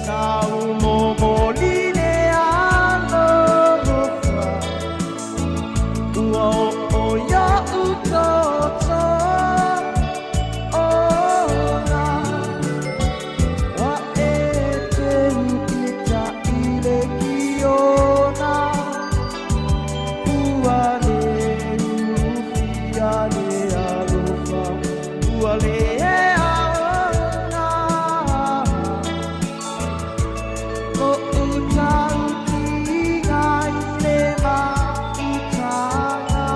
Sa u momoli le alofa, ua oo iaʻu toto ola. Ua e teu i ta i le kiona, ua le ulufia le alofa, ua le aoga. Lo'u tautiga i le maʻutaga,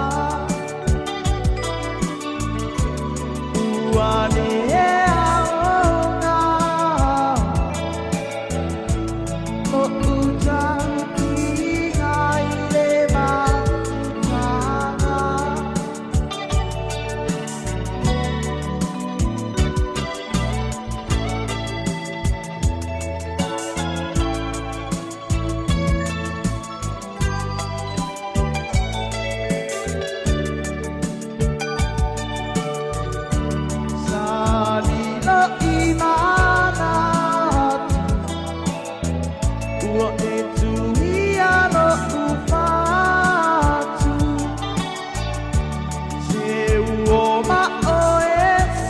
ua le aoga. Lo'u tautiga i le maʻutaga. Sa lilo i manatu, ua e tuia lo'u fatu. Se uo ma o e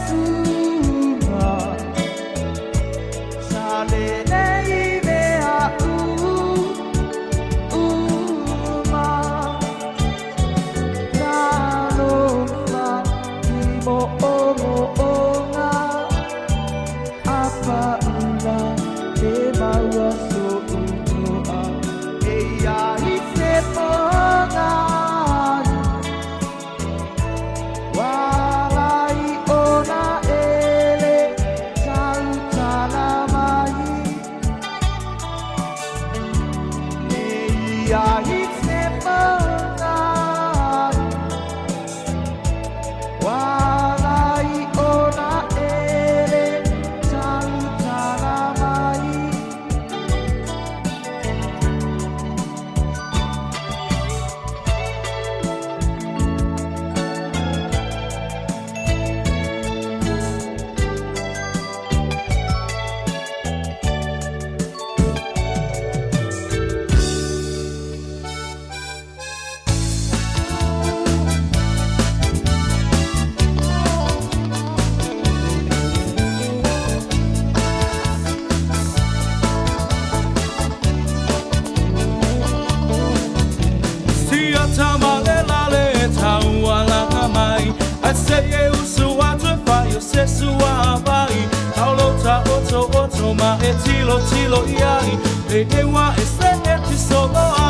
suga, sa lelei mea uma. Talofa i mo'omo'oga, a paʻula e maua so'u to'a. Eia i se pogai, ualai ona ele tautala mai. Eia i se pogai, ualai ona ele tautala mai. Sia tama le la le tau ala mai. I say e usu atu fa yo se sua vai. Aulo ta oto oto ma e tilo tilo iai. E e wa e se e ti solo a.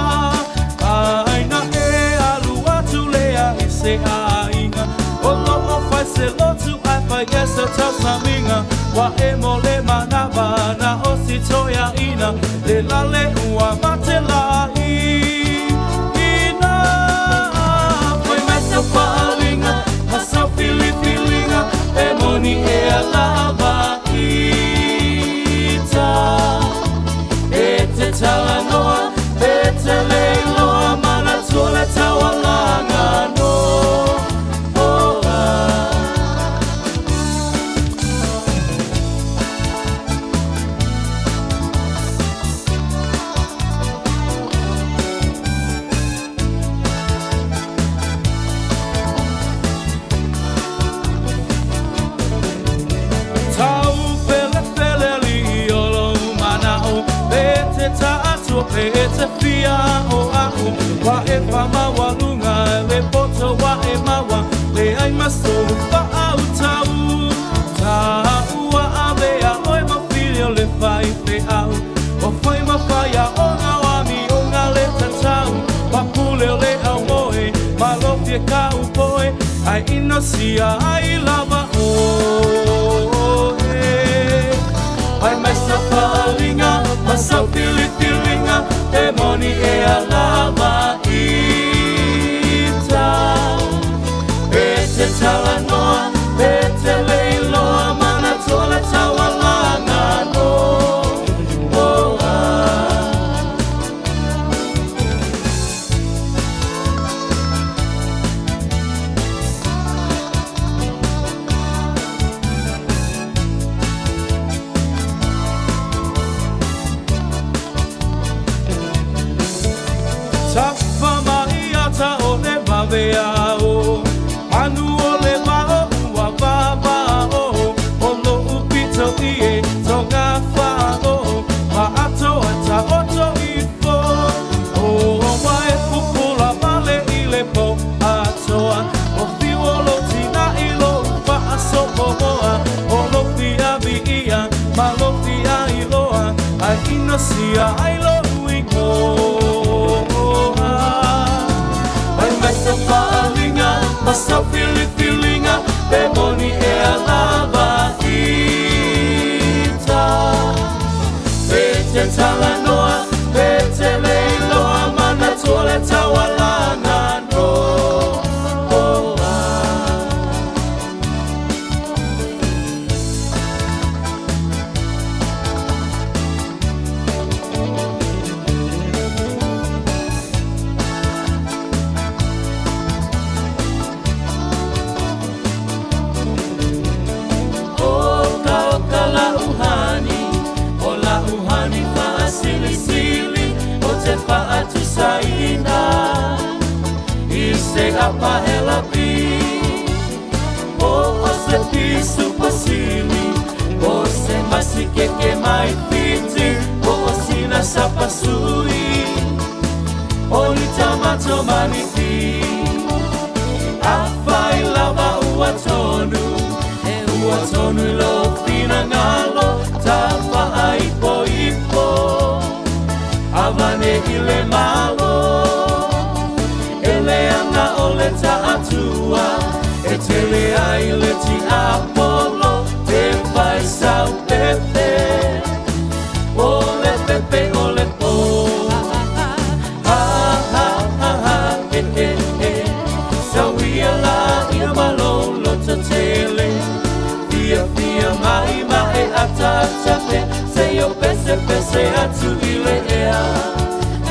Ai na e alu atu le a i se ainga. O lo o fai se lotu ai fai esa tau saminga. Wa e mo le manava na o si toia ina. Le la le ua mate la i. Ina fai mai sa faalinga, ma sa filifilinga, e moni e alava ita. E te talanoa, e te leiloa, mana tua le taualaga no. Oh, ah. Tau fele fele li i olo mana'o, pe te ta'atua, pe te fia o a'u. Wa e whamawaluga, le poto wa e maua, le ai maso whaau tau. Tāua avea oe mawhili o le whai fe au. O whai mawhaia o ngā wami o ngā le tatau. Papule o le au moe, malofia ka upoe, ai inosia ai lava oe. Ai mai sa faalinga, ma sa filifilinga, e moni e alava ita. E te talanoa, e te leiloa, mana toa le taualaga no. Oh, ah. inosia ai lou igoa. Fai mai sau faaaliga ma sau filifiliga, pe moni ea lava ita. Pe te talanoa, pe te le iloa, manatua le taualaga noa. Oka oka la'u hani, o la'u hani fa'asilisili, o te fa'atusaina i se apahela pi, po o se pisupo sili, po o se masikeke mai Fiti, po o sina sapasui, o ni tamato maniki. Afai lava ua tonu, e ua tonu i lou finagalo, tafaaipoipo, avane i le Malo. E leaga o le taatua, e tele ai le tiapolo, e fai sau pepe, o le pepe o le po. Ha ha ha ha e e e, sau ia la ia ma lou loto tele, fiafia mai ma e ataata pea, seia o pesepese atu i le ea,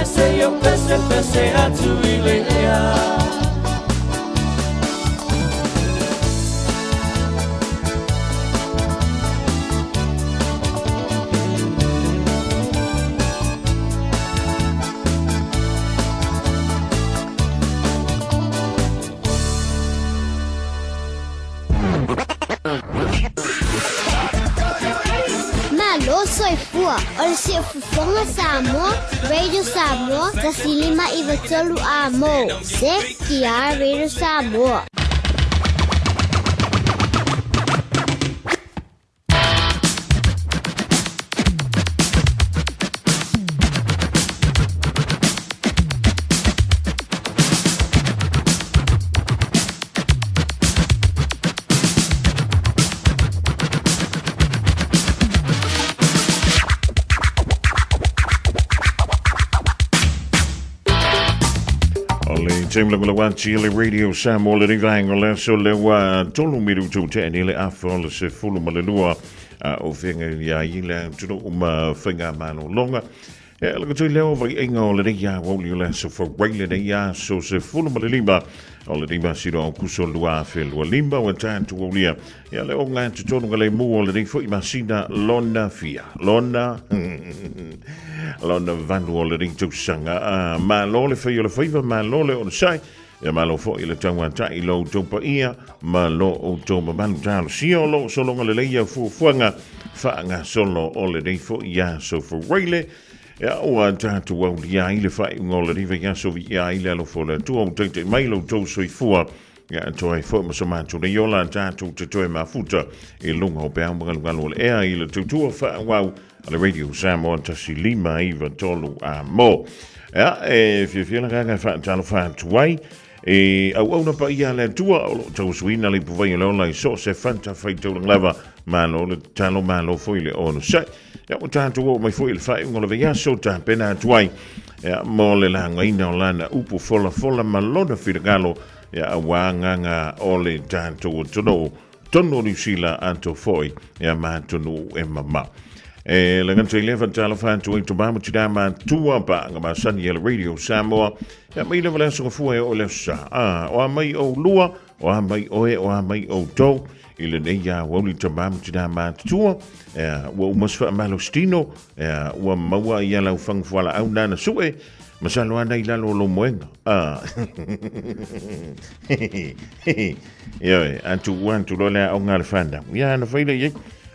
e seia o pesepese atu i le ea. Malo soifua, o le Siufofoga Samoa, Radio Samoa, 105 93 A mo, CKR Radio Samoa. O le taimi lagolago atu i le Radio Samoa le vaega o le aso lea ua tolu minutu tea nei le afa o le 12 a o feagai ia i le atunuu ma faigamalologa. E ala ka leo vaiaiga o lenei aoauli o le aso Fawai lenei aso 15 o lenei masina o Aokuso 2025 ua tatou aulia ia le ogatotonu ka lemu o lenei foi masina lona fia lona lona valu o lenei tausaga. Ah, malo le fai o le faiva, malo le onosai, Ia malo foi le tauatai i lo outou paia ma lo outou mamalu talosia o lo o sologa lelei ia fuafuaga faagasolo o lenei foi aso Faraile. Ia ua tatou aulia ai le faaiuga o lenei vaiaso viia ai le alofa o le Atua ua taitai mai lo outou soifua ia atoa ai foi ma so matou nei ola tatou te toe mafuta i luga o peau magalugalu o le ea i le tautua faaauau a le Radio Samoa 1593 a mo. Ia, e fiafia le agaga e faatalofa atu ai e auauna paia a le Atua o lo o tauasuina le ipuvai o le ola i so o se fatafaitaulaga lava. Malo le tatalo, malo foi le onosai. Ia, ua tatou oo mai foi i le faaiuga o le vaiaso tapena atu ai ia, mo le lagaina o lana upu folafola ma lona finagalo ia, aua agaga o le tatou atunuu tonu o Niu Sila ato foi ia ma atunuu e mamao. E le gata i lea faatalofa atu ai tama ma tina matua paanga masani e le Radio Samoa. Ia mai lava le aso gafua e oo i le aso sa. Ah, o a mai ou lua, o a mai oe, o a mai outou i lenei aoauli tama ma tina matutua. Ea, ua uma se faamalositino, ea, ua maua ia lau fagu fualaau nana sue, masalo ana i lalo o lou moega. Ah. Ioe, a tuua atu loa le aoga a le whanau. Ia, na whai lei,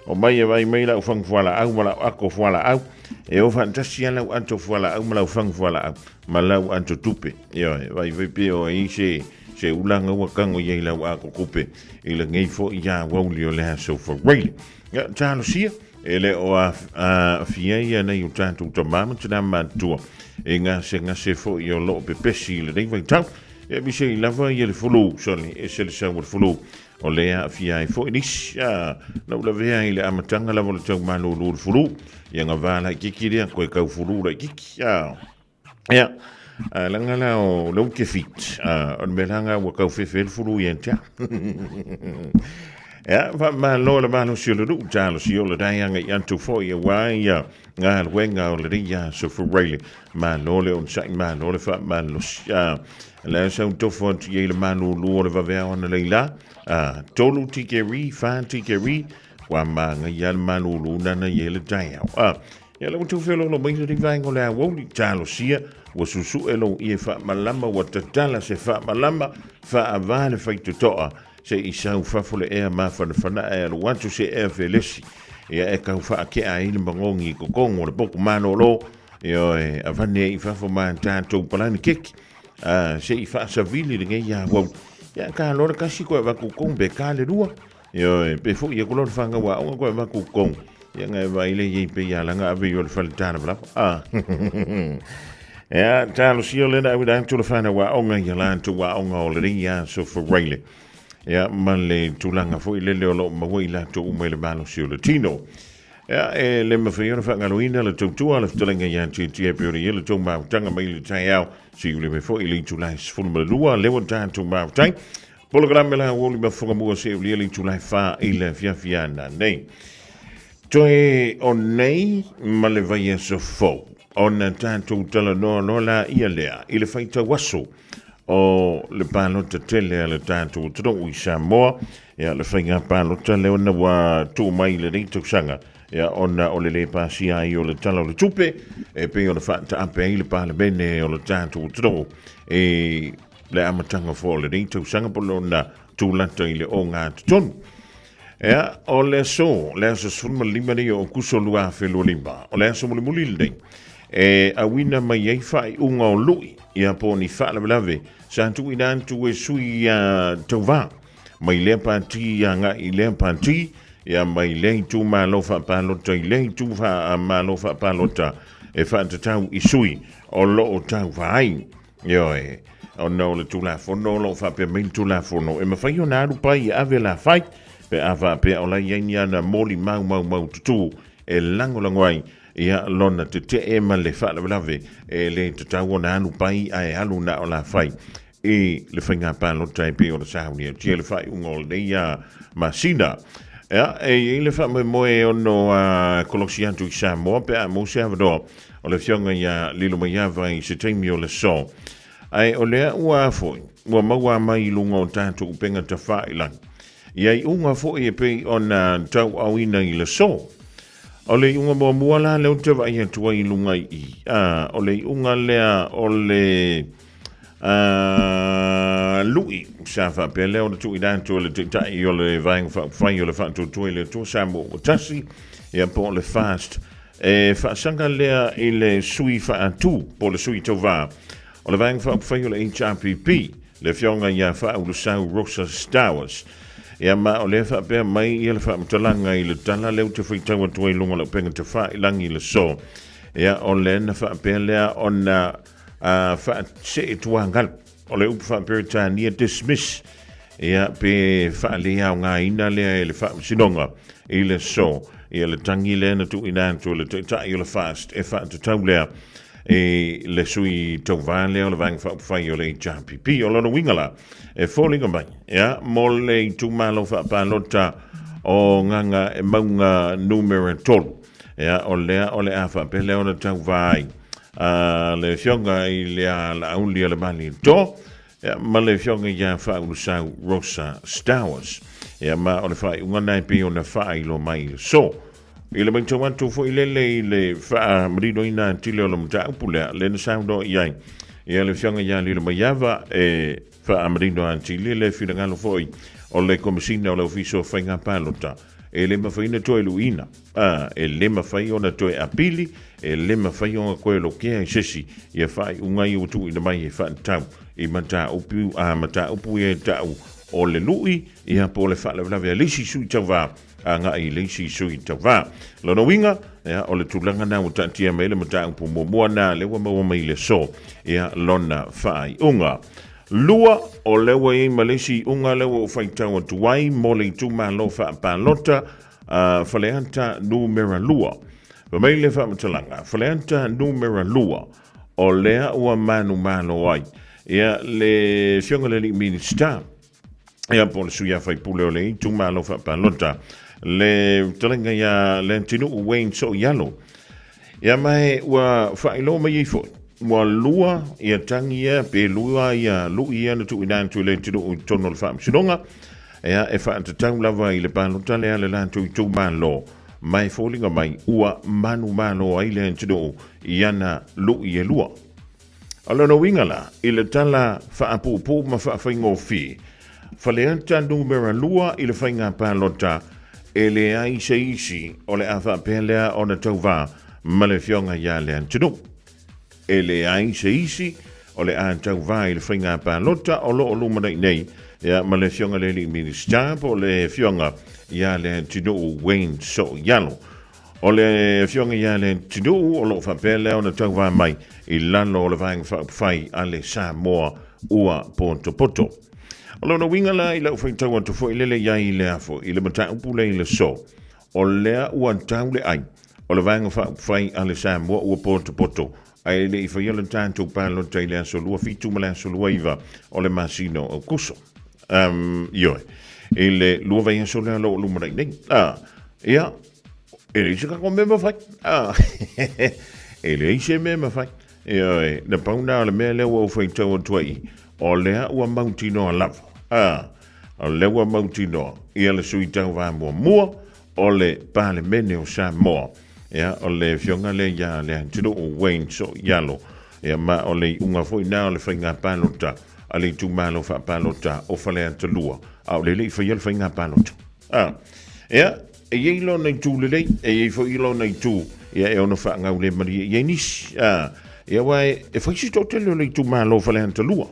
o mai e vai mai lau whangu fualaau ma lau ako fualaau. E o whaantasi a lau ato fualaau ma lau whangu fualaau ma lau ato tupe. Ioe, vai vai pe o i se, se ulanga ua kango i lau ako kupe i le ngei fo i a wauli o le aso whareile. Ia, talosia. E le o aafia ia nei o tatou tamā ma tinā matutua e gasegase foi o loo pepesi i lenei vaitau. E aemaise ai lava ia le fulu, soli, ese le sau o le fulu o lea aafia ai foi nisi. A, na ou lavea i le amataga lava o le tau malūlū le fulu, ia gavā laitiiti lea, koe kau fulu laitiiti. A, ia, a, laga la o lou te fit, a, o le mea la lena ua tau fefe ai le fulu ia te au. Ia, faamalo le malosi o le nuu, talosia o le daiaga i atu foi aua ia galuega o lenei aso Fureile. Malo le onosai, malo le faamalosi. A, le sau tofo atu i ai le malulu o le vaveao ana leila. A, tolu tikeri, wha tikeri, ua māngaia le malulu nana i le taeao. A, ia le utu whelolo mai le vaenga o le awouli, talosia, ua susu'e lou ie faamalama, ua tatala se faamalama, faavā le faitotoa, Se i sau fafo le ea mafanafana ae alu atu se ea felesi, ia e tau faakea ai le magogi i totonu o le potu malolo, ioe, avane ai i fafo ma tatou palani keki, a, se i faasavili lenei auau. Ia, ka loa le kasi koe avatu i totonu, pe ka le lua, ioe, pe foi atu loa le fanau aoga koe avatu i totonu, ia na e vaai lea i ai pei a laga ave i o le fale talavalava. A, Ia, talosia lena au atu le fanau aoga ia latou aoga o lenei aso Faraile. Ia, ma le tulaga foi lele o lo o maua i latou uma i le malosi o le tino. Ia, e le mafai ona faagaloina le tautua a le fetalaiga ia Tietie e pei ona i ai le tou mautaga mai le taeao, siuli mai foi i le itula e 12, lea ua tatou mautai. Polokalame la ua lima fogamua se ulia le itula e 4 i le afiafi ana nei. Toe o nei ma le vaiaso fou, ona tatou talanoa loa laia lea i le faitau aso o le palota tele a le tatou atunuu i Samoa, ia le faiga palota lea ona ua tuu mai i lenei tausaga, ia ona o le lē pasia ai o le Tala o le Tupe e pei ona faataape ai le Palemene o le tatou atunuu i le amataga foi o lenei tausaga po o lona tulata i le ogatotonu. Ea, o le aso, le aso 15 nei o Aokuso 2025, o le aso mulimuli lenei, e auina mai ai faaiuga o lui, ia po o ni faalavelave sa tuuina atu e sui a tauvā, mai lea pati agai i lea pati, ia mai lea itumalo faapalota i lea itumalo faapalota e faatatau i sui o lo o tauva ai. Ioe, ona o le Tulafono o lo o faapea mai le Tulafono, e mafai ona alu pai e ave la fai, pe a faapea o la i ai ni ana molimau maumau tutū e lagolago ai ia lona tetee ma le faalavelave e le tatau ona alu pai ae alu na o la fai i le faiga palota e pei ona saunia tia le faaiuga o lenei a masina. Ia, e i ai le faamoemoe ono a kolosi atu i Samoa pe a maua se avanoa o le afioga ia Lilomaiava i se taimi o le aso. Ae o lea ua foi, ua maua mai i luga o tatou upega tafailagi. Ia iuga foi e pei ona tauaaoina i le aso. O le iuga muamua la lea ou te vaai atu ai i luga i i, a, o le iuga lea o le a, lui sa faapea lea ona tuuina atu e le Taitai o le Vaega Faaupufai o le Faatuatua i le Atua Samoa ua tasi, ia po o le FAST. E faasaga lea i le sui faatu po o le sui tauvā o le Vaega Faaupufai o le HRPP, le afioga ia Faaulusau Rosa Stowers. Ia ma o lea faapea mai ia le faamatalaga i le tala lea ou te faitau atu ai i luga o lau upega tafailagi i le aso. Ia o lea na faapea lea ona faasee tuagalu. O le upu faa-Peretania dismiss, ia pe faaleaogaina lea e le Faamasinoga i le aso. Ia le tagi lea na tuuina atu e le Taitai o le FAST e faatatau lea i le sui tauvā lea o le Vaega Faaupufai o le HRPP. O lona uiga la, e foliga mai, ia, mo le itumalo faapalota o Gagaemauga numera 3, ia, o lea o le a faapea lea ona tauvā ai a le afioga i le Laauli o le Malietoa, ia, ma le afioga ia Faaulusau Rosa Stowers. Ia, ma o le faaiuga lena e pei ona faailoa mai i le aso. I le matau atu foi lele i le faamaninoina atili o le mataupu lea, lea na saunoa i ai ia le afioga ia Lilomaiava e faamanino atili le finagalo foi o le Komesina o le Ofisa o Faiga Palota e le mafai ona toe luiina, a, e le mafai ona toe apili, e le mafai ona toe lokea e se isi ia faaiuga ia ua tuuina mai e faatatau i mataupu, a mataupu ia e tau. o le luʻi, ia po o le faalavelave a le isi sui tauvā agai i le isi sui tauvā. Lona uiga, ia, o le tulaga lena ua taatia mai ai le mataupu muamua lena lea ua maua mai i le aso, ia, lona faaiuga. Lua, o lea ua i ai ma le isi iuga lea ua ou faitau atu ai mo le itumalo faapalota a Faleata Numera 2. Fai mai le faamatalaga, Faleata Numera 2, o lea ua manumalo ai ia le Afioga i le Alii Minisita, ia po o le sui usufono o le itumalo faapalota, le fetalaiga ia Leatinuu Wayne Sooialo. Ia ma e ua faailoa mai ai foi, ua lua ia tagi ia pe lua ia lui ia na tuuina atu i Leatinuu i totonu o le faamasinoga, ia e faatatau lava i le palota lea a le latou itumalo, ma e foliga mai ua manumalo ai Leatinuu i ana lui e lua. O lona uiga la, i le tala faapuupuu ma faafaigofie, Faleata Numera 2 i le faiga palota, e leai se isi o le a faapea lea ona tauvā ma le Afioga ia Leatinuu. E leai se isi o le a tauvā i le faiga palota o lo o lumanai nei ia ma le Afioga i le Alii Minisita po o le Afioga ia Leatinuu Wayne Sooialo. O le Afioga ia Leatinuu o lo o faapea lea ona tauvā mai i lalo o le Vaega Faaupufai a le Samoa ua potopoto. O lona uiga la i lau faitau atu foi lele i ai i le afo i le mataupu lea i le aso, o lea ua tau le ai o le Vaega Faaupufai a le Samoa ua potopoto ae le i faia le tatou palota i le aso 27 ma le aso 29 o le masina o Aokuso. Ioe, i le lua vaiaso lea o lo o lumanai nei. Ia, e leai se tatou mea e mafai. E leai se mea e mafai. Ioe, na pau lena o le mea lea ua ou faitau atu ai, o lea ua mautinoa lava. O lea ua mautinoa ia le sui tauva muamua o le Palemene o Samoa. Ia, o le afioga lea ia Leatinuu Wayne Sooialo. Ia, ma o le iuga foi lena o le faiga palota a le itumalo faapalota o Faleata 2, a o lea e le i faia le faiga palota. Ia, e i ai lona itu lelei, e i ai foi lona itu ia e ono faagaulemalie i ai nisi. Ia, aua e fai si toatele o le itumalo o Faleata 2.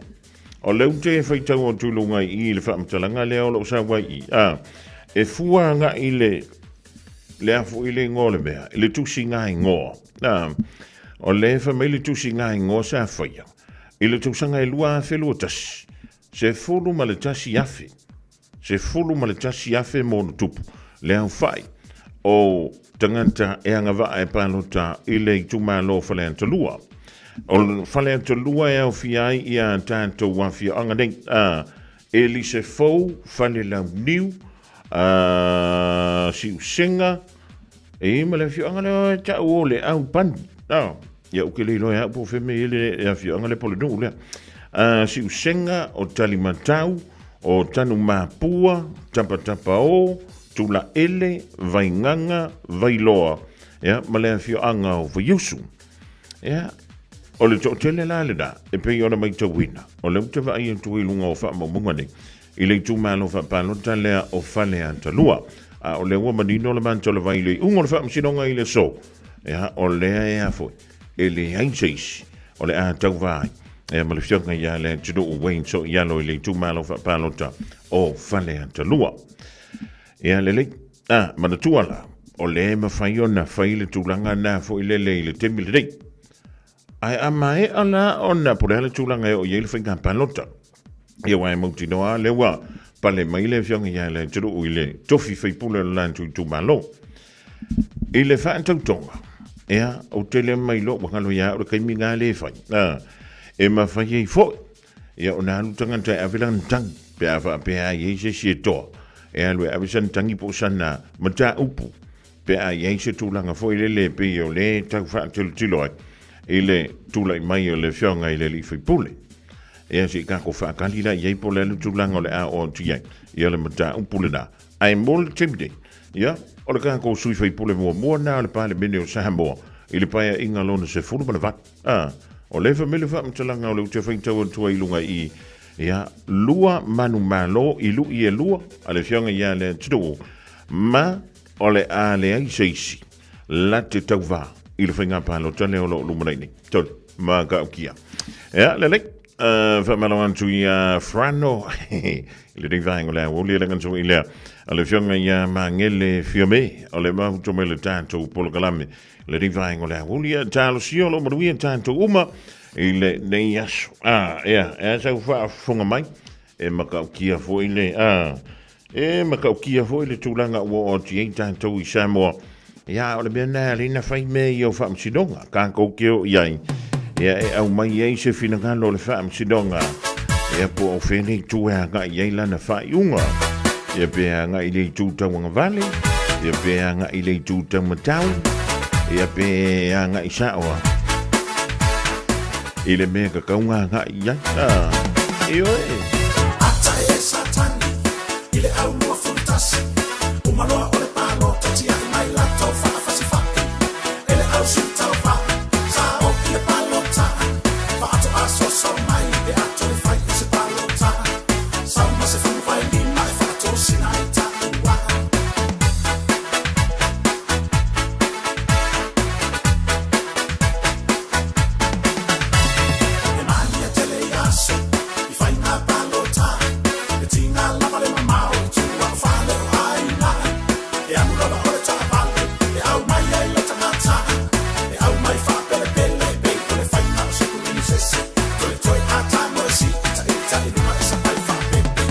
O lea ou te faitau atu i luga i i le faamatalaga lea o lo o sau ai i i. E fua agai le le a foi le igoa o le mea, i le tusiga igoa. O lea e fai mai le tusiga igoa sa faia i le tausaga e 2021, 11,000, 11,000 ma ona tupu le aofai o tagata e agavaa e palota i le itumalo o Faleata 2. O Faleata 2 e aofia ai ia tatou afioaga nei, Elise Fou, Falelauniu, Siusega, e ma le afioaga lea e tau o le Aupani. Ia ou te le iloa e au po o fea mea e i ai le afioaga lea po o le nuu lea. Siusega, o Talimatau, o Tanumapua, Tapatapao, Tulaele, Vaigaga, Vailoa, ia, ma le afioaga o Vaiusu. Ia, o le toatele la lena, e pei ona matauina, o lea ou te vaai atu i luga o faamaumauga nei, i le itumalo faapalota lea o Faleata 2. A o lea ua manino le mantolevai i le iuga o le faamasinoga i le aso, ia, o lea e a foi, e leai se isi o le a tauva ai ia ma le afioga ia Leatinuu Wayne Sooialo i le itumalo faapalota o Faleata 2. Ia lelei, a, manatua la, o lea e mafai ona fai le tulaga na foi lele i le taimi lenei. Ae a maea la ona, po o le a le tulaga e oo i ai le faiga palota, ia aua e mautinoa lava lea ua pale mai le afioga ia Leatinuu i le tofi faipule o le latou itumalo. I le faatautoga, ia, ou te le mailoa, ua galo ia au le taimi na lea e fai, e mafai ai foi, ia, ona alu tagata e ave lana tagi, pe a faapea a i ai se isi e toa, e alu e ave sana tagi po o sana mataupu, pe a i ai se tulaga foi lele e pei o lea e tau faatilotilo ai i le tulai mai o le afioga i le alii faipule. Ia, se i tatou faatali la i ai po o le a le tulaga o le a oo atu i ai, ia le mataupu lena. Ae mo le taimi nei, ia, o le tatou sui faipule muamua lena o le Palemene o Samoa i le Paeaiga lona 18. A, o lea e fai mai le faamatalaga o lea ou te faitau atu ai i luga i i, ia, lua manumalo i lui e lua a le Afioga ia Leatinuu, ma o le a leai se isi la te tauvā i le faiga palota lea o lo o lumanai nei. Tolu, ma ka ukia. Ia, lelei. Faamalo atu ia Frano i lenei vaega o le aoauli e le gata foi i lea a le Afioga ia Magele Fiame o le mafuta mai le tatou polokalame i lenei vaega o le aoauli. Ia talosia o lo o manuia tatou uma i lenei aso. Ah, ea, ea sau faafofoga mai e matautia foi le ah, e matautia foi le tulaga ua oo atu i ai tatou i Samoa. Ia, o le mea lena e ala ai ona fai mea ia o faamasinoga, tatou te o i ai, ia e aumai ai se finagalo o le faamasinoga, ia po o fea le itu e agai i ai lana faaiuga, ia pe agai i le itu tauagavale, ia pe agai i le itu taumatau, ia pe agai sao lava i le mea e tatau ona agai i ai. Ah, ioe. Ata e Satani i le au 21, uma loa o le palota tiai mai latou faafasifai e le au sui tauva sa o i le palota faatoa soso mai pe a toe fai i se palota sau ma se 15 e faatosina ai taua. E malia tele i aso i faiga palota, e tiga lava le mamao i tua o fale o aiga. E alu lava o le taavale e au mai ai le tagata, e au mai faapelepele e pei o le faiga o se kulinisese. Toetoe a tago e siitaita i luga e sapai faapepe.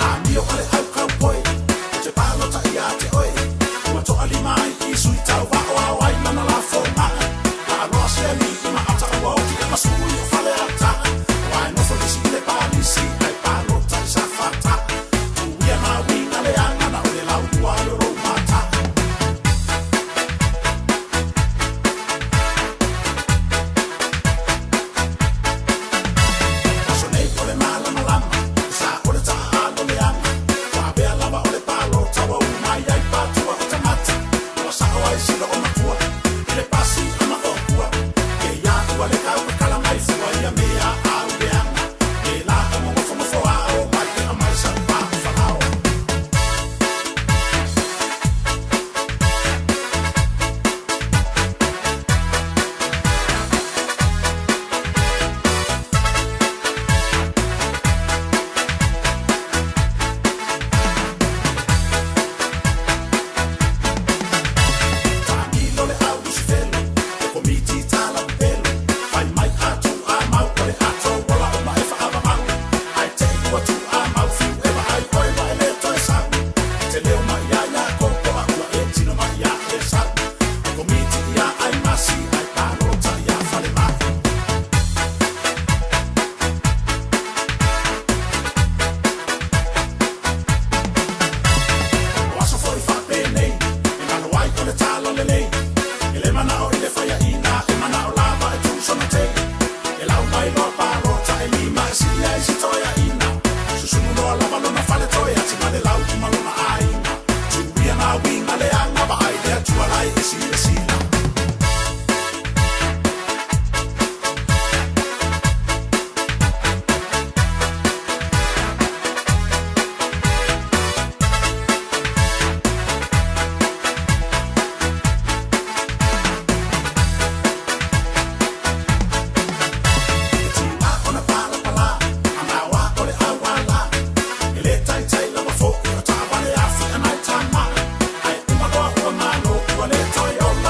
Amio a le au kaupoi, ou te palota ia te oe. Ua toalima ai i sui tauva o ao ai lana lafoga. Laaloa se alii i maata ua oti e masui o Faleata. Ua e nofo lisi i le palisi ae palota i Safata. Tuia nā uiga leaga na o le laulua ai o lou mata. Aso nei o le malamalama, e sa o le taaalo leaga. Ua avea lava o le palota ua uma ai ai patua o tagata. Ua sao ai sila o matua i le pasi a maokua. Ke ia ua le tau kakala mai fua ia mea au leaga. Ke la o mogofogofo a o mai e amai sa pa o falao. Taamilo le au Lusifelo, le komiti talapelo, fai mai a tuuamau o le ato ola uma e faavavau. Ae te i ua tuuamau fiu e vaai oe ua e le toe sau. E te leo mai ia Iakopo a ua e tino mai ia Esau. Le komiti ia Aimasi ae palota ia Falemai. O aso foi faapenei, e galo ai o le talalelei. E le manao i le faiaina, e manao lava e tuusonatei. E lau mai loa palota e lima e sili ai si toeaina. Susunu loa lava lona faletoe ati ma le lau ma lona aiga. Tuia nā uiga leaga vaai le Atua lai e silasila. E tiga ona palapala, a maoa o le auala. E le taitai lava foi o taavale afi a nai tama. Ae uma loa ua malo, ua le toe ola.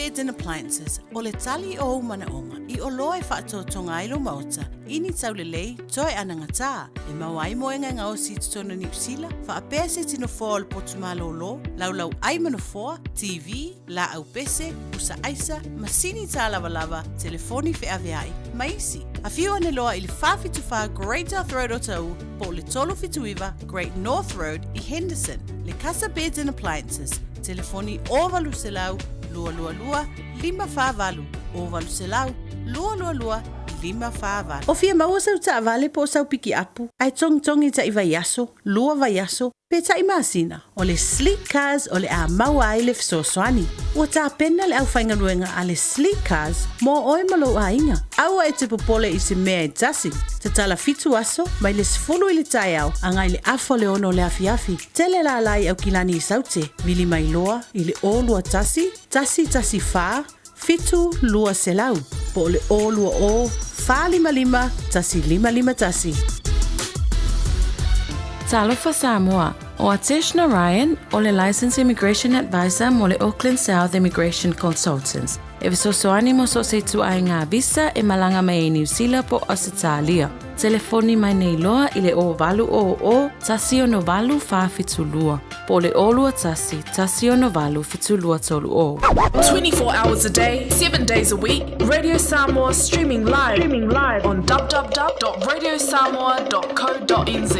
Beds and Appliances, o le tali o ou manaʻoga i oloa e faatotoga ai lou maota i ni taulelei toe anagatā e maua ai moega e gaosi i totonu o Niu Sila, faapea se tino foa o le potu malōlō, laulau ʻai ma nofoa, TV, laau pese, pusa aisa, masini tālavalava, telefoni feaveai, ma isi. Afio ane loa i le 474 Great South Road Otahuhu po o le 379 Great North Road i Henderson. Le Casa Beds and Appliances, telefoni 0800 222 548, 0800 222 548. O fia maua sau taavale po o sau pikiapu, ae togitogi taʻi vaiaso, lua vaiaso, pe taʻi masina, o le Sleek Cars o le a maua ai le fesoasoani. Ua tapena le aufaigaluega a le Sleek Cars mo oe ma lou aiga. Aua e te popole i se mea e tasi. Tatala fitu aso, mai le 10 i le taeao agai le afa o le ono o le afiafi. Tele lala i Aukilani i Saute, vili mai loa i le 021 114 7200 po o le 020 455 1551. Talofa Samoa, ʻO Atesh Narayan, ʻo le Licensed Immigration Advisor mo le Auckland South Immigration Consultants, e fesoasoani mo so o se ituaiga visa e malaga mai ai Niu Sila po o Ausetalia. Telefoni mai nei loa i le 0800 168 472 po o le 021 168 7230. 24 hours a day, 7 days a week, Radio Samoa streaming live, streaming live on www.radiosamoa.co.nz.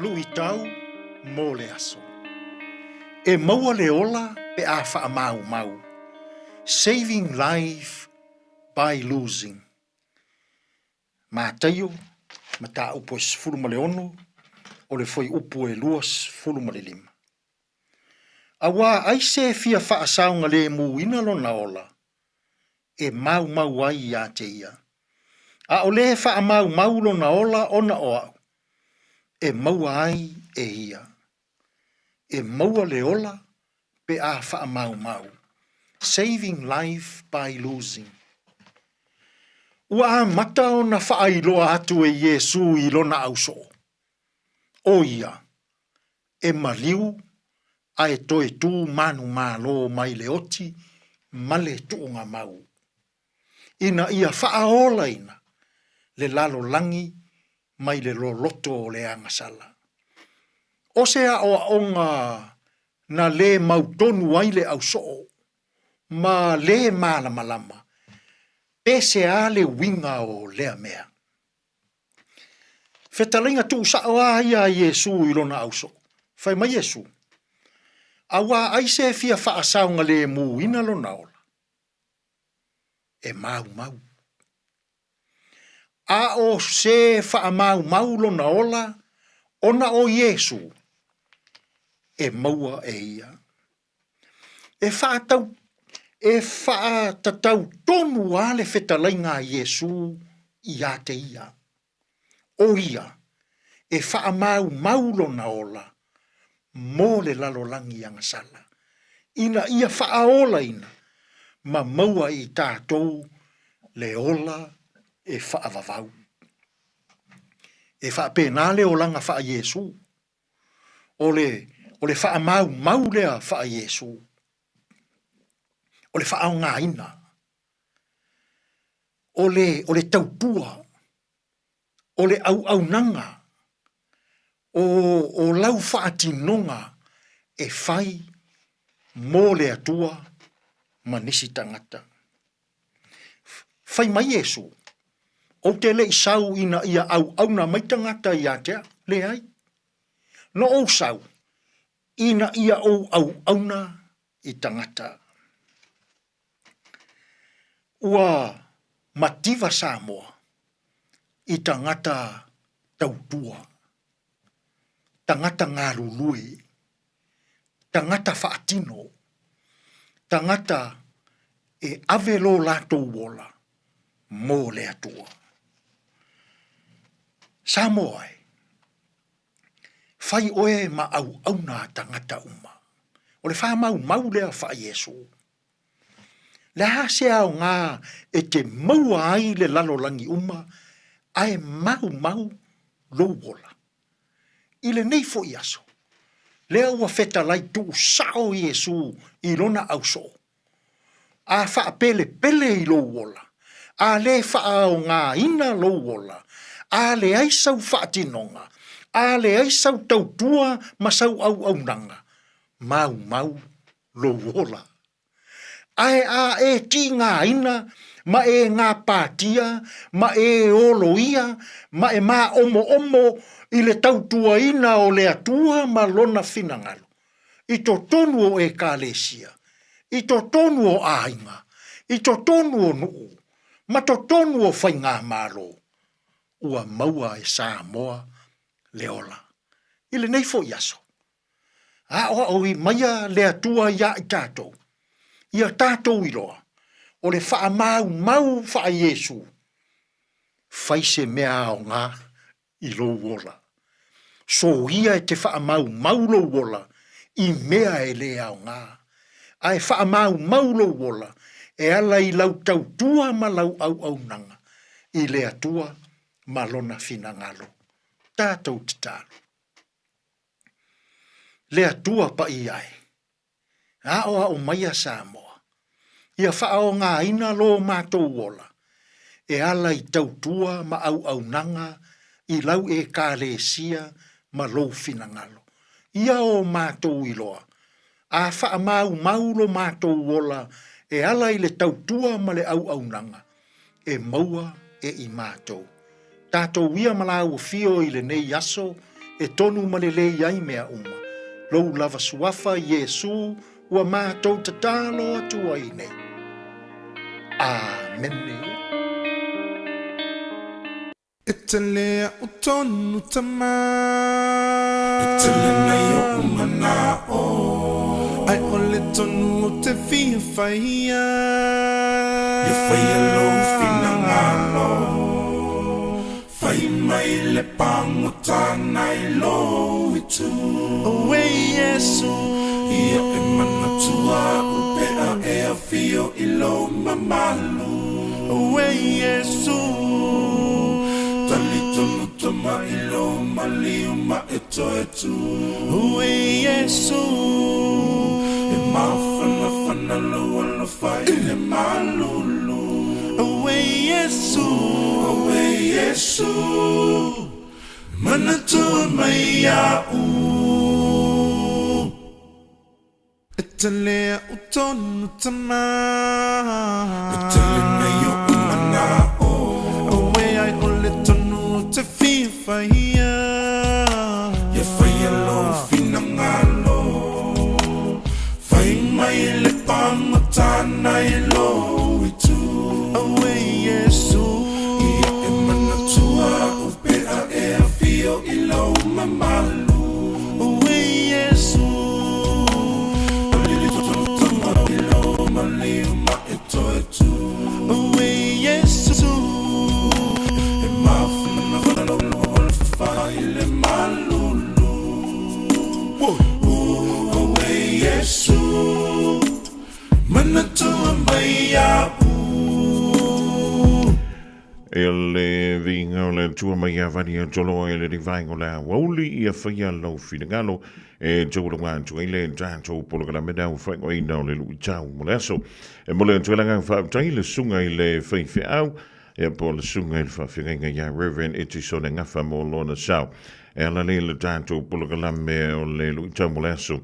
Luitau mo le aso. E maua le ola pe a faamaumau. Saving life by losing. Mataio, mataupu e 16, o le fuaiupu e 25. Auā ai se fia faasaogalēmūina lona ola, e maumau ai iā te ia. A o lē faamaumau lona ola ona o aʻu, e maua ai e ia. E maua le ola pe a faamaumau. Saving life by losing. Ua amata ona faailoa atu e Iesū i lona ausoo, ʻo ia, e maliu a e toe tū manumalo mai le oti ma le tuugamau, ina ia faaolaina le lalolagi mai le loloto o le agasala. ʻO se aʻoaʻoga na lē mautonu ai le ʻausoo ma lē mālamalama, pese a le uiga o lea mea. Fetalaiga tuusaʻo a ia a Iesū i lona ʻausoo. Fai mai Iesū, Auā ai se fia faasaogalēmūina lona ola, e maumau. A ʻo se faamaumau lona ola ona o Iesū e maua e ia. E whaatau, e whaatatau tonu a le fetalaiga a Iesū iā te ia. ʻO ia, e faamaumau lona ola mo le lalolagi agasala, ina ia faaolaina ma maua i tatou le ola e faavavau. E faapena le olaga faa-Iesū. O le, o le faamaumau lea faa-Iesū. O le faaaogaina. O le, o le tautua. O le auaunaga. O, o lau faatinoga e fai mo le Atua ma nisi tagata. Fai mai Iesū. Ou te le i sau ina ia auauna mai tagata ia te au, leai. Na ou sau ina ia ou auauna i tagata. Ua mativa Samoa i tagata tautua, tagata galulue, tagata faatino, tagata e ave lo latou ola mo le Atua. Samoa e, fai oe ma auauna a tagata uma. O le faamaumau lea faa-Iesu. Le a se aoga e te maua ai le lalolagi uma ae maumau lou ola? I lenei foi aso, lea ua fetalai tuusao Iesu i lona ausoo, a faapelepele i lou ola, a lē faaaogaina lou ola, a leai sau faatinoga, a leai sau tautua ma sau auaunaga, maumau lou ola. Ae a e tigaina ma e gapatia ma e oloia ma e māomoomo i le tautuaina o le Atua ma Lona finagalo, i totonu o Ekalesia, i totonu o aiga, i totonu o nuu, ma totonu o faigamalo, ua maua e Samoa le ola. I lenei foi aso, Aoaoi maia le Atua iā i tatou, ia tatou iloa, o le faamaumau faa-Iesu, fai se mea aoga i lou ola. Soia e te faamaumau lou ola i mea e le aoga, ae faamaumau lou ola e ala i lau tautua ma lau auaunaga i le Atua ma Lona finagalo. Tatou tatalo. Le Atua paia e, aoao maia Samoa, ia faaaogaina lo matou ola e ala i tautua ma auaunaga i lau Ekalesia ma lou finagalo. Ia o matou iloa, a faamaumau lo matou ola e ala i le tautua ma le auaunaga, e maua e i matou. Tatou ia ma lāua fio i lenei aso e tonu ma lelei ai mea uma. Lou lava suafa Iesū ua matou tatalo atu ai nei. Amene. E tele a'u tonu tama. E tele nei o'u mana'o. Ae ʻole tonu ou te fia faia. Ia faia lou finagalo. Fai mai le pagota nai lou itu. Auē Iesu. Ia e manatua a'u pe a e afio i lou mamalu. Auē Iesu. Talitonu tama i lou maliu ma e toe tu. Auē Iesu. E mafanafana lou alofa i le malulu. Auē Iesu. Auē Iesu. Manatua mai iaʻu. E tele a'u tonu tama. E tele nei oʻu manaʻo. Auē ai ʻole tonu ou te fia faia. Ia faia lou finagalo. Fai mai le pagota nai lou itu. Auē Iesu. Ia e manatua a'u pe a e afio i lou mamalu. Auē Iesu. I lou maliu ma e toe tu. Auē Iesu. E mafanafana lou alofa i le malulu. Auē Iesu. Manatua mai iaʻu. E le viiga o le Atua mai ia vali a toloa i le livaega o le aoauli ia faia lou finagalo e taualaga atu ai le tatou polokalame le aofaigōina o le luitau mo le aso. E momoli atu ai le agaga faafetai i le susuga i le faifeau ia po o le susuga i le faafeagaiga ia Reverend Etisone Gafa mo lona sao e ala nei i le tatou polokalame o le luitau mo le aso.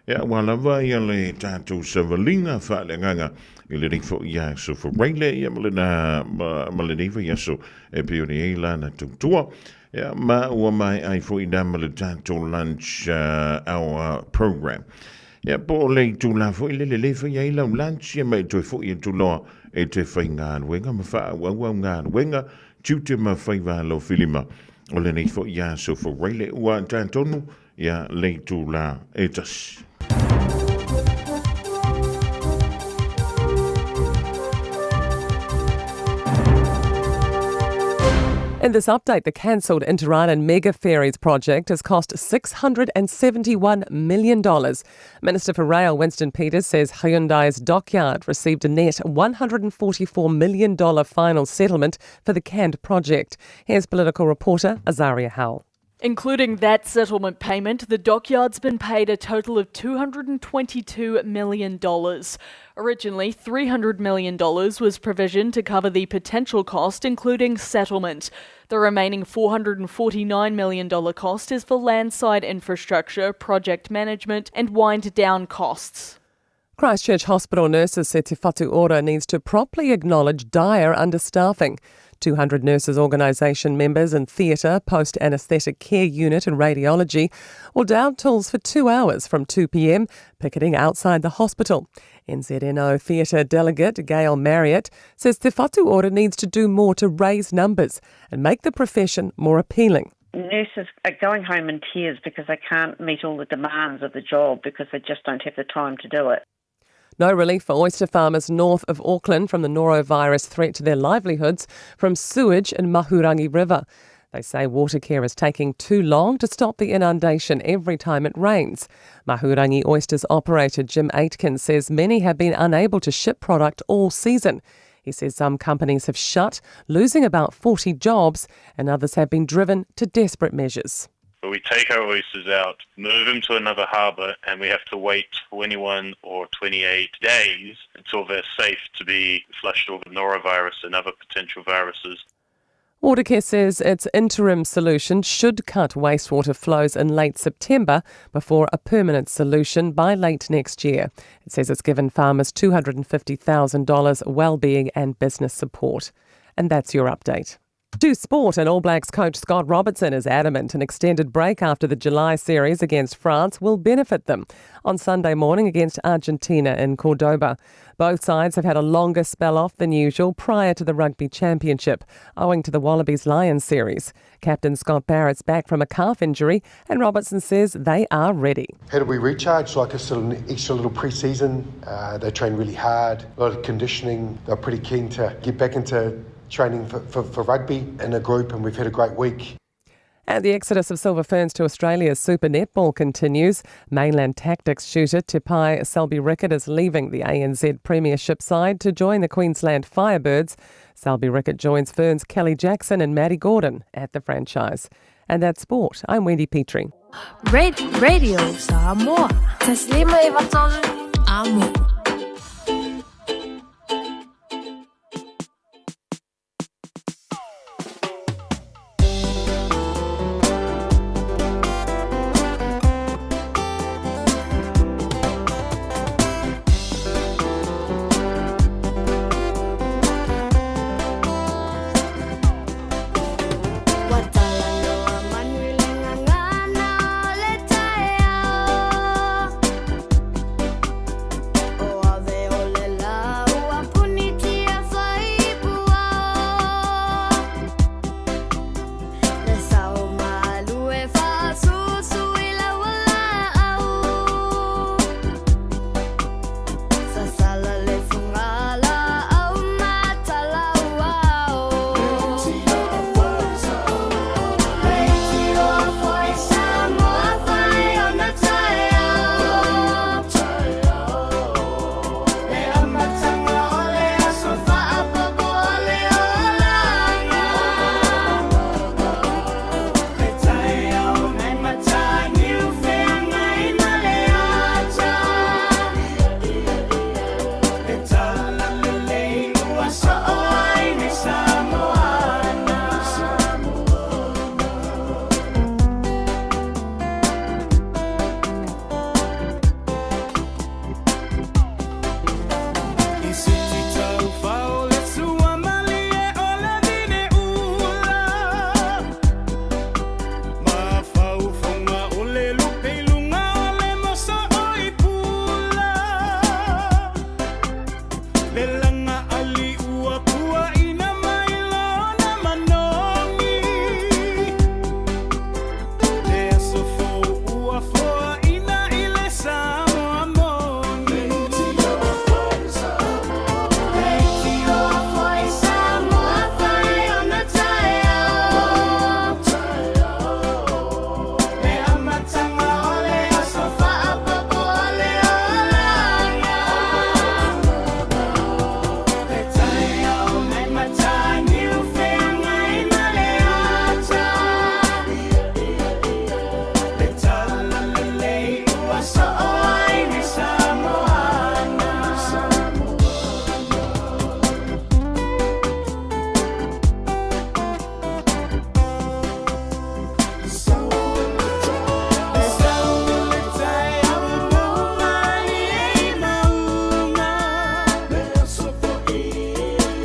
Ia, aua lava ia le tatou savaliga faaleagaga i lenei foi aso Faraile, ia ma lena ma lenei vaiaso e pei ona i ai lana tautua. Ia, ma ua maea ai foi na ma le tatou lunch hour program. Ia, po o le itula foi le lelei fai ai lau lunch, ia ma e toe foi atu loa e te faigaluega ma faaauau au galuega, tiute ma faiva alofilima o lenei foi aso Faraile ua talitonu ia le itula e tasi. In this update, the cancelled Inter-Island Mega Ferries project has cost $671 million. Minister for Rail Winston Peters says Hyundai's dockyard received a net $144 million final settlement for the canned project. Here's political reporter Azaria Howell. Including that settlement payment, the dockyard's been paid a total of $222 million. Originally, $300 million was provisioned to cover the potential cost, including settlement. The remaining $449 million cost is for landside infrastructure, project management, and wind down costs. Christchurch Hospital nurses said Te Whatu Ora needs to properly acknowledge dire understaffing. 200 nurses organisation members in theatre, post-anaesthetic care unit and radiology will down tools for 2 hours from 2 p.m, picketing outside the hospital. NZNO theatre delegate Gail Marriott says Te Whatu Ora needs to do more to raise numbers and make the profession more appealing. Nurses are going home in tears because they can't meet all the demands of the job because they just don't have the time to do it. No relief for oyster farmers north of Auckland from the norovirus threat to their livelihoods from sewage in Mahurangi River. They say Watercare is taking too long to stop the inundation every time it rains. Mahurangi Oysters operator Jim Aitken says many have been unable to ship product all season. He says some companies have shut, losing about 40 jobs, and others have been driven to desperate measures. But we take our oysters out, move them to another harbour, and we have to wait 21 or 28 days until they're safe to be flushed over norovirus and other potential viruses. Watercare says its interim solution should cut wastewater flows in late September before a permanent solution by late next year. It says it's given farmers $250,000 wellbeing and business support. And that's your update. To sport, and All Blacks coach Scott Robertson is adamant an extended break after the July series against France will benefit them on Sunday morning against Argentina in Cordoba. Both sides have had a longer spell off than usual prior to the Rugby Championship, owing to the Wallabies Lions series. Captain Scott Barrett's back from a calf injury, and Robertson says they are ready. How do we recharge? Like a sort of extra little pre-season. They train really hard, a lot of conditioning. They're pretty keen to get back into training for rugby in a group, and we've had a great week. And the exodus of Silver Ferns to Australia's Super Netball continues. Mainland Tactics shooter Tepai Selby-Rickit is leaving the ANZ Premiership side to join the Queensland Firebirds. Selby-Rickit joins Ferns Kelly Jackson and Maddie Gordon at the franchise. And that's sport. I'm Wendy Petrie. Radio Samoa. Taslima Amo. Le laga ali ua puaʻina mai lona manogi. Le aso fou ua foaʻina i le Samoa moni. Leitioa foi Samoa fai ona taeao. Le amataga o le aso Faapopo o le olaga. Le taeao mai mataniu feagai ma le ata. Le talalelei ua soo ai le Samoana. Le sau le taeao malie i mauga. Le aso fo'i,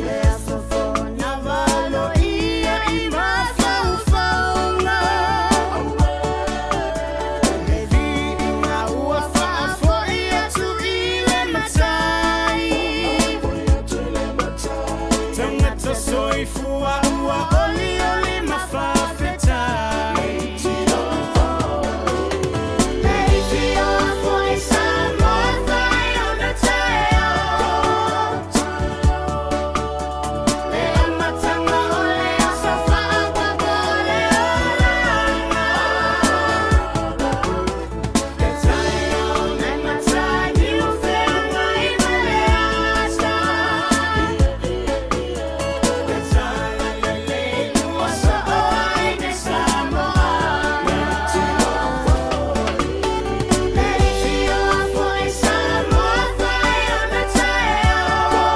le aso fo'ona valoia i mafaufauga. Le viiga ua faafo'i atu i le matai. Tagata soifua ua olioli ma faafetai. Leitioa foi Samoa fai ona taeao. Le amataga o le aso faapopo o le olaga. Le taeao mai mataniu feagai ma le ata. Le talalelei ua soo ai le Samoana. Leitioa foi Samoa fai ona taeao.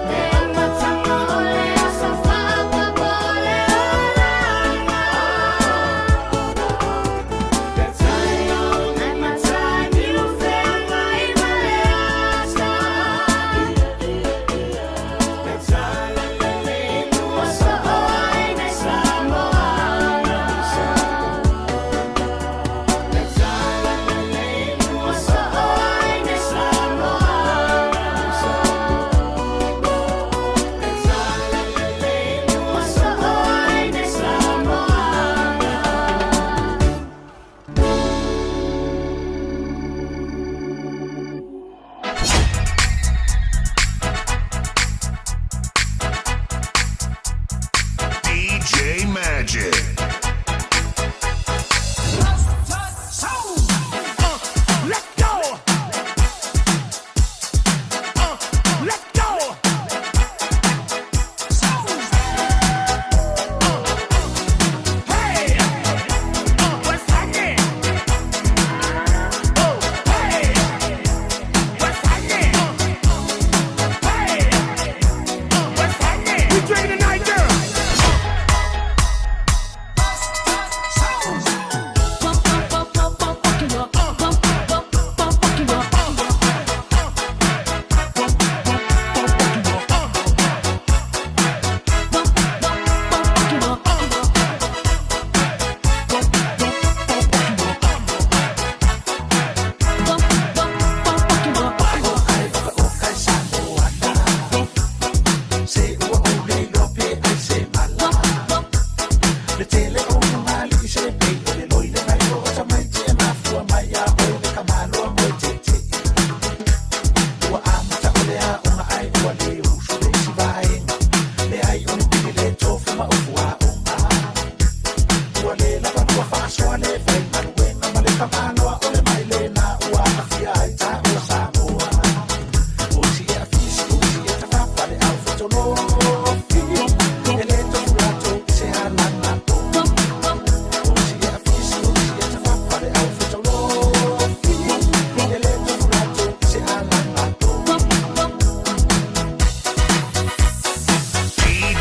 Le amataga o le aso faapopo o le olaga. Le taeao Mai mataniu feagai ma le ata. Le talalelei ua Soo ai le Samoana. Le talalelei ua Soo ai le Samoana. Le talalelei ua Soo ai le Samoana. DJ Magic. Let go. Let go. Hey, what's happening? Oh, hey, what's happening? Hey, what's happening? We drinking tonight, girl.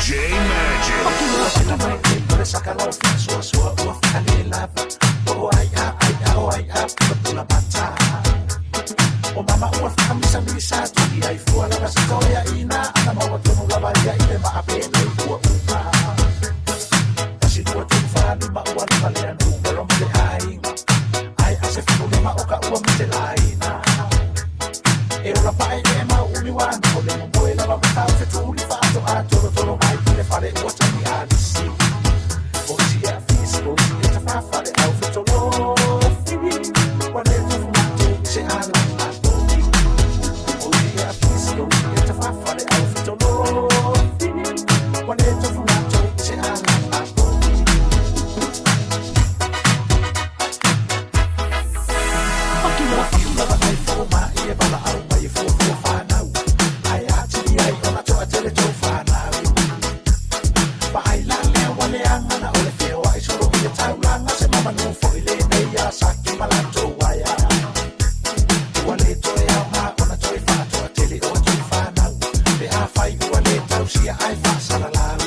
DJ Magic. E ola pae e mau umi wana O le moe lava matau fetuli faato a tolo tolo mai i le fale ua tagi a lisi. O isi e afisi o isi e tafafa le au fetolofi. Ua le tofu matou i se ala atogi. O isi e afisi o isi e tafafa le au fetolofi. Ua le tofu matou i se ala atogi. Faki loa fiu lava ai foma i e valaau mai e fuafua fanau. Ae atili ai ona toatele tou fanau. Vaai la lea ua leaga na o le feoai solo i le taulaga se mamanu foi lenei ia Saki ma latou aia. Ua le toe aoga ona toe faatoatele o tou fanau. Pe afai ua le tausia ae faasalalau.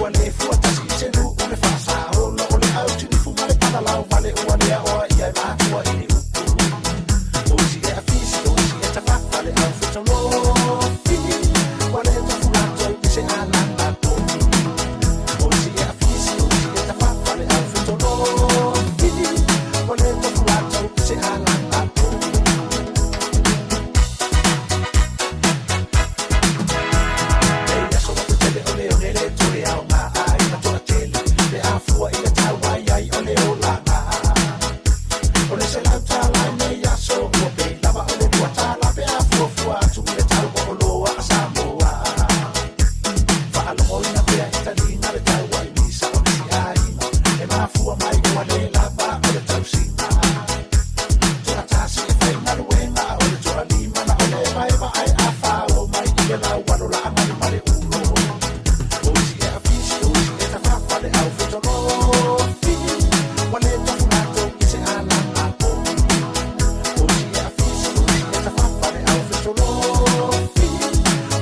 Ua le fuatasi i se nuu le faasaolo o le autinifu ma le palalau vale ua le aoa ia e matua i ni upu. O isi e afisi o isi e tafafa le au fetolofi. Ua le tofu latou i se alaga togi. O isi e afisi o isi e tafafa le au fetolofi. Ua le tofu latou i se alaga togi. Nei aso matetele o le one le toe aoga aiga toatele. Pe afua i le tau ai ai o le olaga. O le $100 i nei aso ua pei lava o le $2 pe afuafua atu i le tau o oloa a Samoa. Faalogoina pea i taliga le tau ai misa o nisi aiga. E mafua mai ua le lava o le tausiga. Toatasi e faigaluega a o le toalima na o le evaeva ae afao mai i le laualo laagai ma le ulo. O isi e afisi o isi e tafafa le au fetolofi. Ua le tofu latou i se alaga togi. O isi e afisi o isi e tafafa le au fetolofi.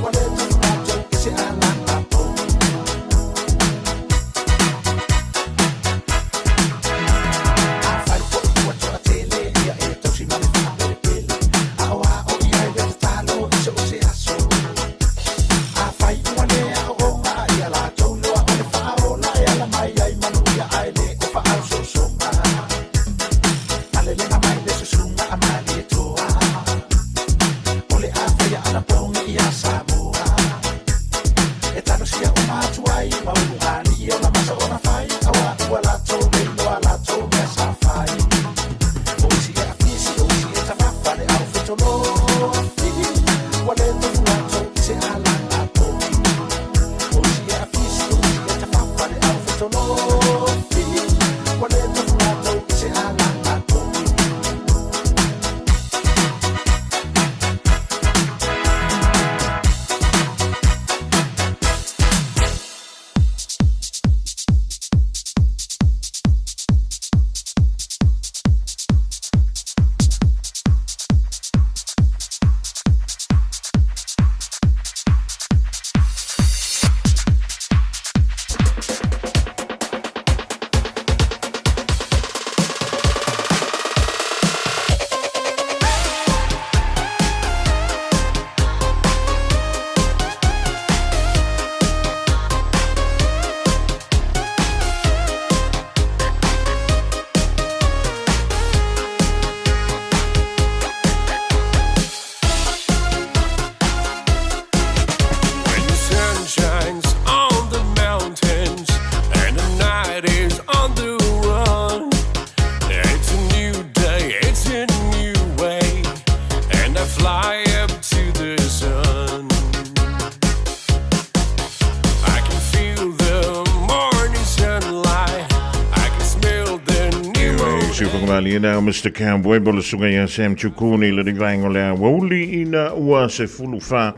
Ua le tofu latou i se alaga togi. Afai foi ua toatele ia e tausi ma le faapelepele. Aoao ia i le tatalo i so o se aso. Afai ua le aooga ia latou loa o le faaola e ala mai ai manuia ae le o faaososoga. Alelega mai le susuga a Malietoa. O le afaia anapogi ia Samoa. E talosia uma atu ai ma ulugalii o lamasa ona fai. Auā ua latou le iloa latou mea sa fai. O isi e afisi o isi e tafafa le au fetolofi. Ua le tofu latou i se alaga togi. O isi e afisi o isi e tafafa le au fetolofi. Ua le tofu latou i se alaga togi. When the sun shines on the mountains and the night is on the run, it's a new day, it's a new way, and I fly up to the sun. I can feel the morning sunlight, I can smell the new E siufagamālie na o Mr. Cowboy po le susuga ia Sam Chukuni i lenei vaega o le aoauli ina ua 14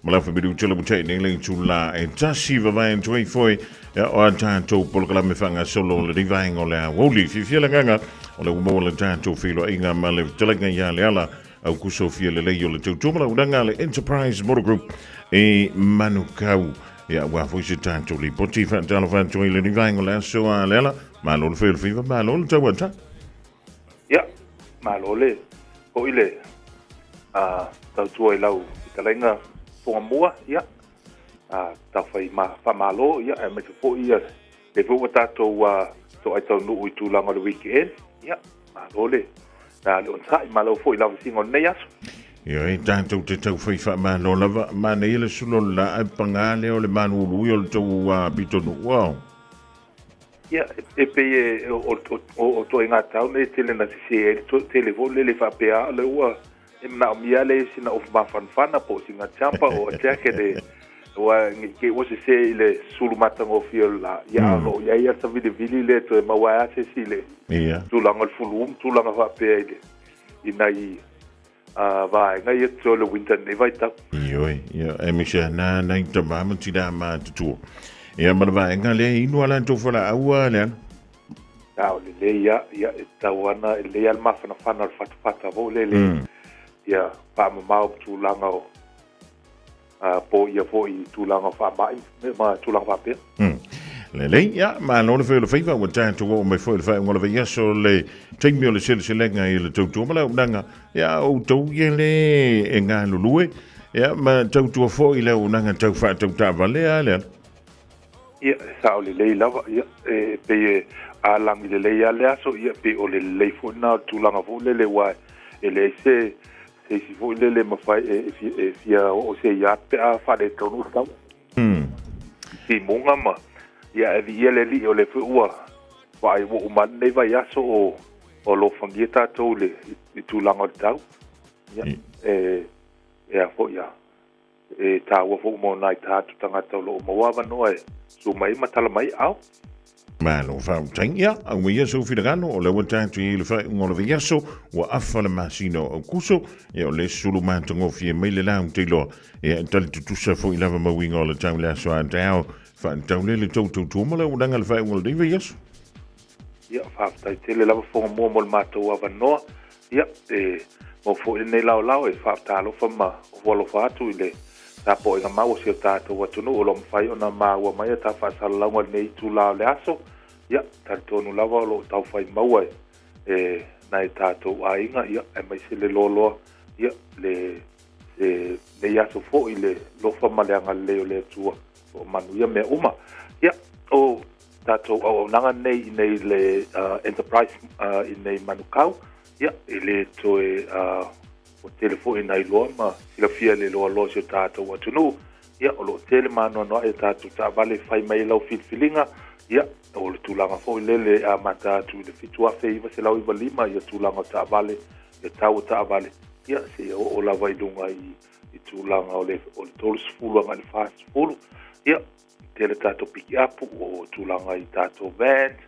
ma le afa minute le ua nei le itulā e tasi vavae atu ai foi ia o a tatou polokalame faagasolo o lenei vaega o le aoauli. Fiafia le agaga o le ua maua le tatou feiloaiga ma le fetalaiga ia Leala Aukuso fia lelei o le tautua ma launaga a le Enterprise Motor Group e Manukau. Ia aua foi se tatou lipoti faatalofa atu ai i lenei vaega o le aso a Leala. Malo le fai o le faiva, malo le tauata. Ia, malo le foi le tautua i lau fetalaiga Togamua, ia, tau fai faamalo, ia, aemaise foi ia lea foi ua tatou toai taunuu i tulaga o le weekend, ia, malo le le onosai, malo foi i lau vesiga o lenei aso. Ia e tātou te tauwhai whaamālo lava, māna ia le sulo la ai pangā lea o le māluului o le tau pito nuu ao. Ia, e pei e o, o, o, o toaiga tau nei e tele na sesē ai le tele foi lele faapea a o le ua e manaomia le sina ofu mafanafana po o sina jumper o a jacket e ua ne i te i ua sesē i le sulu matagofie o le lā, ia a o lo o i ai lava le savilivili lea e toe maua ai lava se isi i le tulaga o le fulu ma tulaga faapea i le i nai vaega ia toe o le winter i lenei vaitau. Ioe, ia, e misi a nā nai tama ma tira ma tutua. Ia, ma le vaega lea, inu a latou falaau a le ana. A o lelei ia, ia, e tau ana, e lelei a le mafanafana o le fatafata foi lele, ia, faamamao ma tulaga o, a, po ia foi i tulaga o faamai ma tulaga faapea. Lelei, ia, malo le fai o le faiva, ua tatou oo mai foi i le faaiuga o le vaiaso le taimi o le seleselega i le tautua ma le auaunaga, ia, o outou ia le e galulue, ia, ma tautua foi i le auaunaga tau faatau taavale, a le ala. Ia, e sao lelei lava, ia, e pei e alagi lelei lava le aso, ia, pei o le lelei foi lena o le tulaga foi lele, aua e leai se se isi foi lele e mafai e, e, fia oo se ia pe a faaletonu le tau. Timuga ma, ia, e viia le Alii o lea foi ua vaai ua uma atu lenei vaiaso o, o alofagia tatou i le i tulaga o le tau. Ia, e, e a foi a, e taua foi mo nai tatou tagata o lo o maua avanoa e susu mai ma tala mai ao. Malo faafetai. Ia, aumaia sou finagalo, o lea ua tatou i ai i le faaiuga o le vaiaso, ua afa le masina o Aokuso, ia o le sulu matagofie mai le lau te iloa. Ia, e tali tutusa foi lava ma uiga o le tau le aso a taeao, faatau le le tou tautua ma le auaunaga i le faaiuga o lenei vaiaso. Ia, faafetai tele lava Fogamua mo le matou avanoa. Ia, e mau foi lenei laolao e faatalofa ma ofo alofa atu i le tapuaiga mau a si o tatou atunuu o lo o mafai ona maua mai a ta faasalalauga i lenei itula o le aso. Ia, talitonu lava o lo o taufai maua e nai tatou aiga, ia, aemaise le loaloa, ia, le, le, lenei aso foi le lofa ma le agalelei o le Atua o lo o manuia mea uma. Ia, o tatou auaunaga nei i nei le enterprise i nei Manukau, ia, e le toe ua tele foi ina iloa ma silafia e le loaloa o si o tatou atunuu, ia, o lo o tele ma anoanoai a tatou taavale e fai mai ai lau filifiliga, ia, o le tulaga foi lele e amata atu i le 7,995 ia tulaga o taavale, ia tau o taavale, ia, seia oo lava i luga i i tulaga o le o le 30 agai i le 40, ia, tele tatou pikiapu o tulaga i tatou vans,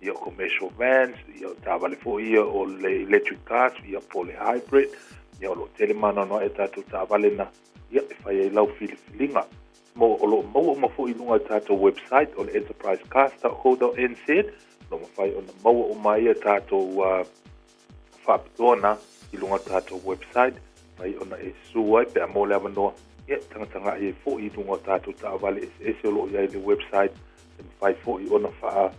ia o commercial vans, ia o taavale foi ia o le electric cars, ia po o le hybrid, ia o lo o tele maanoanoa e tatou taavale na, ia e fai ai lau filifiliga. Mo o lo o maua uma foi i luga i tatou website o le enterprisecars.co.nz, o lo o mafai ona maua uma ai a tatou faapitoa na i luga o tatou website, mai ona e susu ai pe a maua le avanoa, ia tagatagai ai foi i luga o tatou taavale eseese o lo o i ai i le website, e mafai foi ona faa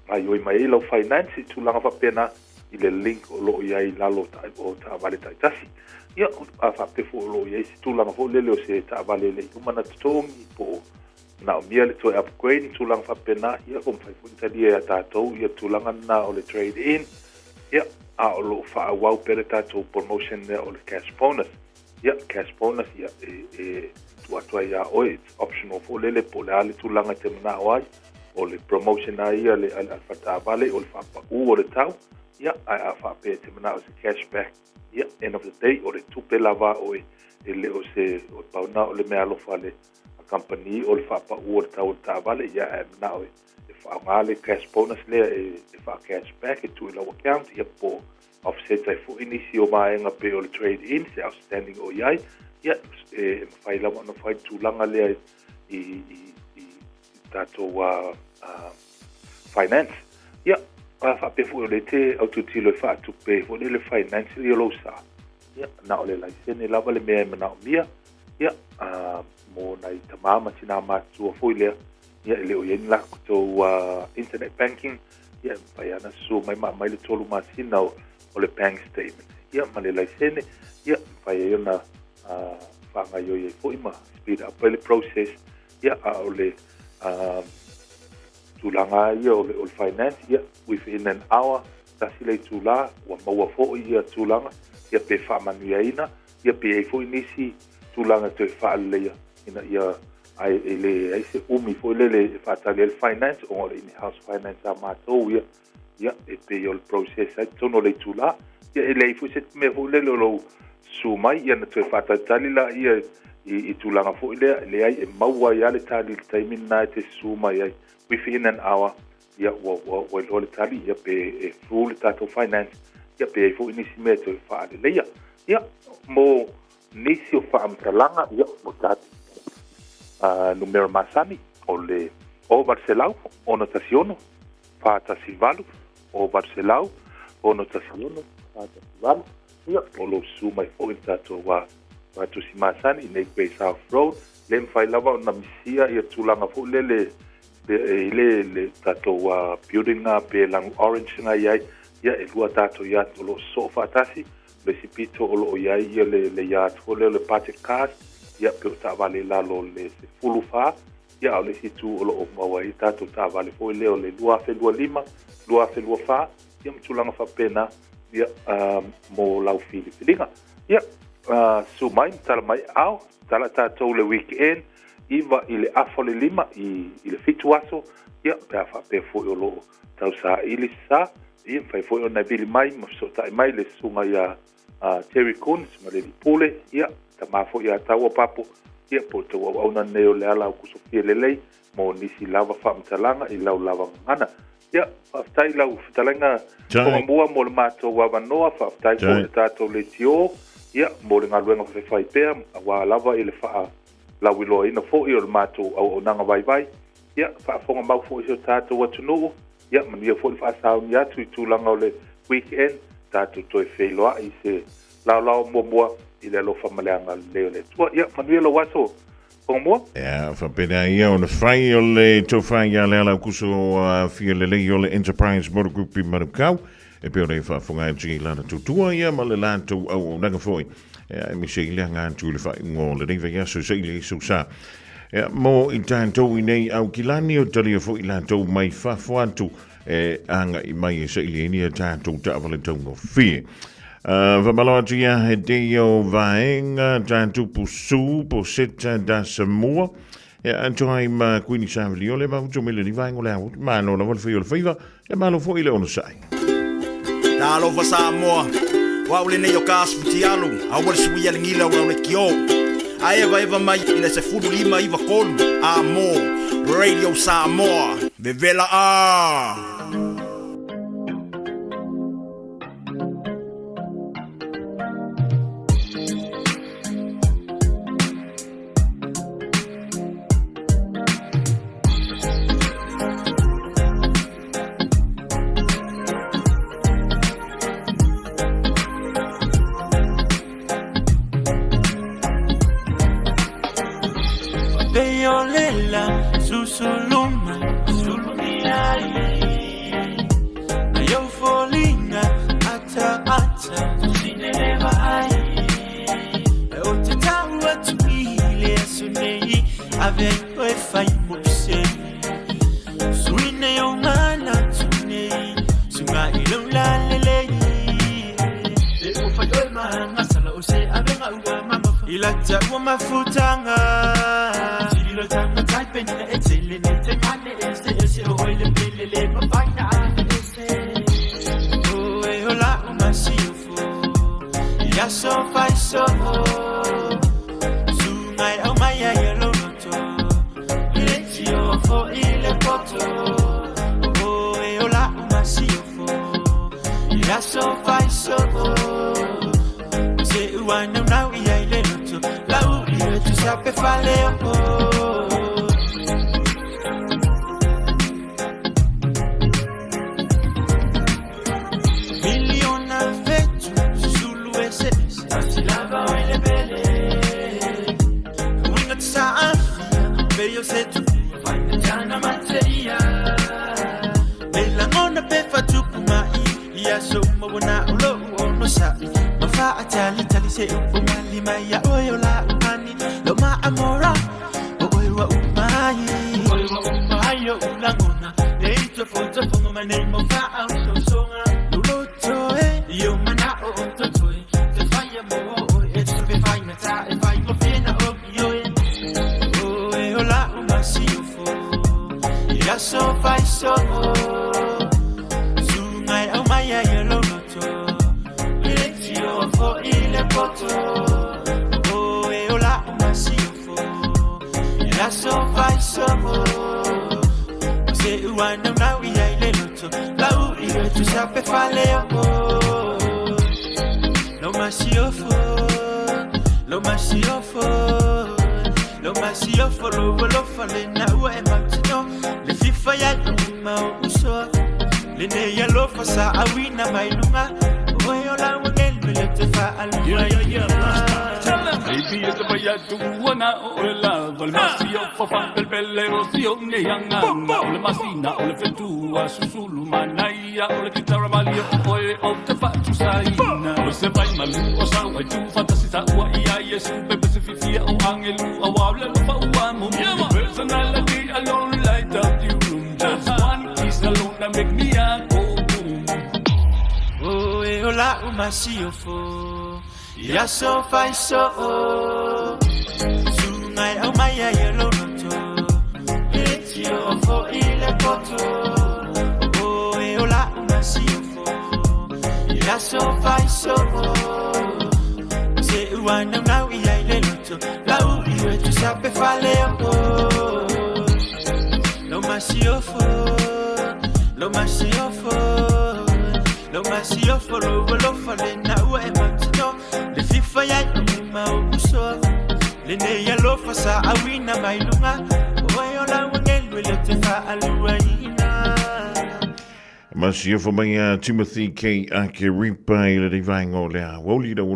gaioi mai ai lau finance i tulaga faapena i le link o lo o i ai i lalo o taavale taitasi. Ia, a faapea foi o lo o i ai se tulaga foi lele o se taavale e le i uma ona totogi po o manaomia le toe upgrade ma tulaga faapena, ia ua mafai foi ona talia ia tatou ia tulaga lena o le trade in, ia, a o lo o faaauau pea le tatou promotion lea o le cash bonus. Ia, cash bonus, ia, e, e tuu atu ai ia oe, it's optional foi lele, po o le a le tulaga e te manao ai, o le promotion lava ia a le, a le faletaavale, o le faapau o le tau, ia, ae a faapea e te manao i se cash back, ia, end of the day, o le tupe lava a oe, e le o se, o le pau lena o le meaalofa a le a kamupani o le faapau o le tau o le taavale, ia ae manao e, e faaaoga le cash bonus lea e, e faa-cash back e tuu i lau account, ia po offset ai foi nisi o vaega pei o le trade in, se outstanding o i ai, ia e, e mafai lava ona fai le tulaga lea i, i, i, i tatou finance. Ia, a faapea foi o lea e te aututilo e faatupe foi lele finance ia lou sa, ia, na o le laisene lava le mea e manaomia, ia, a, mo nai tamā ma tinā matutua foi lea, ia, e le o i ai ni latou internet banking, ia, e mafai lava ona susu mai ma aumai le tolu masina o, o le bank statement, ia, ma le laisene, ia, e mafai ai ona faagaoioi ai foi ma speed up ai le process, ia, a o le tulaga lava ia o le, o le finance, ia, within an hour, tasi le itulā, ua maua foi ia tulaga, ia pe faamanuiaina, ia pe i ai foi nisi tulaga e toe faaleleia ina ia ae e leai se umi foi lele e faatali ai le finance ona o le in-house finance a matou ia, ia e pei o le process ai totonu o le itula. Ia e leai foi se mea foi lele o lou susu mai ia ona toe faatalitali laia i tulaga foi lea, e leai e maua ai lava le tali i le taimi lena e te susu mai ai within an hour ia ua ua ua iloa le tali ia pe e through le tatou finance ia pe i ai foi nisi mea e toe faaleleia. Ia mo nisi o faamatalaga ia mo tatou numera masani o le 0800 616 418 0800 616 418 ia o lo o susu mai foi le tatou fatusi masani i nei Grey South Road. Le mafai lava ona misia ia tulaga foi lele i le le tatou building na pe lanu orange na i ai, ia e lua tatou yard o lo o sosoo faatasi. O le isi pito o lo o i ai ia le le yard foi lea o le budget cars, ia pe o taavale i lalo o le 14, ia a o le isi itu o lo o maua ai tatou taavale foi lea o le 2025, 2024, ia ma tulaga faapena, ia mo lau filifiliga. Ia, susu mai ma tala mai ao, tala tatou le weekend, 9 i le afa o le 5 i le 7 aso, ia, pe a faapea foi o lo o tausaili se sa, ia, mafai foi ona e vili mai ma fesootai mai le susuga ia Terry Kuns ma le alii pule, ia, tama foi ia Taua Papo, ia, po o le tou auauna lenei o Leala Aukusofia Lelei mo nisi lava faamatalaga i lau lava gagana. Ia, faafetai i lau fetalaiga Tongamua mo le matou avanoa, faafetai foi i le tatou leitio, ia, mo le galuega faifai pea, aua lava i le faalauiloaina foi o le matou auaunaga vaivai. Ia, faafofoga mau foi si o tatou atunuu, ia, manuia foi le faasauni atu i tulaga o le weekend, tatou toe feiloai i se laolao muamua i le alofa ma le agalelei o le Atua. Ia, manuia lou aso Tongamua. Ia, faapena ia ona fai o le tofa ia Leala Aukuso fia lelei o le Enterprise Motor Group i Manukau, e pei ona e faafofoga atu i lana tutua ia ma le latou auaunaga foi. Ia, e misi ai le aga atu i le faaiuga o lenei vaiaso seia le aso sa. Ia, mo i tatou i nei Aukilani, o talia foi latou mai fafo atu e agai mai e sailiili a tatou taavale taugofie. Faamalo atu ia he te o vaega tatou pusu po seta da Samoa. Ia atu ai ma Kuini Savilio le mafutu mai lenei vaega o le ao. Malo lava le fai o le faiva, ia malo foi le onosai. Talofa Samoa, o au lenei o ka aso futialu, aua le suia le gila o lau leitio. A evaeva mai i le 15 iva tolu, a mo Radio Samoa, vevela a! loto Lau i e tu sape fale o Lo masiofo Lo masiofo Lo masiofo lo lo fale na ua e mautino Le fifa ya ma o uso Le ne ya lo fa sa awina mai lunga Oe o la wangelu le te fa alua Yeah, yeah, yeah. Tell them. Baby, it's the way I do na o le lava le masi o fa fa bel bel o si o ne yang o le masina o le fetua susulu manaia o le kitara mali o oe o te fa tu saina o se vai malu o sa wai tu fantasi sa ua ia yesu pepe se fifia o angelu a wa le lo fa ua mo personality alone light up the room just one kiss alone that make me a go boom. Oh, e o la o masiofo Ia so fai so o Sungai au mai ai e lo loto E tio o fo i le poto Oh, e o la o masiofo Ia so fai so o Se ua nau nau i ai le loto Lau i e tu sape fale o Lo masiofo Lo masiofo Lo masiofo lo lo fale na ua e mautino Le fifa ya i ma o uso Le ne ya lo fa sa awina mai lunga Oe o la wangelu le te fa alua ina. Masia fo mai a Timothy K. Akeripa i le rivaenga o le aoauli le ua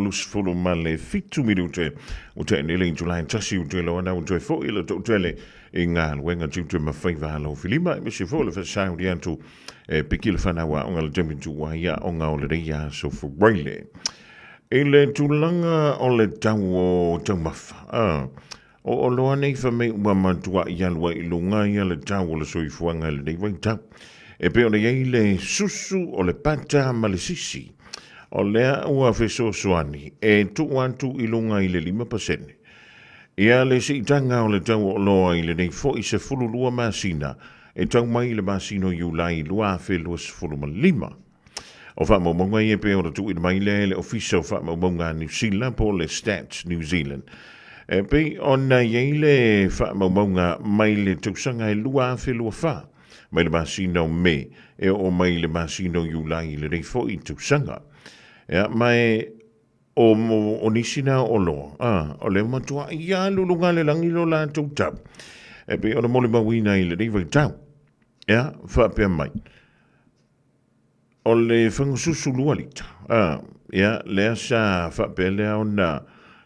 ma le 7 minute o te nele i July tasi o te loa na o te fo i le tōtele i ngā luenga tiute ma whaiva alo filima e misi fo le whasau di atu e piki le whanawa o ngā le temi tu wahia o ngā o le reia so furaile. I le tulaga o le tau o taumafa, a, o oloa nei fa mei ua matua i alu ai i luga ia le tau o le soifuaga i lenei vaitau. E pei ona i ai le susu o le pata ma le sisi, o lea ua fesoasoani e tuu atu i luga i le 5%. Ia le siitaga o le tau o oloa i lenei foi 12 masina e tau mai i le masina o Iulai 2025. O faamaumauga ia e pei ona tuuina mai lea e le Ofisa o Faamaumauga a Niu Sila po o le Stats New Zealand. E pei ona i ai le faamaumauga mai le tausaga e 2024, mai le masina o Me e oo mai i le masina o Iulai i lenei foi tausaga. Ia, ma e o, o nisi na o loa, a, o le matua ia luluga le langi lo latou tau. E pei ona molimauina i lenei vaitau. Ia, faapea mai. O le fagasusu lua lita, a, ia, lea sa faapea lea ona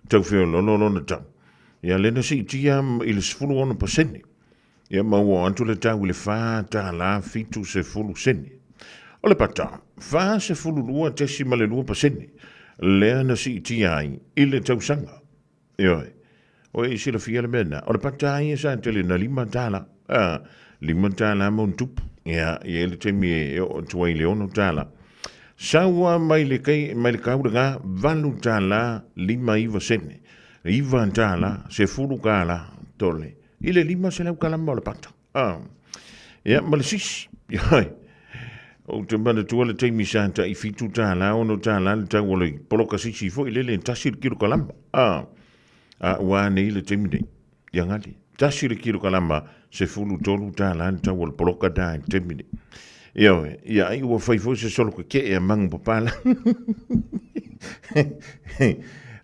tau feoloolo lona tau. Ia, lea na siitia i le 16%. Ia, ma ua oo atu le tau i le $4.70 sene. O le pata, 42.2% lea na siitia ai i le tausaga. Ioe. O e silafia le mea lena. O le pata ia sa tele na $5. A, $5 ma ona tupu. Ia, i ai le taimi e oo atu ai i le $6. Sau a mai le kai, mai le kaulaga, $8 59 sene. $9, 10 kala, tole. I le 500 kalama o le pata. A, ia, ma le sisi. Ioe. Ou te manatua le taimi sa tai $7, $6 le tau o le poloka sisi foi lele e tasi le kilokalama. A, a ua a nei le taimi nei. Ia gali. Tasi le kilokalama, $13 le tau o le poloka da i le taimi nei. Ioe, ia ai ua fai foi se solo keke'e a mangu papala.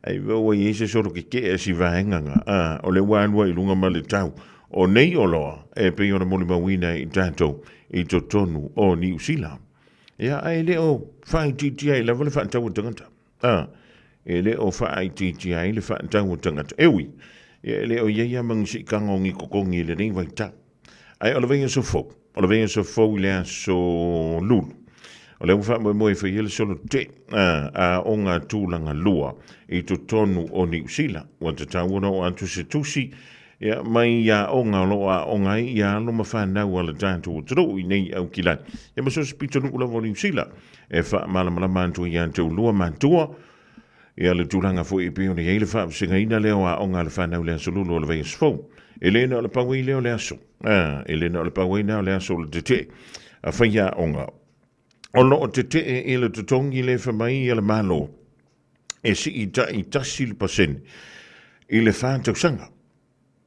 Ai ua i ai se solo keke'e a si vaega nga. A, o le ua alu ai i luga ma le tau. O nei oloa e pei ona molimauina i tatou i totonu o Niu Sila. Ia, ae le o faaitiitia ai lava le faatau a tagata. A, e le o faaitiitia ai le faatau a tagata. E ui, ia e le o i ai lava ma ni siitaga o ni totogi i lenei vaitau. Ae o le vaiaso fou, o le vaiaso fou i le aso Lulu, o lea ua faamoemoe e faia le solo te a aoga tulaga lua i totonu o Niu Sila. Ua tatau ona oo atu se tusi Ia, mai i aoga o lo o aoga ai ia alo ma fanau a le tatou atunuu i nei Aukilani. Ia ma so o se pitonuu lava o Niu Sila e faamalamalama atu ai ia te ulua matua ia le tulaga foi e pei ona i ai le faavasegaina lea o aoga a le fanau i le aso Lulu o le vaiaso fou. E le na o le pau ai lea o le aso. A, e le na o le pau ai lea o le aso o le tetee a faiaoga. O lo o tetee i le totogi le fai mai a le Malo e sii tai 1% i le 4 tausaga.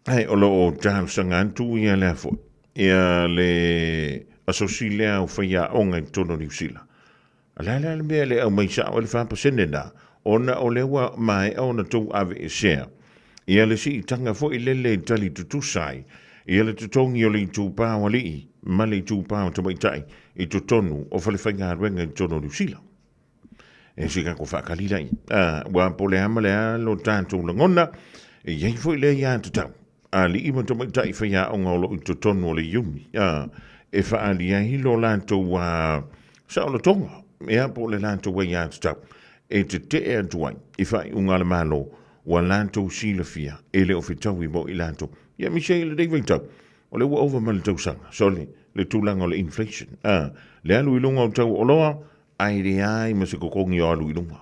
Ae o lo o talosaga atu ia lea foi, ia le asosi lea o faiaoga i totonu o Niu Sila. A le a le a le mea e le aumai sao ai le 4% na, ona o lea ua maea ona tou aveesea ia le siitaga foi lele e tali tutusa ai ia le totogi o le itupa o alii ma le itupa o tamaitai i totonu o falefaigaluega i totonu o Niu Sila. E si kako whaakali lai. Ua po le ama le a lo tātou lagona, e iai foi lea ia tatau. Alii ma tamaitai faiaoga o loo i totonu o le iuni, e faaali ai lo latou saolotoga, ia po o le latou aiatatau e tetee atu ai i faaiuga a le Malo ua latou silafia e le o fetaui mo i latou. Ia aemaise ai i lenei vaitau, o lea ua ova ma le tausaga, sole, le tulaga o le inflation, le alu i luga o tau o oloa, ae leai ma se totogi o alu i luga.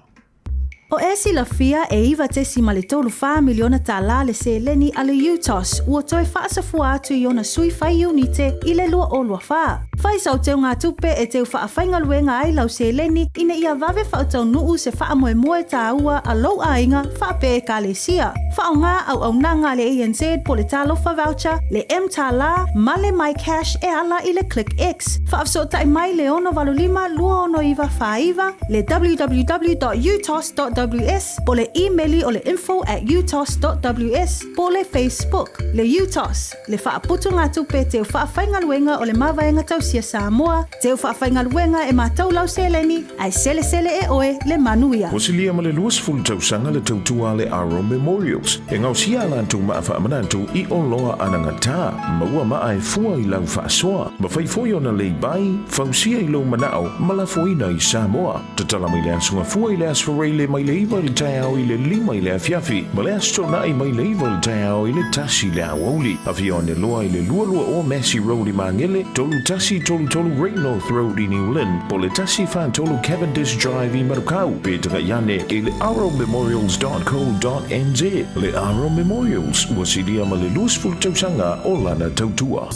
O e silafia e $9.34 miliona tālā le seleni a le UTOS ua toe faasafua atu i ona sui fai iunite i le 2024. Fai sau teugatupe e teu faafaigaluega ai lau seleni ina ia vave faataunuu se faamoemoe tāua a lou aiga faapea Ekalesia. Faaaoga auaunaga a le ANZ po le Talofa Voucher, le mTālā ma le MyCash e ala i le ClickX. Faafesootai mai le 685 269 49, le www.utos.ws po le imeli o le info at utos.ws po le Facebook. Le UTOS, le faaputugatupe teu faafaigaluega o le Mavaega Tausia Samoa, teu faafaigaluega e matou lau seleni, ae selesele e oe le manuia. Ua silia ma le 20 tausaga le tautua a le Aro Memorials e gaosia a latou maa faamanatu i oloa anagata, maua maa e fua i lau faasoa, mafai foi ona lay-by, fausia i lou manao ma lafoina i Samoa. Tatala mai le Aso Gafua i le Aso Faraile mai le 9 i le taeao i le 5 i le afiafi ma le Aso Toonai mai le 9 i le taeao i le 1 i le aoauli. Afio ane loa i le 22 Massey Road i Magele, 3133 Great North Road i New Lynn, po o le 143 Cavendish Drive i Manukau, pe tagai ane i le arrowmemorials.co.nz. Le Arrow Memorials, ua silia ma le 20 tausaga o lana tautua.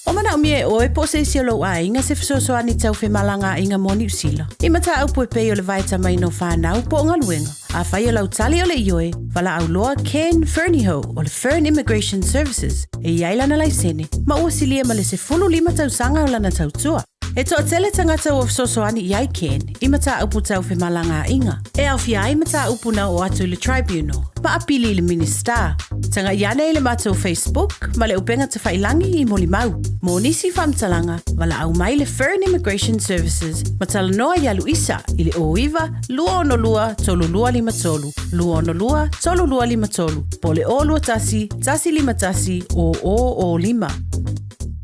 O manaomia e oe po o se isi o lou aiga se fesoasoani tau femalagaaiga mo Niu Sila. I mataupu e pei o le vaetamaina o fanau po o galuega. Afai o lau tali o le ioe, valaau loa Ken Fernihough o le Fern Immigration Services e i ai lana laisene ma ua silia ma le 15 tausaga o lana tautua. E toatele tagata ua fesoasoani i ai Ken i mataupu tau femalagaaiga, e aofia ai mataupu na oo atu i le Tribunal ma apili i le Minisita. Tagai ane i le matou Facebook ma le upega tafailangi i molimau. Mo nisi faamatalaga, valaau mai le Fern Immigration Services ma talanoa iā Luisa i le 09 262 3253, 262 3253, po o le 021 151 0005.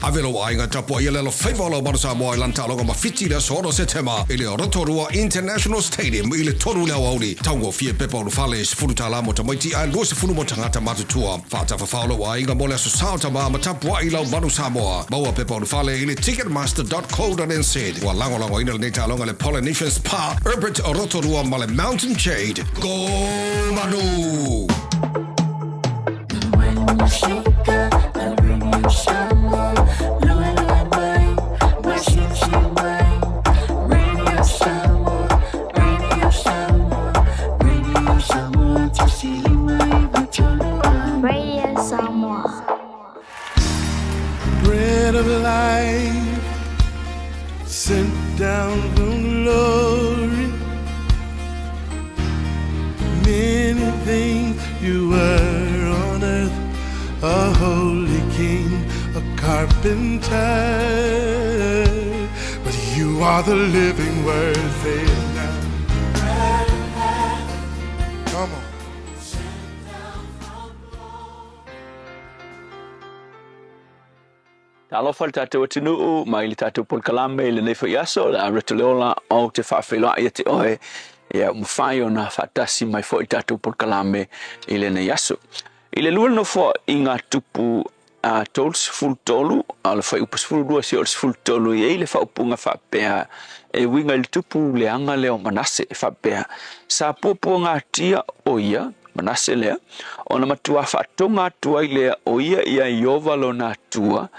Ave lou aiga tapuai le alofaiva o lau Manu Samoa i lana taaloga ma Fiti i le aso 6 Setema i le Rotorua International Stadium i le 3 i le aoauli. Taugofie pepa ulufale, $10 mo tamaiti ae $20 mo tagata matutua. Faatafafao lou aiga mo le Aso Sa o Tama ma tapuai lau Manu Samoa. Maua pepa ulufale i le ticketmaster.co.nz. Ua lagolagoina lenei taaloga e le Polynesian Spa, Herbert Rotorua ma le Mountain Jade. Go Manu! Radio Samoa. Bread of life sent down from glory. Many things you were on earth, a holy king, a carpenter. But you are the living word, say it now. Come on. Talofa le tatou atunuu mai le tatou polokalame i lenei foi aso, o le a reto le ola ou te faafeiloai ia te oe, ia ua mafai ona faatasi mai foi le tatou polokalame i lenei aso. I le lua le nofoaiga tupu a 33, a o le fuaiupu 12 seia oo i le 13, e i ai le faaupuga faapea e uiga i le tupu leaga lea o Manase, e faapea, Sa puapuagatia o ia, Manase lea, ona matuā faatoga atu ai lea o ia iā Ieova lona Atua,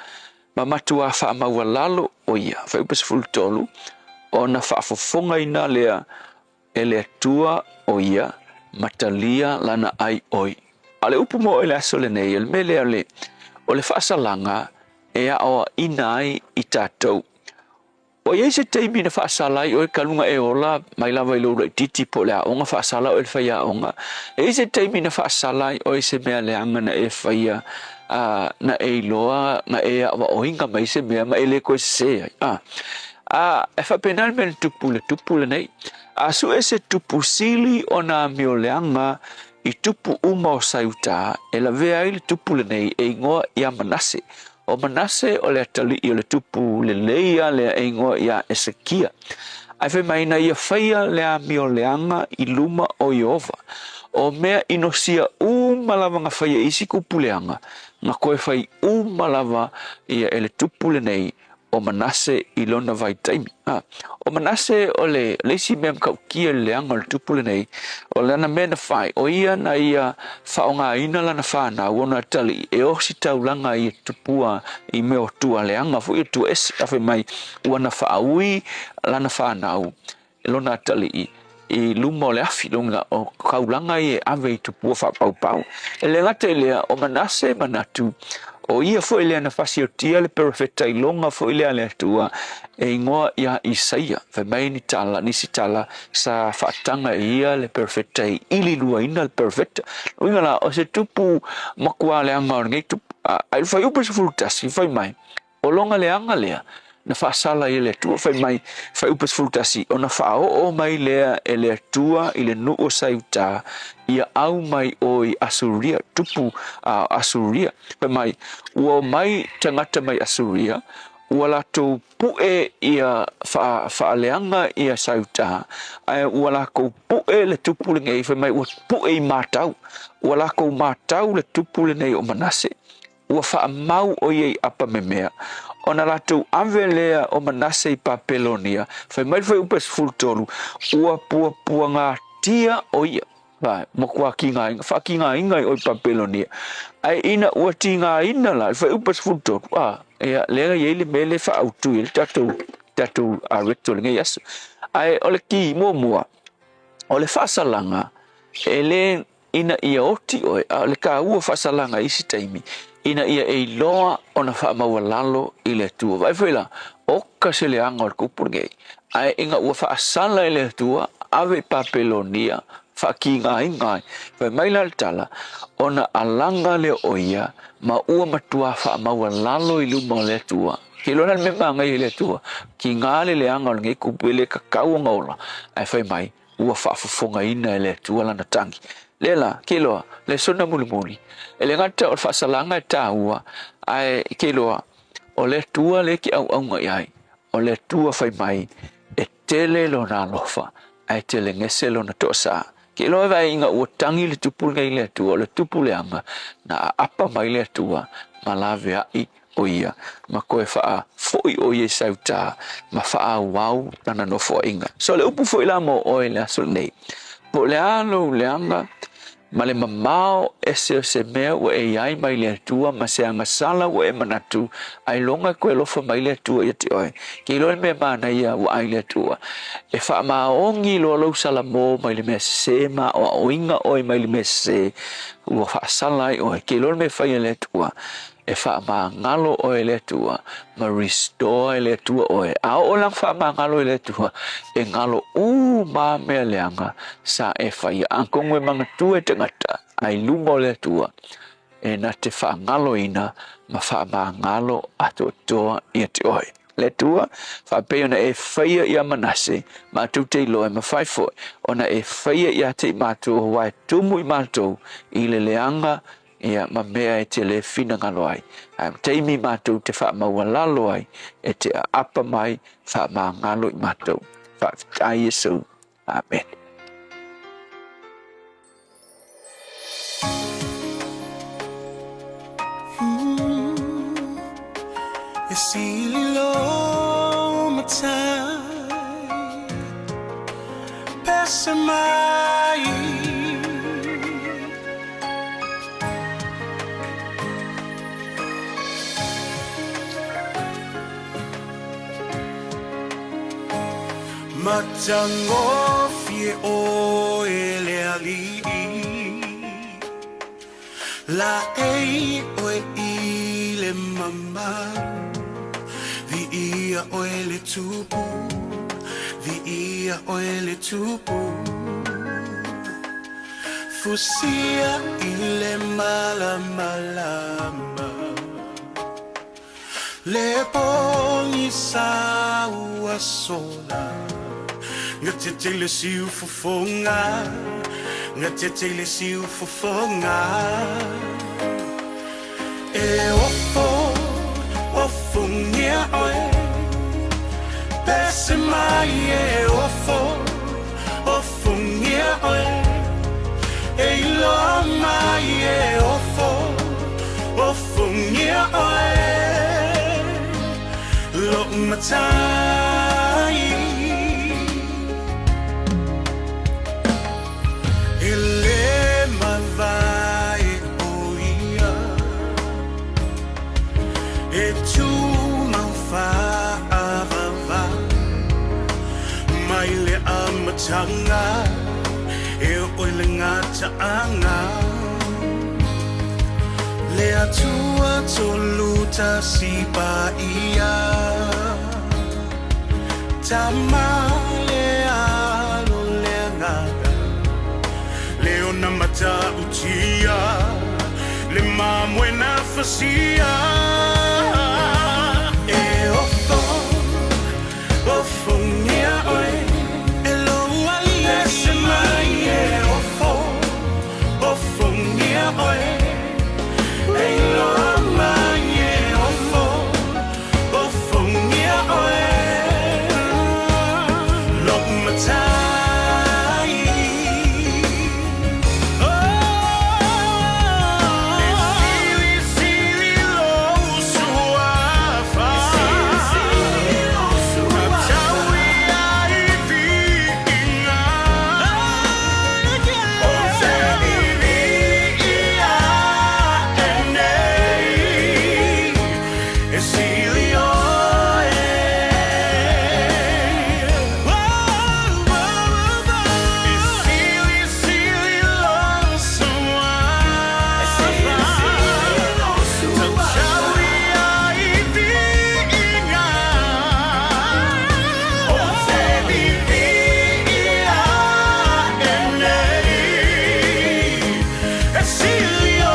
ma matuā faamaualalo o ia. Fuaiupu 13, ona faafofogaina lea e le Atua o ia, ma talia lana ai oi. A o le upu mo oe i le aso lenei, o le mea lea o le, o le faasalaga e aoaina ai i tatou. Ua i ai se taimi na faasala ai oe talu na e ola mai lava i lou laitiiti po o le aoga, faasala oe i le faiaoga? E i ai se taimi na faasala ai oe i se mea leaga na e faia, a, na e iloa na e aoaoina mai se mea ma e le toe sese ai? A, a, e faapena le mea na tupu i le tupu lenei. A sue se tupu sili ona amioleaga i tupu uma o Saiutā, e lavea ai le tupu lenei e igoa ia Manase. O Manase o le atalii o le tupu lelei a lea e igoa ia Esekia. Ae fai mai na ia faia le amioleaga i luma o Ieova. O mea inosia uma lava na faia e isi tupu leaga, na toe fai uma lava ia e le tupu lenei o Manase i lona vaitaimi. A, o Manase o le, le isi mea matautia i le leaga o le tupu lenei, o lana mea na fai, o ia na ia faaaogaina lana fanau ona atalii e ositaulaga ai e tupua i mea o tua leaga foi o tua ese. A fai mai, ua na faaui lana fanau e lona atalii i luma o le afi, lona o kaulaga ia e ave i tupua faapaupau. E le gata i lea, o Manase manatu, o ia foi lea na fasiotia le perofeta iloga foi lea a le Atua e igoa ia Isaia. Fai mai ni tala, nisi tala sa faataga e ia le perofeta e ililuaina le perofeta. Uiga la, o se tupu matua leaga o lenei tupu. A i le fuaiupu 11, fai mai, O lona leaga lea, na faasala ai e le Atua, fai mai, Fuaiupu 11, ona faaoo mai lea e le Atua i le nuu o Saiutā, ia au mai oe i Asuria, tupu a Asuria. Fai mai, ua omai tagata mai Asuria, ua latou puʻe ia faaleaga ia Saiutā, ae ua latou puʻe le tupu lenei, fai mai, ua puʻe i matau, ua latou matau le tupu lenei o Manase. Ua faamau ʻo ia i apamemea, ona latou ave lea o Manase i Papelonia, fai mai le fuaiupu 13, ua puapuagatia ʻo ia, vae, matua tigaina, faatigaina ai ʻoe i Papelonia. Ae ina ua tigaina la, le fuaiupu 13, a, ia, lea na i ai le mea lea e faaautu i ai le tatou, tatou recto i lenei aso. Ae o le ki muamua, o le faasalaga, e le ina ia oti ʻoe, a o le kāua faasalaga i isi taimi, ina ia e iloa ona faamaualalo i le Atua. Vaai foi la, oka se leaga o le kupu lenei, ae ina ua faasala e le Atua, ave i Papelonia, faatigaina ai. Fai mai la le tala, ona alaga lea o ia, ma ua matuā faamaualalo i luma o le Atua. Ke iloa la le mea manaia i le Atua, tiga le leaga o lenei kupu, e le tatau ona ola, ae fai mai, ua faafofogaina e le Atua lana tagi. Lea la, ke iloa, lesona mulimuli, e le gata o le faasalaga e tāua, ae ke iloa, o le Atua lea e te auauna i ai, o le Atua fai mai, e tele lona alofa, ae tele gese lona toasā. Ke iloa e vaai ina ua tagi le tupu lenei i le Atua, o le tupu leaga, na aapa mai le Atua ma laveai ʻo ia, ma toe faafoi ʻo ia i Sautā, ma faaauau lana nofoaiga. So le upu foi la mo ʻoe i le aso lenei, po o le a lou leaga ma le mamao ese o se mea ua e i ai mai le Atua ma se agasala ua e manatu, ailoga e toe alofa mai le Atua ia te oe. Ke iloa le mea manaia ua ai le Atua, e faamaoni loa lou salamo mai le mea sese ma aoaoina ʻoe mai le mea sese ua faasala ai ʻoe. Ke iloa le mea e fai e le Atua, E faamagalo ʻoe e le Atua, ma restore e le Atua ʻoe. A oo la faamagalo e le Atua, e galo uma mea leaga sa e faia. Atonu e manatua e tagata, a i luma o le Atua, e na te faagaloina ma faamagalo atoatoa ia te oe. Le Atua, faapei ona e faia ia Manase, matou te iloa e mafai foi ona e faia ia te i matou aua e tumu i matou i le leaga ia, ma mea e te le finagalo ai. Ae taimi matou te faamaualalo ai, e te aapa mai, faamagalo i matou. Faafetai Iesu. Amene. E sili lo matai Pese mai Matagofie ʻoe le aliʻi Laei ʻoe i le mamalu Viia. Viia oe le Tupu, viia oe le Tupu. Fusia i le malamalama, le pogisa ua sola. Gatete i le siufofoga, gatete i le siufofoga. E ofo, ofogia oe, pese mai e ofo, ofogia oe. E iloa mai e ofo, ofogia oe. Lou matai. E le mavae o ia, e tumau faavavau mai le amataga e oo i le gataaga. Le Atua tolu tasi paia, Tama le Alo le Agaga, le ona matautia, le mamoe na fasia. E ofo, ofogia oe, e lou alii. Pese mai e ofo, ofogia oe. E iloa mai e ofo, ofogia oe. Lou matai. E silisili lou suafa, tatau ia i viiga. Ou te viviia ae nei, e sili oe. E silisili lou suafa, tatau ia i viiga. Ou te viviia ae nei, e sili oe.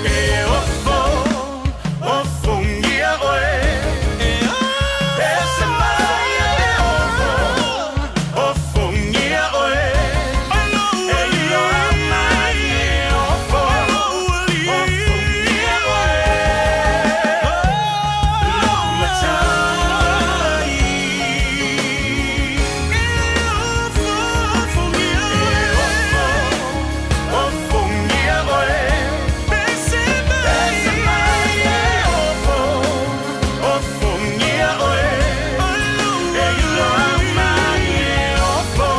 E ofo, ofogia oe, pese mai e ofo, ofogia oe. E iloa mai e ofo, ofogia oe. Lou matai. E ofo, ofogia oe. Pese mai e ofo, ofogia oe. E iloa mai e ofo,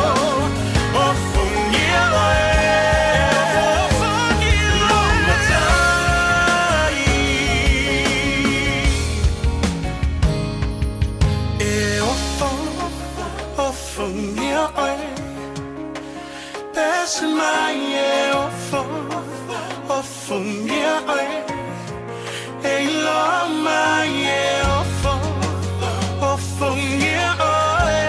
ofogia oe. Lou matai. E ofo, ofogia oe. Pese mai e ofo, ofogia oe. E iloa mai e ofo, ofogia oe.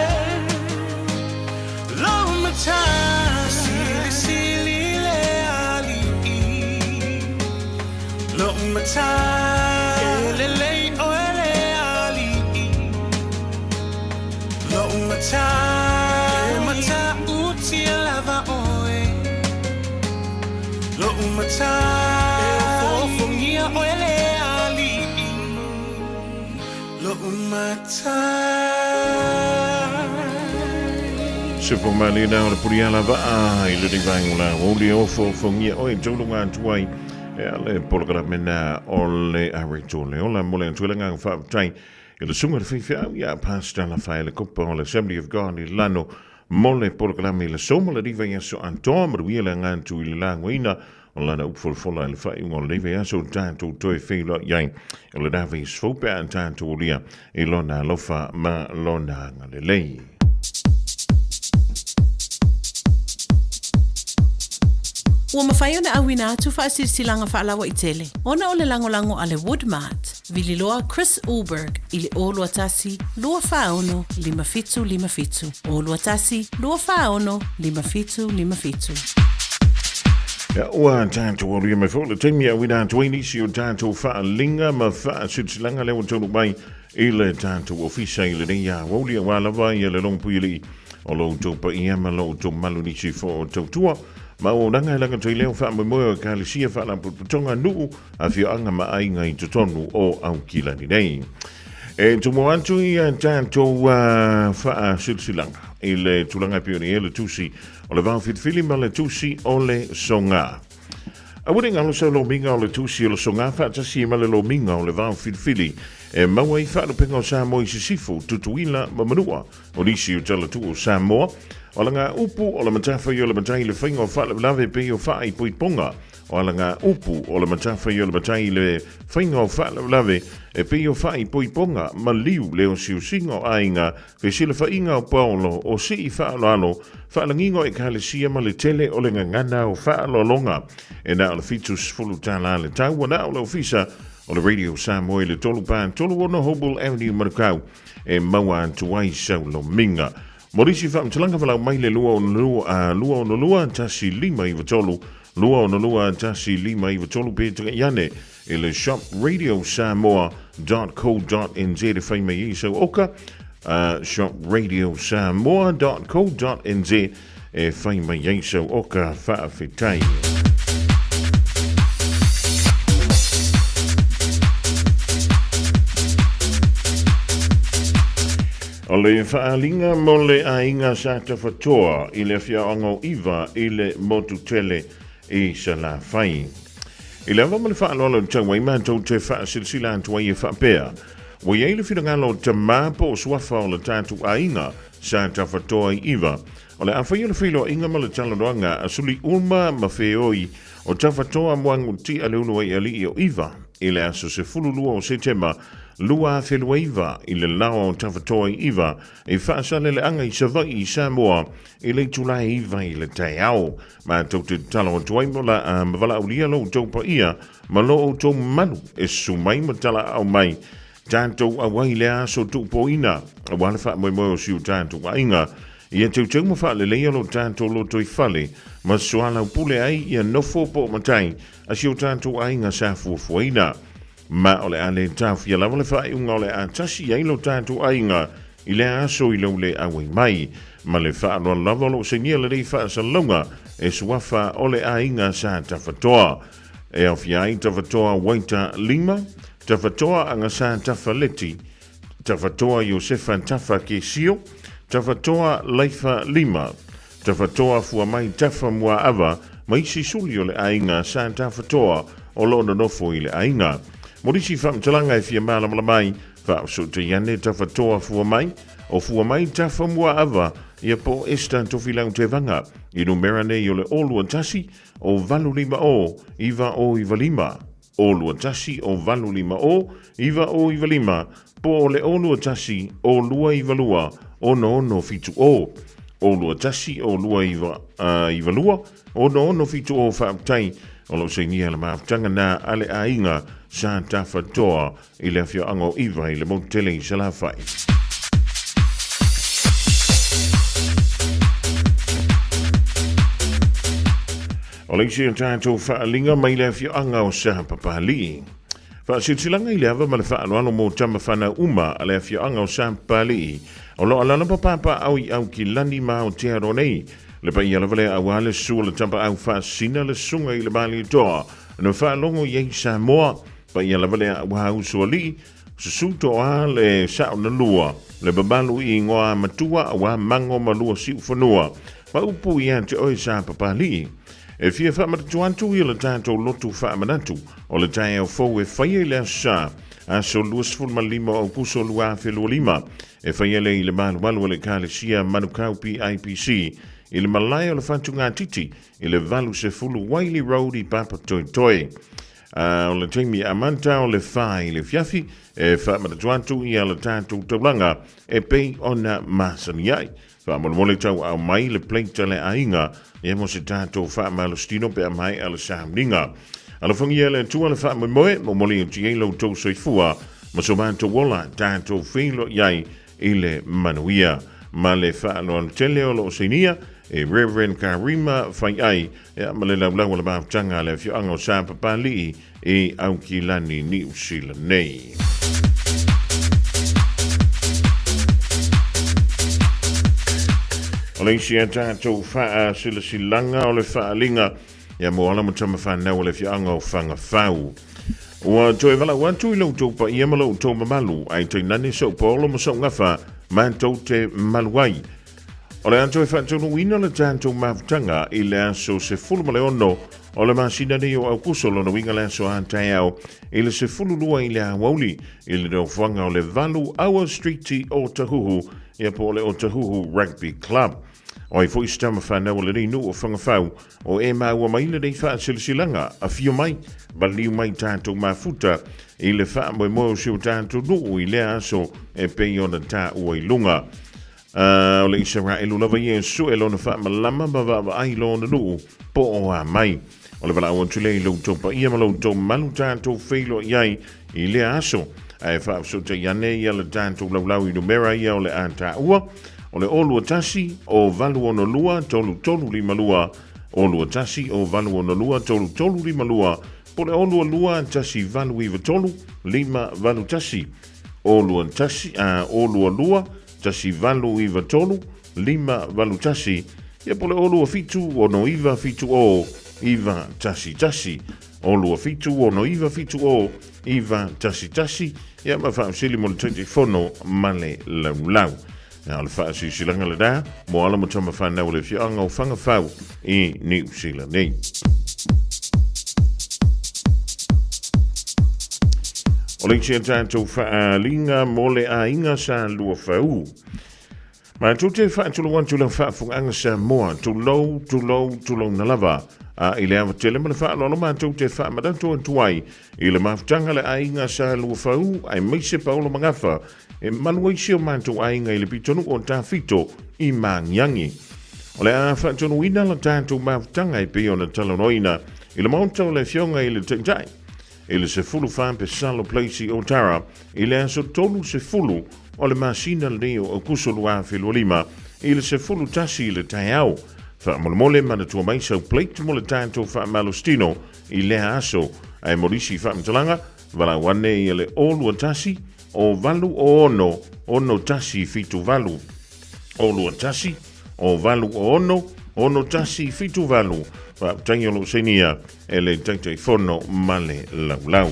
Lou matai. Silisili le alii, lou matai. E lelei oe le alii, lou matai. E matautia lava oe, lou matai. E ofoofogia oe le alii, lou matai. Se fomali na o le puri ala vaa i le vaenga o le aoauli e ofoofogia oe tauluga atu ai e le polokalame na o le Areto le Ola mo le atu le agaga faafetai i le susuga i le faifeau ia Pastor Lafaele Kopa o le Assembly of God i Lano mo le polokalame i le aso ma le 9 aso atoa manuia le aga atu i le lagoina o lana upu folafola i le faaiuga o lenei vaiaso tatou toe feiloai ai o lena vaiaso fou pe a tatou aulia i lona alofa ma lona agalelei. Ua mafai ona auina atu faasilasilaga faalauaitele ona o le lagolago a le Woodmart, Vililoa Chris Ulberg i le 021 246 5757, 021 246 5757. Ia, ua tatou aluia mai foi le taimi e auina atu ai nisi o tatou faaaliga ma faasilasilaga lea ua taunuu mai i le tatou ofisa i lenei aoauli aua lava ia le logopui alii o lo outou paia ma lo outou malu nisi foi o tautua ma auaunaga e lagatoi lea o faamoemoe o Ekalesia, Faalapotopotoga, nuu, afioaga ma aiga i totonu o Aukilani nei. E tumu atu i a tatou faasilasilaga i le tulaga e pei ona i ai le tusi o le vaofilifili ma le tusi o le soga. Aua ne i galo sau lomiga o le tusi o le soga faatasi ma le lomiga o le vaofilifili e maua ai faalupega o Samoa i Sisifo, Tutuila ma Manua. O nisi o talatuu o Samoa, o ala upu o le matafai o le matai i le faiga o faalavelave pei o faaipoipoga. O ala upu o le matafai o le matai i le faiga o faalavelave e pei o faaipoipoga, maliu, le osiosiga o aiga, fesilafaiga o paolo, o sii faaaloalo, faalagiga o ekalesia ma le tele o le gagana o faaaloaloga. E na o le $70 le tau, ua na o le ofisa o le Radio Samoa i le 3 4 3 6 Hobel Avenue, Manukau, e maua atu ai sau lomiga. Mo nisi faamatalaga valaau mai le 262 262 1593 262 1593 pe tagai ane i le shopradiosamoa.co.nz e fai mai ai sau oka shopradiosamoa.co.nz e fai mai ai sau oka faafetai. O le faaaliga mo le aiga sa tafatoa i le afioaga o Iva i le motu tele i Salafai. I le ava ma le faaaloalo i tau ai matou te faasilasila atu ai e faapea, ua i ai le finagalo o tamā po o suafa o le tatou aiga sa tafatoa i Iva, o le a faia le feiloaiga ma le talanoaga a suli uma ma feoi o tafatoa Muagututia le uluai alii o Iva i le aso 12 o Setema 2029 i le laoa o Tafatoa i Iva i Faasaleleaga i Savaii i Samoa i le itula e 9 i le taeao. Matou te tatalo atu ai mo la ma valaaulia lo outou paia ma lo outou mamalu e susu mai ma talaau mai tatou auai le aso tuupoina aua le faamoemoe o si o tatou aiga ia teuteu ma faaleleia lo tatou lotoifale ma soalaupule ai ia nofo po o matai a si o tatou aiga sa fuafuaina. Ma o le a le taofia lava le faaiuga o le a tasi ai lo tatou aiga i le aso i lou le auai mai. Ma le faaaloalo lava o lo o sainia lenei faasalalauga e suafa o le aiga sa Tafatoa. E aofia ai Tafatoa Waita Lima, Tafatoa Agasa Tafaleti, Tafatoa Iosefa Tafa Kesio, Tafatoa Laifa Lima, Tafatoa Fuamai Tafa Muaava ma isi suli o le aiga sa Tafatoa o lo o nonofo i le aiga. Mo nisi faamatalaga e fia malamalama ai, faaosootai ane Tafatoa Fuamai, o Fuamai Tafa Muaava, ia po o Esther Tofilau Tevaga, i numera nei o le 021 o 850 9095. 021 o 850 9095 po o le 021 o 292 6670. 021 o 292 6670 Faafetai o lo o sainia le mafutaga na a le aiga sa Tafatoa i le afioaga o Iva i le motu tele i Salafai. O le isi o tatou faaaliga mai le afioaga o Sapapalii. Faasilasilaga i le ava ma le faaaloalo mo tama fanau uma a le afioaga o Sapapalii o lo o alaala ma papaaao i Aukilani ma Aotearoa nei. Le paia lava lea aua le susu o le tapaau faasina le susuga i le Malietoa na faalogo i ai Samoa. Paia lava lea aua uso alii, susu toa le sao na lua, le mamalu i ingoa matua aua mango ma lua siufanua, ma upu ia te oe sa Papalii. E fia faamanatu atu i le tatou lotu faamanatu o le taeao fou e faia i le Aso Sa, aso 25 o Aokuso 2025, e faia lea i le malumalu o le Ekalesia Manukau PIPC i le malae o le Fatugatiti i le 80 Wylie Road i Papatoetoe. A o le taimi amata o le fa i le fiafi e faamanatu atu ia le tatou taulaga e pei ona masani ai. Faamolemole tauaao mai le plate a le aiga ia mo se tatou faamalositino pe a maea le sauniga. Alofagia e le Atua le faamoemoe, momoli atu i ai lo outou soifua ma so matou ola tatou feiloai ai i le manuia. Ma le faaaloalo tele o lo o sainia e Rev. Karima Faiai ia ma le laulau o le mafutaga a le afioaga o Sapapalii i Aukilani, Niu Sila nei. O le isi a tatou faasilasilaga o le faaaliga ia mo ala ma tama fanau o le afioaga o Fagafau. Ua toe valaau atu i lo outou paia ma lo outou mamalu, ae tainane sou paolo ma sou gafa matou te malu ai. O le a toe faataunuuina le tatou mafutaga i le aso 16 o le masina nei o Aukuso, lona uiga le aso a taeao i le 12 i le aoauli i le nofoaga o le 8 Aua Street o Otahuhu, ia po o le Otahuhu Rugby Club. O ai foi se tama fanau o lenei nuu o Fagafau o e maua mai lenei faasilasilaga, afio mai, maliu mai tatou mafuta i le faamoemoe o si o tatou nuu i lea aso e pei ona taua i luga. A o le Isaraelu lava ia e sue lona faamalama ma vaavaai lona nuu po o a mai. O le valaau atu lea i lo outou paia ma lo outou mamalu tatou feiloai ai i lea aso. Ae faafesootai ane ia le tatou laulau i numera ia o le a taua, o le 021 o 862 3352, 021 o 862 3352, po o le 022 1893 581, 021 a 022 1893 581, ia po o le 027 6970 911, 027 6970 911, ia ma faafesili mo le Taitaifono ma le Laulau. Na o le faasilasilaga lena mo ala ma tama fanau o le afioaga o Fagafau i Niu Sila nei. O le isi a tatou faaaliga mo le aiga sa Luafaū. Matou te faatulou atu lau faafofogaaga Samoa, tulou, tulou, tulouna lava. A i le ava tele ma le faaaloalo matou te faamanatu atu ai i le mafutaga a le aiga sa Luafaū aemaise Paolo Magafa e malu ai si o matou aiga i le pitonuu o Tafito i Magiagi. O le a faatonuina la tatou mafutaga e pei ona talanoaina i le Maota o le Afioga i le Taitai i le 14 Pesalo Place i Otara i le aso 30 o le masina lenei o Aokuso 2025 i le 11 i le taeao. Faamolemole manatua mai sau plate mo le tatou faamalositino i lea aso. Ae mo nisi faamatalaga, valaau ane ia le 021 o 8 o 6 6 1 7 8. 021 o 8 o 6 6 1 7 8. Faafetai o lo o sainia e le Taitaifono ma le Laulau.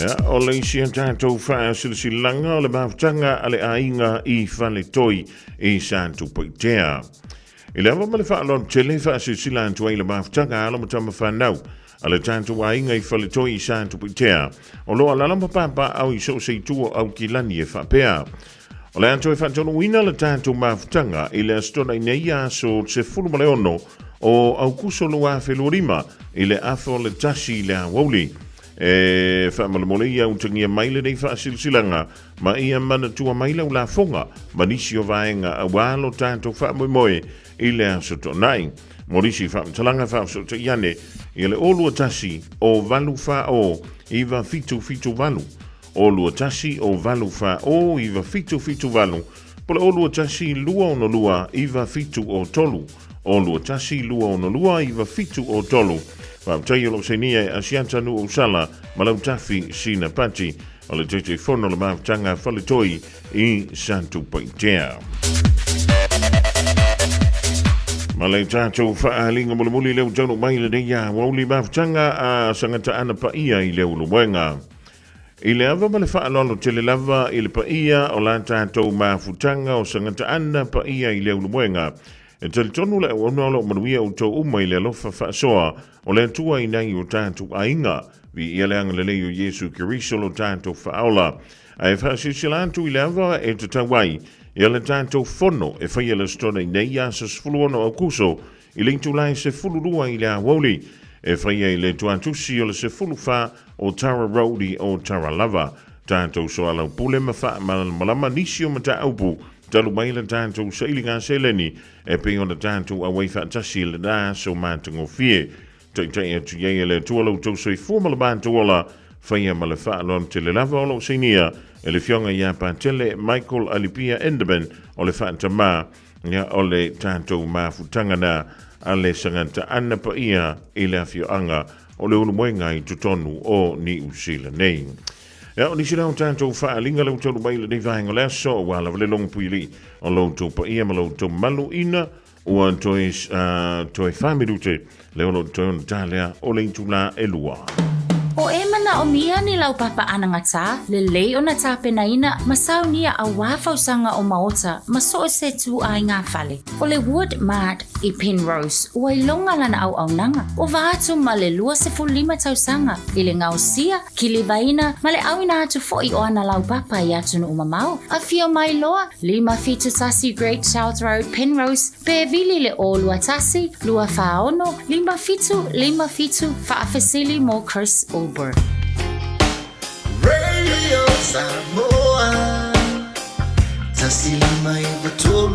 Ia, o le isi a tatou faasilasilaga o le mafutaga a le aiga i Faletoi i Satupaitea. I le ava ma le faaaloalo tele e faasilasila atu ai le mafutaga a alo ma tama fanau a le tatou aiga i Faletoi i Satupaitea, o lo o alaala ma papaaao i so o se itu o Aukilani e faapea. O le a toe faataunuuina le tatou mafutaga i le Aso Toonai nei aso 16 o Aukuso 2025 i le afa o le 1 i le aoauli. E faamolemole ia utagia mai lenei faasilasilaga ma ia manatua mai lau lafoga ma nisi o vaega aua lo tatou faamoemoe i le Aso Toonai. Mo nisi faamatalaga faafesootai ane ia le 021 o 8 4 0 9 7 7 8 O 21 o 8 4 o 9 7 7 8 po le O 21 2 6 2 9 7 o 3 O 21 2 6 2 9 7 o 3. Faafetai o lo o sainia e Asiata Nuuausala ma Lautafi Sina Pati o le Taitaifono o le Mafutaga Faletoi i Satupaitea. Ma le tatou faaaliga mulimuli lea ua taunuu mai lenei aoauli mafutaga a Sagataana Paia i Leulumoega. I le ava ma le faaaloalo tele lava i le paia o la tatou mafutaga o Sagataana Paia i Leulumoega, e talitonu le auauna o lo o manuia outou uma i le alofa faasoa o le Atua i nai o tatou aiga. Viia le agalelei o Iesu Keriso lo tatou Faaola. Ae faasilasila atu i le ava e tatau ai ia le tatou fono e faia le Aso Toonai nei aso 16 Aukuso i le itula e 12 i le aoauli. e faia i le tuatusi o le 14 o Tara Road i Ōtara lava. Tatou soalaupule ma faamalamalama nisi o mataupu talu mai le tatou sailiga seleni e pei ona tatou auai faatasi i lena aso matagofie. Taitai atu i ai e le Atua lo outou soifua ma le matou ola, faia ma le faaaloalo tele lava o lo o sainia e le Afioga ia Patele Michael Alipia Enderman o le faatamā ia o le tatou mafutaga na a le sagataana paia i le afioaga o le Ulumoega i totonu o Niu Sila nei. Ia, o nisi la o tatou faaaliga le ua talu mai lenei vaega o le aso, ua lava le logo puialii o lo outou paia ma lo outou maluina. Ua toe, toe 4 minute le ono toe ono tālea o le itulā e lua. O e manaʻomia ni laupapa anagatā, lelei ona tapenaina ma saunia auā fausaga o maota ma so o se tū-aiga fale. O le Wood Mart i Penrose ua iloga lana auaunaga, ua atu ma le 25 tausaga i le gaosia, kilivaina ma le ʻauina atu foʻi o ana laupapa i atunuu mamao. Afio mai loa, 571 Great South Road, Penrose, pe vili le 021 246 5757 faafesili mo Chris Ulber. Radio Samoa 105 3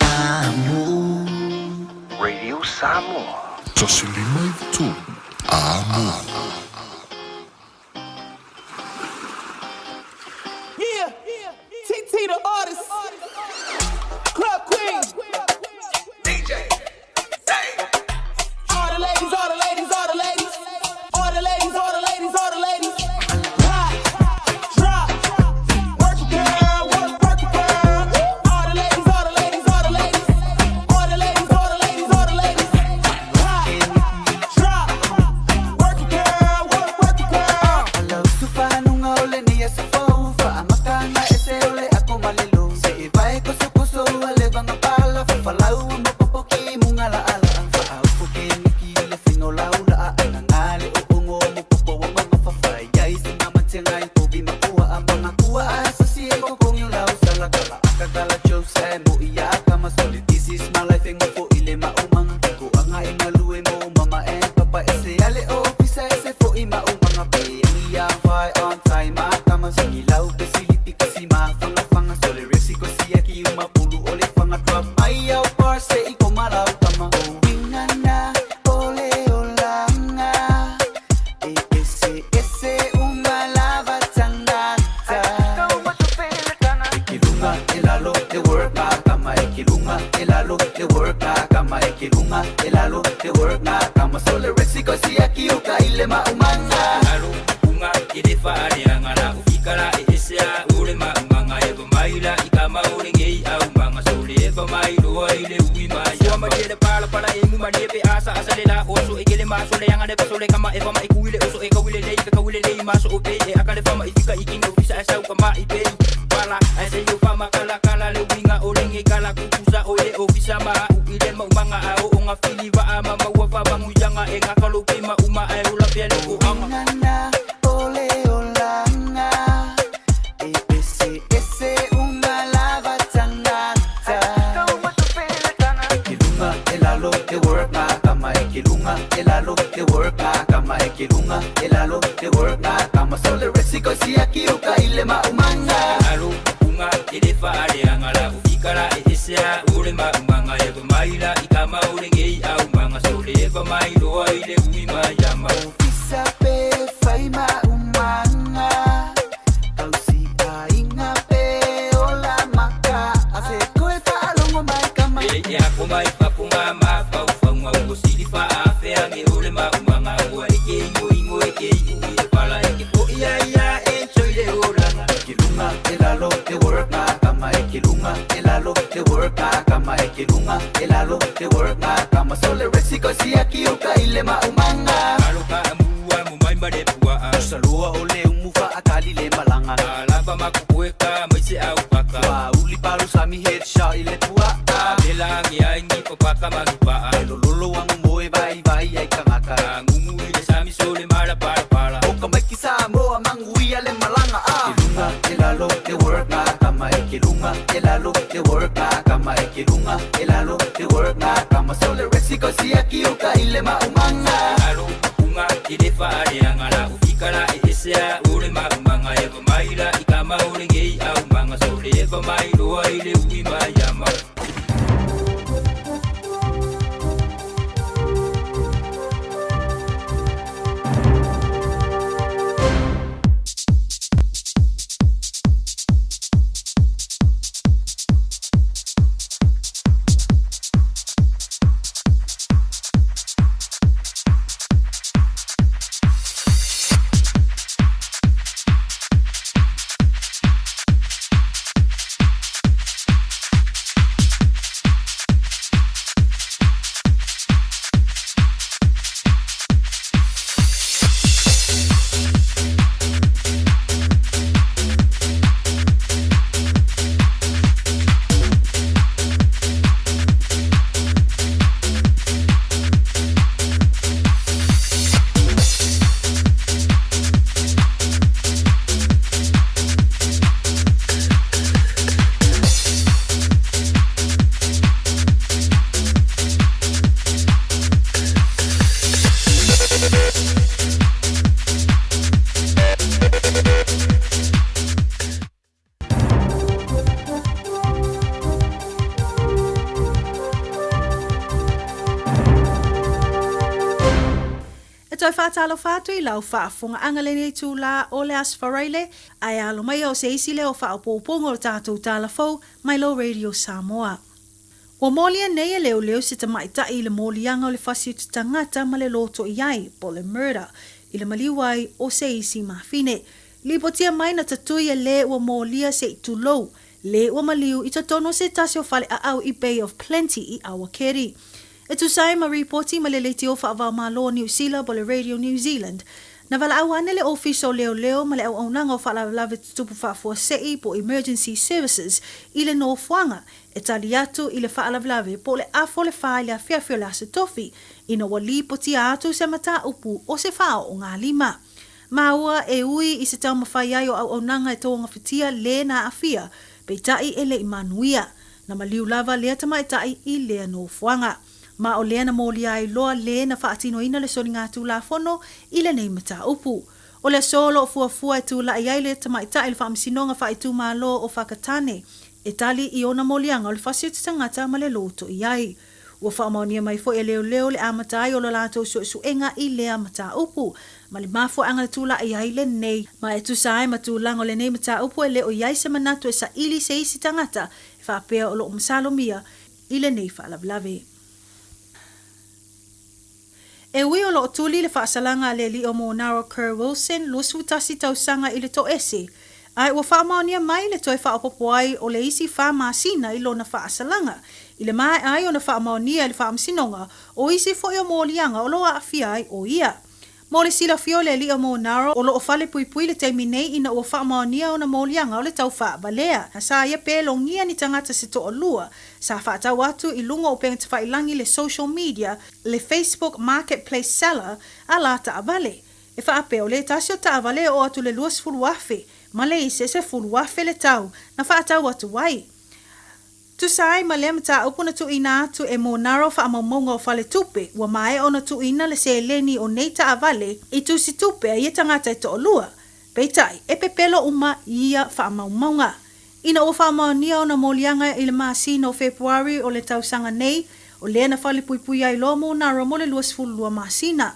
Amo. Radio Samoa. 105 3 Amo. Yeah, TT the artist, Club Queen, DJ, all the ladies, all the ladies, all the ladies, all the ladies, all the ladies, all the ladies. Pop, drop, work it, girl, work, work it, girl. All the ladies, all the ladies, all the ladies, all the ladies, all the ladies, all the ladies. Pop, drop, work it, girl, work, work it, girl. Alau sufahanunga o le nia sufau Faamakanga ese o le ako malilo Se i vai kuso kuso a levanga pala Fafalau mapopoki munga la ala Faaupo ke miki le fingo laula A anganga le o ongo mo popo wa manga fafai Yai singa matenga i povi makua A manga kua a sasi e kokongi o lau sala Kala akakala chose mo ia akama Sole this is my life e ngofo ile maumanga Ko anga e ngalue mo mama e papa Ese ale o pisa ese fo i maumanga Pe angi a vai on time akama Singi lau pe silipi kasi mafanga fanga Sole resi ko siya ki umapulu ole fanga Drop mai au par se i komalau kama O wingana ole olanga E ese ese umalava tangata Ekilunga elalo le work kama Ekilunga elalo le work kama Ekilunga elalo le work kama Sole resi ko siya ki uka ile maumanga Alo unga ile faaleaga la ufikala e esea o le maumaga e vamaila i kama o legei aumaga so le vamailoa i le ui mai palapala e mumalie pe asa asa le la oso e kele maso le anga le paso le kama e fama e kuile oso e kawile lei fe kawile lei maso o pe e aka le fama i fika i kinga ofisa e sau kama i pe pala e se yo fama kala kala le winga o lenge kala kukusa o le ofisa ma u ile maumaga a o onga fili va a ma maua fa manguianga e ngakalo pe ma uma e ola pea le ko anga. Nana ole olanga E ese ese umalava tangata Ekilunga elalo le work kama Ekilunga elalo le work kama Ekilunga elalo le work kama Sole resi ko siya ki uka ile maumanga Alo unga ile faaleaga la ufikala e esea o le maumaga e vamaila i kama o legei aumaga so le vamailoa i le ui mai ama. Ofisa pe fai maumanga Kausi ainga pe ola maka Ase koe whaalongo mai kama E e ako mai papunga ma paufauga ua sili faaafeage o le maumaga ua e ke ingoingo e ke iui e pala e ke foʻi ai ia e toi le olaga. Ekilunga elalo le work kama Ekilunga elalo le work kama Ekilunga elalo le work kama Sole resi ko siya ki uka ile maumanga Alo ka amua mo mai ma le puaa Salua o le umufa akali le malanga Alava makukueka mai se au paka Wa uli palu sami headshot ile pua Vela nge ai ni papaka manupaa Lolo wangu moe vai vai ai kangaka Ngumu i le sami so le mala pala pala O ka maiki Samoa manguia le malanga ah. Ekilunga elalo le work kama ke lunga e lalo le work ngā kama e ke lunga e lalo le work ngā kama so le Rexiko siaki uka ile maumanga Alo unga i le faaleaga la ufika la e esea o le maumaga e mai la i kama o le gei aumaga so le eva mai loa i le ui mai ama. E toe faatalofa atu i lau faafofogaaga lenei itulā o le Aso Faraile, ae alo mai o se isi lea o faaopoopoga o le tatou tala fou mai lou Radio Samoa. Ua molia nei e leoleo se tamaitai i le moliaga o le fasioti tagata ma le loto i ai, po o le murder, i le maliu ai o se isi mafine. Lipotia mai na tatui e lē ua molia se i tulou, lē ua maliu i totonu o se tasi o faleaau i Bay of Plenty i Awakeri. E tusa ai ma ripoti ma le leitio faavaomalo o Niu Sila po o le Radio New Zealand, na valaau ane le Ofisa o Leoleo ma le Auaunaga o Faalavelave Tutupu Faafuasei po o Emergency Services i le nofoaga e tali atu i le faalavelave po o le afa o le fa i le afiafi o le Aso Tofi ina ua lipotia atu se mataupu o se faaoogalima. Maua e ui i se taumafai ai o auaunaga e toagafitia lē na aafia, peitai e le i manuia. Na maliu lava lea tamaitai i lea nofoaga. Ma o lea na molia ai loa lē na faatinoina le soligatulafono i lenei mataupu. O le aso o lo o fuafua e tulai ai le tamaitai i le Faamasinoga Faaitumalo o Whakatane e tali i ona moliaga o le fasioti tagata ma le loto i ai. Ua faamaonia mai foi e leoleo le amata ai o lo latou suesuega i lea mataupu, ma le mafuaaga na tulai ai lenei. Ma e tusa ai ma tulaga o lenei mataupu e le o i ai se manatu e saili se isi tagata e faapea o lo o masalomia i lenei faalavelave. E ui o lo o tuli le faasalaga a le alii o Monaro Kerr Wilson, 21 tausaga i le toese, ae ua faamaonia mai le toe faaopoopo ai o le isi fa masina i lona faasalaga, i le maea ai ona faamaonia e le Faamasinoga o isi foi o moliaga o lo o aafia ai o ia. Mo le silafia o le alii o Monaro o lo o falepuipui le taimi nei ina ua faamaonia ona moliaga o le tau faavalea. Sa ia pelogia ni tagata se toalua sa faatau atu i luga o upega tafailangi le social media, le Facebook Marketplace Seller a la taavale. E faapea o le tasi o taavale e oo atu le 20,000 ma le isi e 10,000 le tau na faatau atu ai. Tusa ai ma lea mataupu na tuuina atu e Monaro faamaumauga o faletupe, ua maea ona tuuina le seleni o nei taavale i tusitupe a ia tagata e toalua. Peitai, e pepelo uma ia faamaumauga. Ina ua faamaonia ona moliaga i le masina o Fepuari o le tausaga nei, o lea na falepuipui ai loa Monaro mo le 22 masina.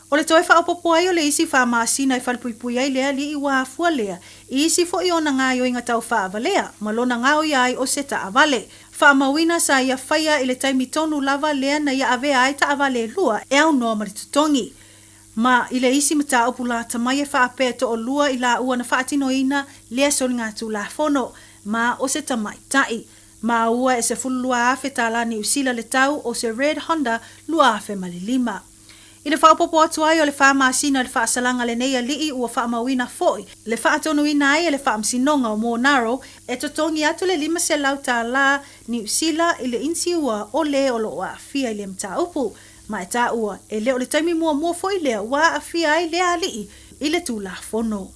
O le toe faaopoopo ai o le isi fa masina e falepuipui ai le alii ua afua lea i isi foi ona gaoioiga tau faavalea ma lona gaoia ai o se taavale. Faamauina sa ia faia i le taimi tonu lava lea na ia avea ai taavale e lua e aunoa ma le totogi. Ma i le isi mataupu lata mai e faapea e toalua i laua na faatinoina lea soligatulafono ma o se tamaitai. Maua e 12,000 tālā Niu Sila le tau o se Red Honda 2005. I le faaopoopo atu ai o le fa masina i le faasalaga a lenei alii ua faamauina foi le faatonuina ai e le Faamasinoga o Monaro e totogi atu le 500 tālā Niu Sila i le inisiua o lē o lo o aafia i lea mataupu. Ma e taua, e le o le taimi muamua foi lea ua aafia ai lea alii i le Tulafono.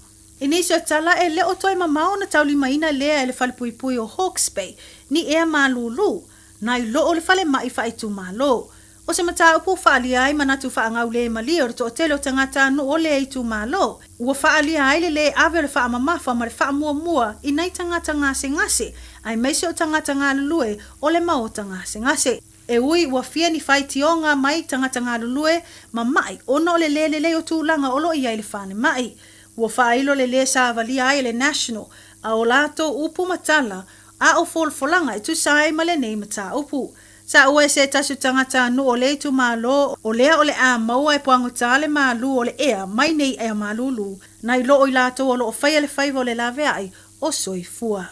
I nisi o tala, e le o toe mamao ona taulimaina lea e le falepuipui o Hawke's Bay ni ea malūlū, nai lo o le falemai faaitumalo. O se mataupu ua faaalia ai manatu faagaulemalie o le toatele o tagatanuu o lea itumalo, ua faaalia ai le lē ave o le faamamafa ma le faamuamua i nai tagata gasegase, aemaise o tagata galulue o le maota gasegase. E ui ua fia ni faitioga mai tagata galulue ma maʻi ona o le lē lelei o tulaga o lo o i ai le falemai. Ua faailo le lē savalia ai e le National a o latou upu ma tala a o folafolaga e tusa ai ma lenei mataupu. Taua e se tasi o tagatanuu o lea itumalo o lea o le a maua e puagota le malu o le ea mai nei ea malūlū nai lo o i latou o lo o faia le faiva o le laveai o soifua.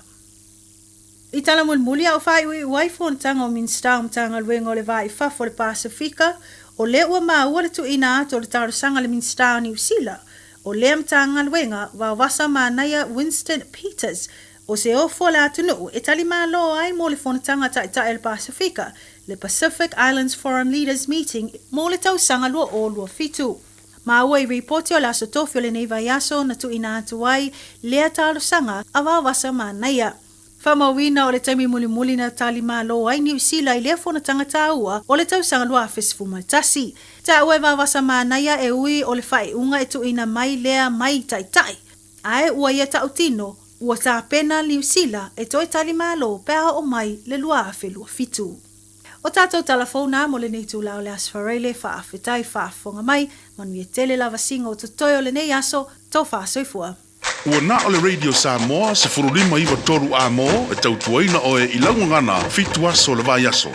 I tala mulimuli a o faaiuiu ai fonotaga o Minisita o Matagaluega o le Va i Fafo o le Pasefika, o lea ua maua le tuuina atu o le talosaga a le Minisita o Niu Sila o lea Matagaluega Vaovasa Manaia Winston Peters o se ofo a le atunuu e tali malo ai mo le fonotaga taitai o le Pasefika, le Pacific Islands Forum Leaders Meeting mo le tausaga 2027. Maua i ripoti o le Aso Tofi o lenei vaiaso na tuuina atu ai lea talosaga a Vaovasa Manaia. Faamauina o le taimi mulimuli na tali malo ai Niu Sila i lea fonotaga taua o le tausaga 2011. Taua e Vaovasa Manaia e ui o le faaiuga e tuuina mai lea mai taitai, ae ua ia tautino ua tapena Niu Sila e toe tali malo pe a oo mai le 2027. O tatou tala fou na mo lenei itula o le Aso Faraile, faafetai faafofoga mai, manuia tele lavasiga o totoe o lenei aso, tofa soifua. Ua na o le Radio Samoa 15 93 A-mo e tautuaina oe i lau gagana 7 aso o le vaiaso.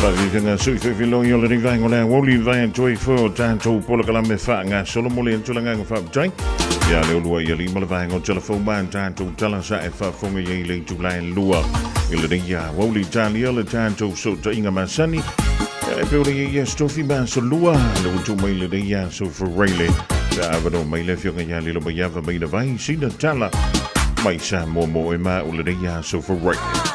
Faafiafiaga sui fefeloi o lenei vaega o le aoauli vae atu ai foi o tatou polokalame faagasolo mo le atu le agaga faafetai ia le olua ia lima le vaega o telefou ma tatou tala sa e faafofoga i ai i le itula e lua i lenei aoauli talia le tatou fesootaiga masani e pei ona i ai i aso tofi ma aso lua le ua tuu mai lenei aso Faraile pe a avanoa mai le afioga ia Lilomaiava Maina Vai sina tala mai Samoa mo oe ma o lenei aso Faraile.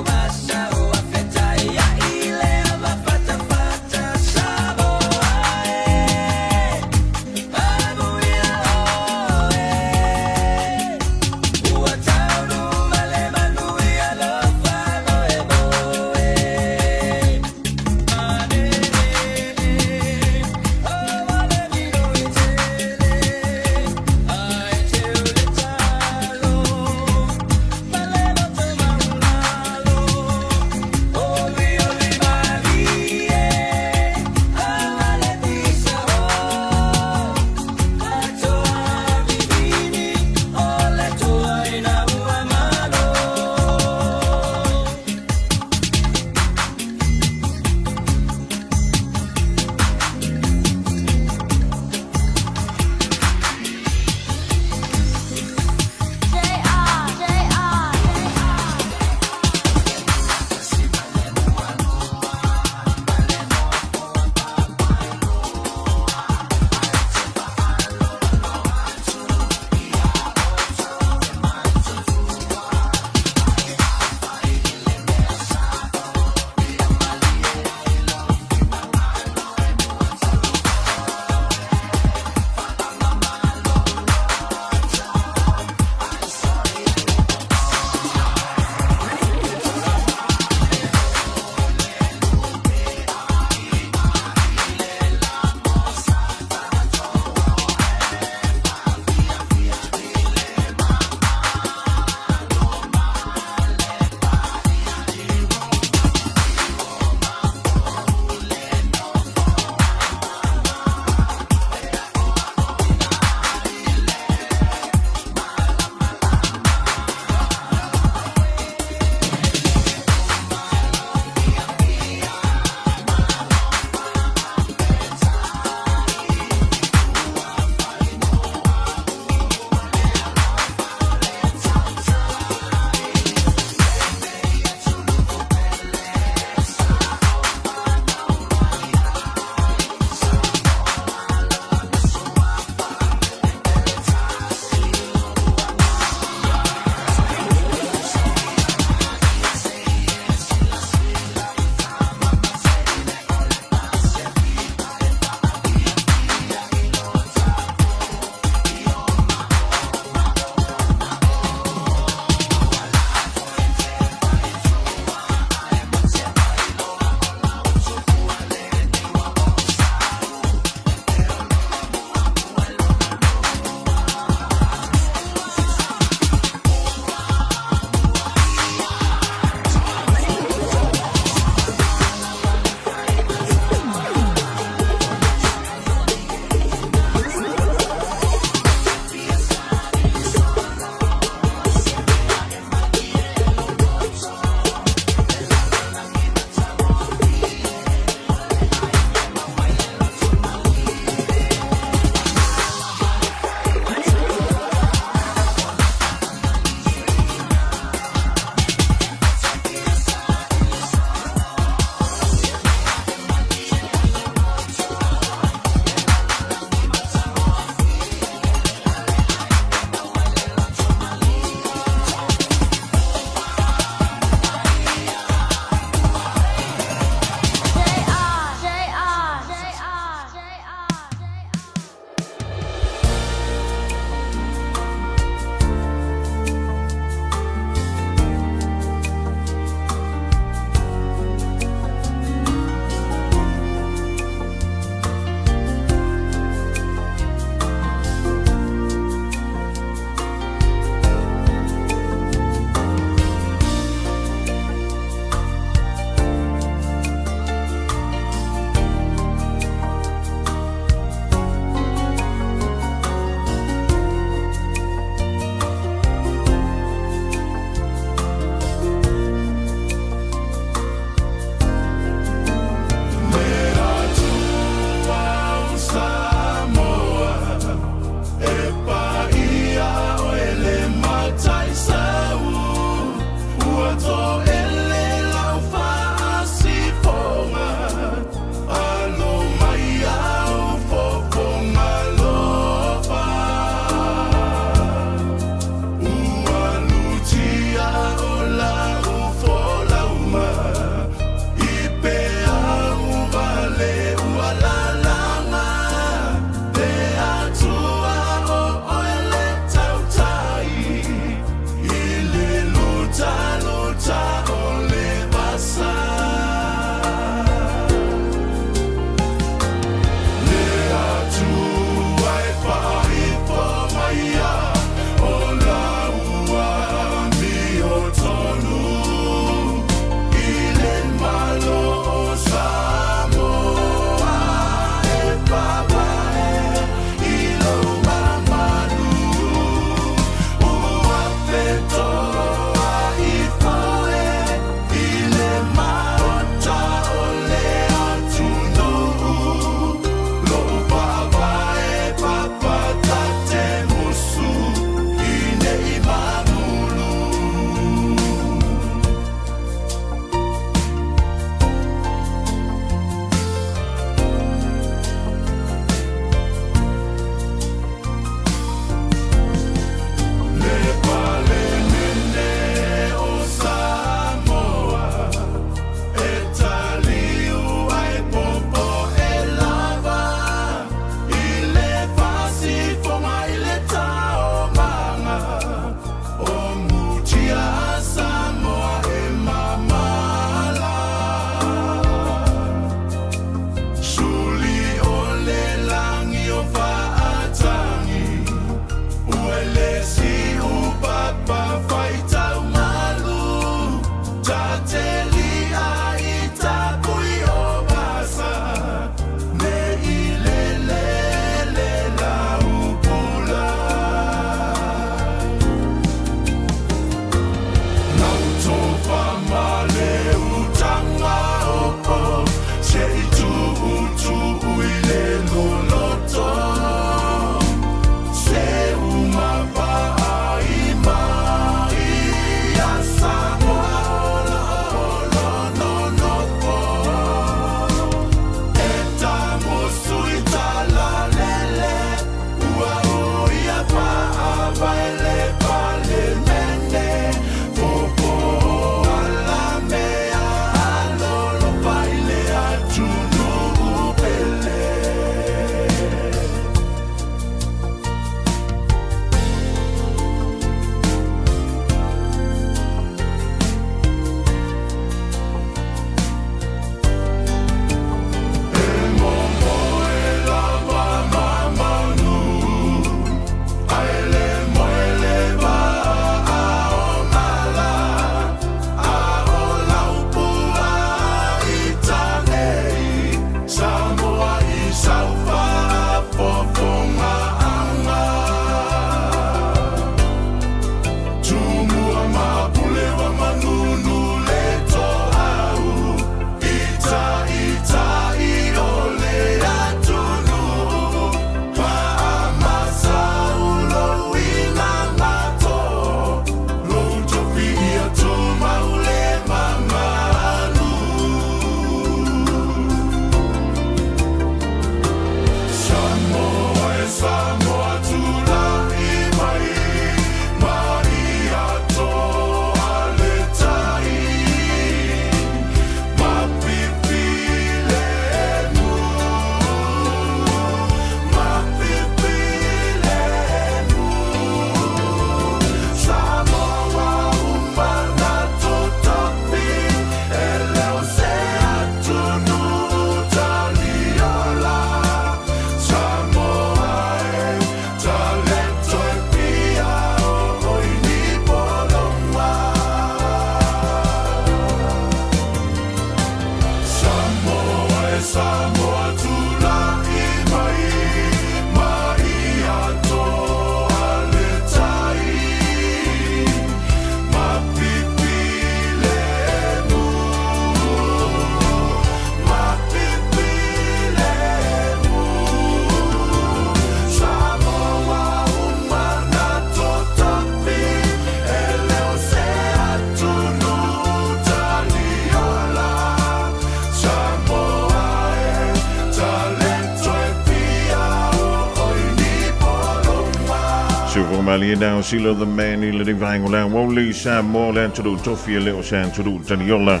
malie na o silo the man i le vaenga o le aoauli Samoa le atunuu tofi e le o se atunuu taniola.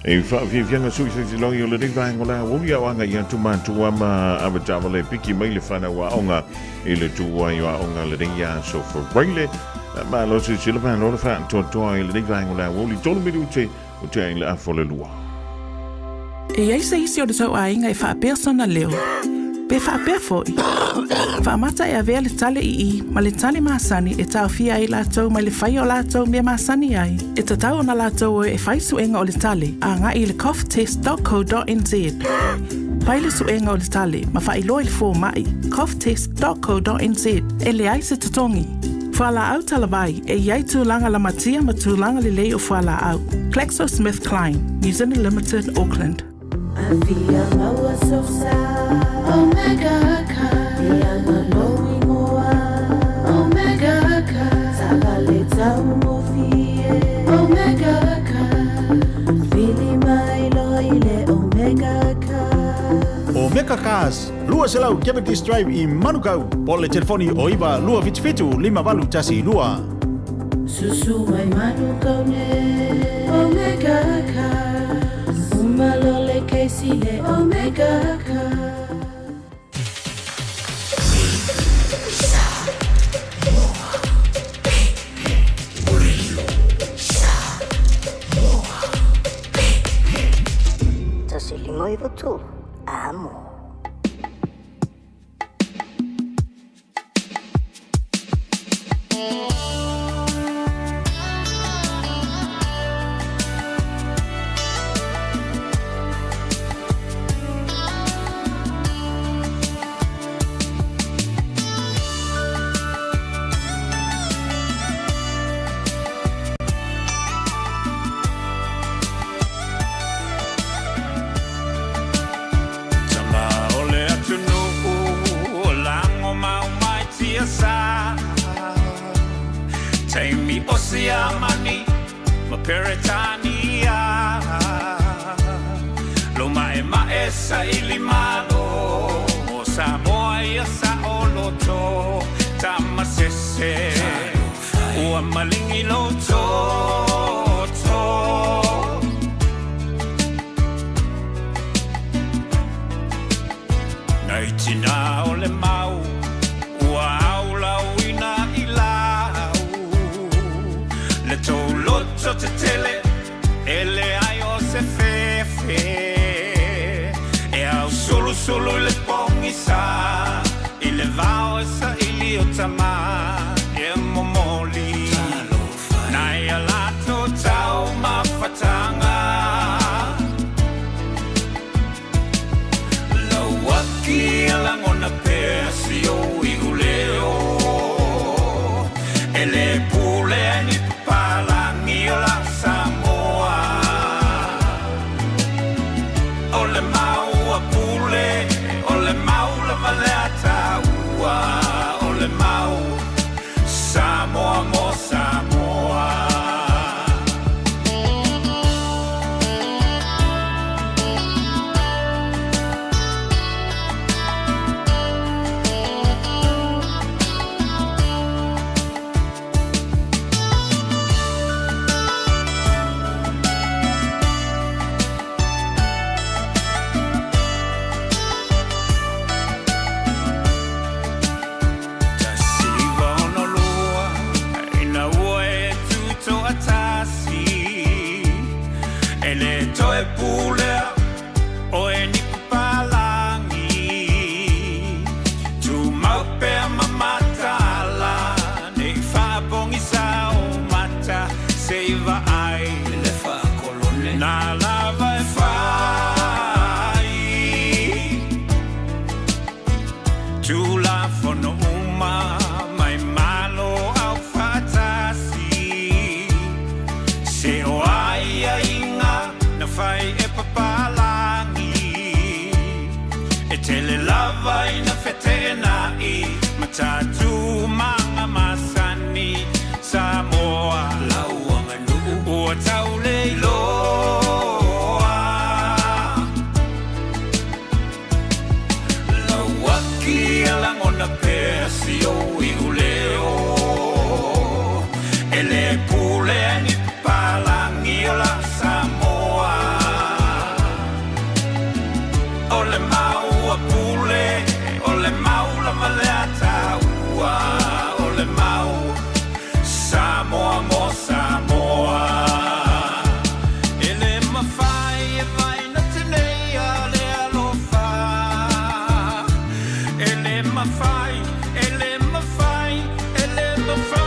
E whaafiafianga sui se tilongi o le vaenga o le aoauli au anga i atu mātua ma awatawa le piki mai le whanau aonga i le tuai o aonga le nei aso Faraile. Malo se sila whanau le whaatoatoa i le nei vaenga o le aoauli tolu minute o te ai le afo le lua. E i ai se isi o le tou aiga e faapea sona leo, pe faapea foi, Faamata e avea le tale i i ma le tale masani e taofia ai latou mai le faia o latou mea masani ai, e tatau ona latou o e fai suega o le tale agai i le coughtest.co.nz. Fai le suega o le tale ma faailoa i le fomai, coughtest.co.nz, e leai se totogi. Fualaau talavai, e i ai tulaga lamatia ma tulaga lelei o fualaau. GlaxoSmithKline, New Zealand Limited, Auckland. Afia maua sosa Omega car Ia malo ingoa Omega car Taavale taugofie Omega car Vili mai loa i le Omega car Omega Cars, 200 Cavendish Drive i Manukau, po o le telefoni o 9 277 5812. Susu mai Manukau nei Omega Cars Uma loa le kesi le Omega Cars. 1593 Amo. Tama o le atunuu o lago mau mai tiasa Taimi o Siamani ma Peretania Lo ma'ema'e saili malo mo Samoa ia saoloto Tama sese ua maligi lou toto. Nai tina o le mau ua aulauina i lau Le tou loto tetele e leai o se fefe E ausulusulu i le pogisa i le vao e saili o tama e momoli Nai a latou taumafataga Lauaki e lagona pea si ou iuleo E le pule ai ni papalagi o la Samoa O le mau a Pule, o le mau lava lea a taua O le mau Samoa mo Samoa. 1962 ina ua e tutoatasi E le toe pulea oe ni papalagi Tumau pea ma mataala Ne i faapogisa ou mata Se i vaai le faakolone Na lava e fai Tulafono uma mai Malo Aufaatasi Se o aiaiga na fai e papalagi E tele lava ina feteenai ma tatou masani Samoa lau aganuu ua tau le iloa Lauaki e lagona pea si ou iuleo. le pule ni papalangi o la Samoa. O le mau a pule, o le mau lava le ataua, o le mau Samoa mo Samoa. E le mafai e vaina tenei a le alofa. E le mafai, e le mafai, e le mafai.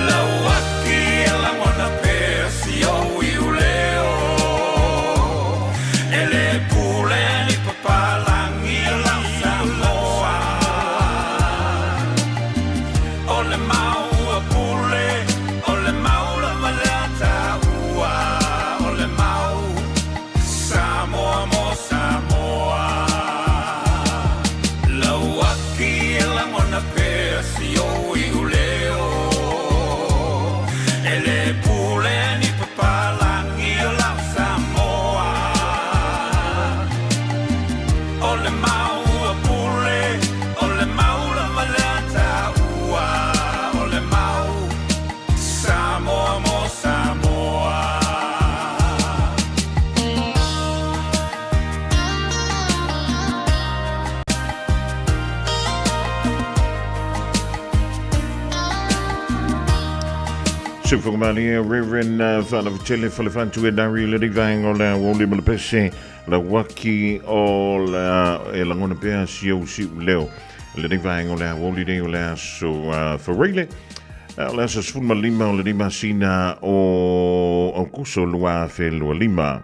Lau aki e lagona pea si ou iuleo. E le pule ni papalangi o lau Samoa. O le mau a pule, o le mau lava le ataua, o le mau Samoa mo Samoa. Lau aki e lagona pea si ou iuleo. E le pule ni papalangi o lau Samoa. O le mau a pule, o le mau lava le ataua, o le mau Samoa mo Samoa. Sufugamalie Reverend Falavatele Falefantu e Dari le vaenga o le aoauli ma le pese le uaki o le e lagona pea si ou si'uleo lenei vaega o le aoauli nei o le aso Faraile o le aso 15 o lenei masina o Aukuso 2025.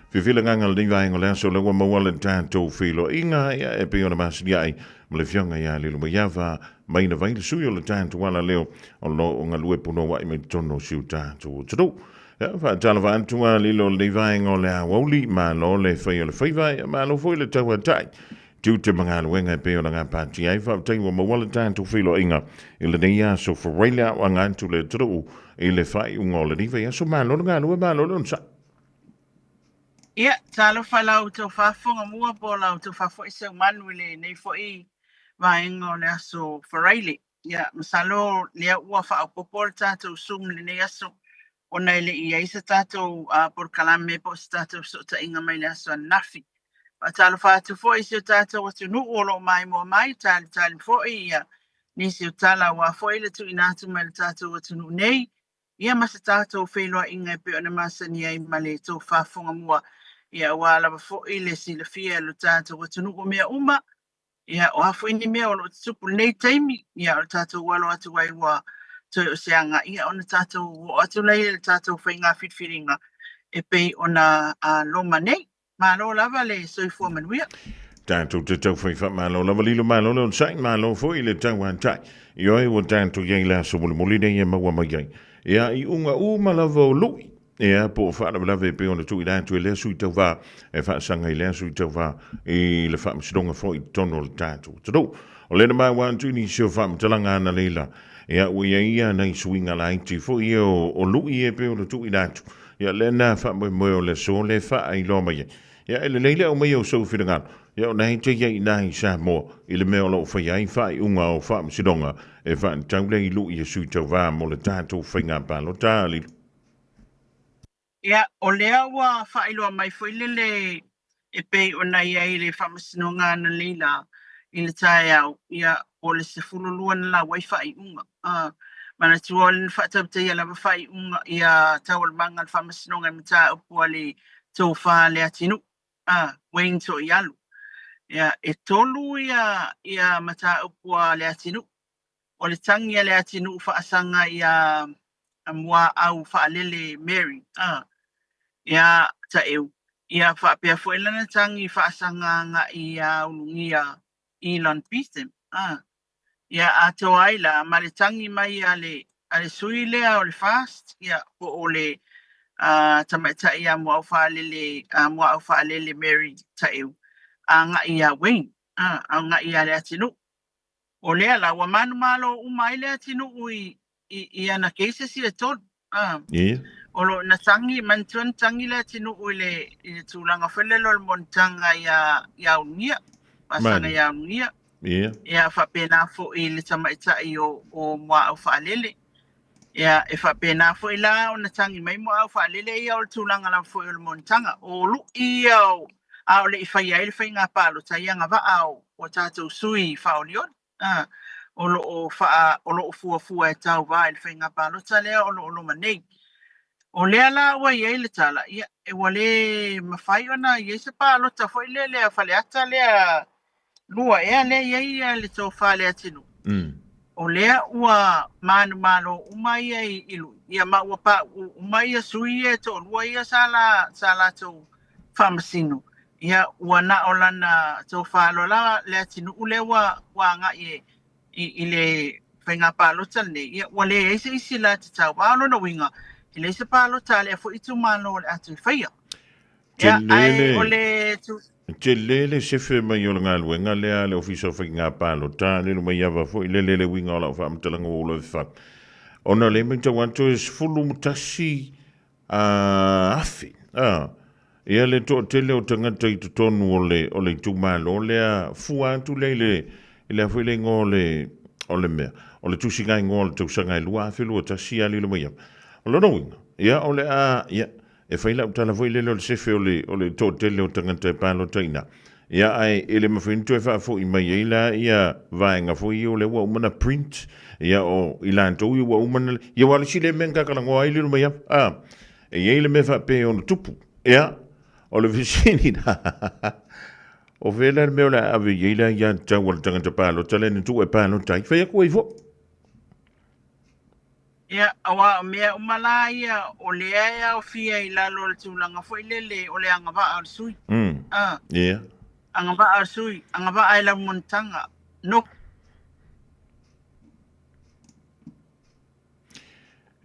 Fiafia le agaga lenei vaega o le aso lea ua maua le tatou feiloaiga ia e pei ona masani ai ma le afioga ia Lilomaiava Maina Vai le sui o le tatou alaleo o lo o galue punouai mai totonu o si o tatou atunuu. Ia, faatalofa atu a lilo lenei vaega o le aoauli, malo le fai o le faiva, ia malo foi le tauatai. Tiute ma galuega e pei ona gapatia ai, faafetai ua maua le tatou feiloaiga i lenei aso Faraile a o aga atu le atunuu i le faaiuga o lenei vaiaso. Malo le galue, malo le onosai. Ia, talofa i la outou faafofoga mua po o la outou faafo'i seumanu i lenei foi vaega o le aso Faraile. Ia, masalo lea ua faaopoopo le tatou Zoom i lenei aso ona e le i i ai se tatou polokalame po o se tatou fesootaiga mai le aso ananafi. Faatalofa atu foi i si o tatou atunuu o lo o maimoa mai, talitali foi ia nisi o tala aua foi le tuuina atu mai le tatou atunuu nei. Ia ma se tatou feiloaiga e pei ona masani ai ma le tou faafofoga mua, ia aua lava foi le silafia e lo tatou atunuu o mea uma, ia o a foi ni mea o lo o tutupu i lenei taimi, ia o le tatou alo atu ai ua toe o se aga, ia ona tatou oo atu lea i le tatou faiga filifiliga e pei ona loma nei. Malo lava le soifua manuia. Tatou te taufai faamalo lava lilo malo le onosai, malo foi le tauatai. Ioe ua tatou i ai le aso mulimuli nei e maua mai ai. Ia iuga uma lava o lui, ia po o faalavelave e pei ona tuuina atu e lea sui tauva e faasaga i lea sui tauva i le faamasinoga foi i totonu o le tatou atunuu. O lea na maua atu i nisi o faamatalaga analeila, ia ua i ai ia nai suiga laiti foi ia o lui e pei ona tuuina atu. Ia lea na faamoemoe o le aso lea faailoa mai ai. Ia e lelei le aumaia o sou finagalo, ia o na e te i ai ina i Samoa i le mea o lo o faia ai faaiuga o faamasinoga e faatatau lea i lui e sui tauva mo le tatou faiga palota a Lilo. Ia, o lea ua faailoa mai foi lele e pei ona i ai le faamasinoga analeila i le taeao, ia, o le 12 na lau ai faaiuga. Manatua o le na faatautaia lava faaiuga ia taualumaga a le faamasinoga i mataupu a le tofa a Leatinuu, Wayne Toialu. Ia, e tolu ia, ia mataupu a Leatinuu. O le tagi a Leatinuu faasaga ia Muaau Faalele Mary, ia Taeu. Ia faapea foi lana tagi faasaga agai ia Ulugia Elon Beetham. Ia atoa ai la ma le tagi mai a le a le sui lea o le FAST, ia po o le tamaitai ia Muaau Faalele, Muaau Faalele Mary Taeu agai ia Wayne, agai ia Leatinuu. O lea la ua manumalo uma ai Leatinuu i i ana cases ia e tolu. O lo o na tagi, manatua na tagi Leatinuu i le i le tulaga foi lele o le monotaga ia ia Ulugia, faasaga ia Ulugia. Ia. Ia, faapena foi le tamaitai o, o Muaau Faalele. Ia, e faapena foi la ona tagi mai Muaau Faalele ia o le tulaga lava foi o le monotaga. O lu'i ia o, a o le i faia ai le faiga palota i agavaa o, o tatou sui faaolioli. A, o lo o faa, o lo o fuafua e tauva i le faiga palota lea o lo o loma nei. O lea la ua i ai le tala, ia, e ua le mafai ona i ai se palota foi lele a Faleata lea lua ea lea e i ai le tofa a Leatinuu. O lea ua manumalo uma ia i lui, ia ma ua pauu uma ia sui ia e toalua ia sa la, sa latou faamasino. Ia ua na o lana tofa loa la Leatinuu lea ua, ua agai e, i, i le faiga palota lenei, ia ua leai se isi la te tauva. O lona uiga, e leai se palota a lea foi itumalo o le a toe faia. Ia, ae o le tu... Tele le sefe mai o le galuega lea a le Ofisa o Faiga Palota, le luma i ava foi lele le uiga o lau faamatalaga ua ou lave Ona le matau atu e 11 afe, a, ia le toatele o tagata i totonu o le, o le itumalo lea, fua atu lea i le, i le a foi le igoa o le, o le mea, o le tusiga igoa o le tausaga e 2021 a lilo mai ava. O lona uiga, ia o le a, ia, e fai lau tala foi lele o le sefe o le, o le toatele o tagata e palota i ina. Ia, ae e le mafai ona toe faafoi mai ai la ia vaega foi ia o lea ua uma ona print, ia o i latou ia ua uma ona, ia aua o le isi lea mea na tatalanoa ai lilo mai ava, a, e i ai le mea faapea e ono tupu. Ia, o le fesili la, o fea la le mea o le a ave i ai le aiatatau a le tagata palota lea na tuu e palota ai? Fai atu ai foi. Ia, aua o mea uma la ia, o lea e aofia i lalo o le tulaga foi lele o le agavaa o le sui. Ah. Yeah. Agavaa o le sui, agavaa i lau monotaga. No.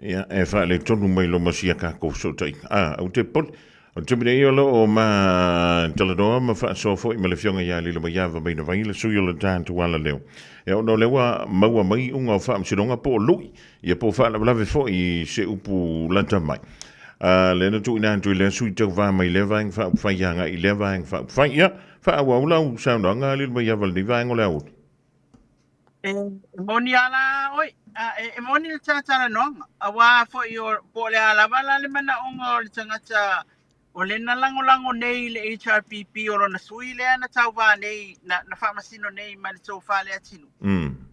Ia, e faaletonu mai lo masia kākou fesootaiga. Ah, ou te poli. O le taimi nei o lo o ma talanoa ma faasoa foi ma le Afioga ia Lilomaiava Mainavai, le sui o le tatou alaleo. Ia ona o lea ua maua mai iuga o faamasinoga po o lui, ia po o faalavelave foi i se upu lata mai. A lea na tuuina atu i lea sui tauva mai lea vaega faaupufai agai i lea vaega faaupufai. Ia, faaauau lau saunoaga Lilomaiava i lenei vaega o le aoauli. E moni a la oe, e moni le talatalanoaga, auā foi o, po o le a lava la le manaoga o le tagata o lea na lagolago nei i le HRPP o lona sui lea na tauva nei, na, na faamasino nei ma le tofa Leatinuu.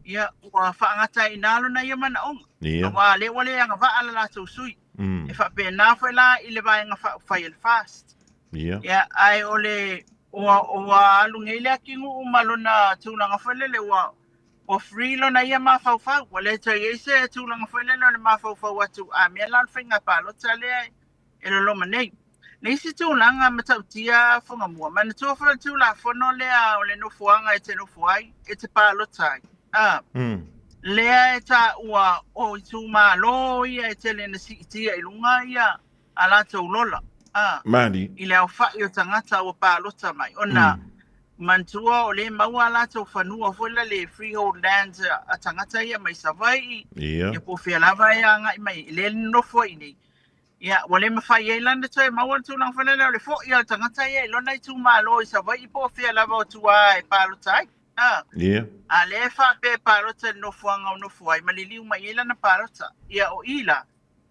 Ia, ua faagata ai i inā lona ia manaoga. Ia. Auā lea ua le agavaa le latou sui. E faapena foi la i le vaega faaupufai a le FAST. Ia. Ia, ae o le, ua, ua alu nei le atinuu ma lona tulaga foi lele, ua, ua free lona ia mafaufau. Ua le toe i ai se tulaga foi lele o le mafaufau atu, a mea la o le faiga palota lea e loloma nei. Le isi tulaga matautia Fugamua, manatua foi o le Tulafono lea o le nofoaga e te nofo ai, e te palota ai. A, lea e taua o itumalo ia e tele ina siitia i luga ia a latou lola, a, Mali. i le aofai o tagata ua palota mai, ona manatua o lea e maua a latou fanua foi la le freehold lands a tagata ia mai Savaii, Ia. ia po o fea lava e agai mai, lea e nonofo ai i inei. Ia, ua le mafai ai la ona toe maua le tulaga foi lele o le foi o le tagata ia i lona itumalo i Savaii po o fea lava o tua e palota ai. A, A lea e faapea e palota i le nofoaga o nofo ai ma liliu mai ai lana palota. Ia, o i la,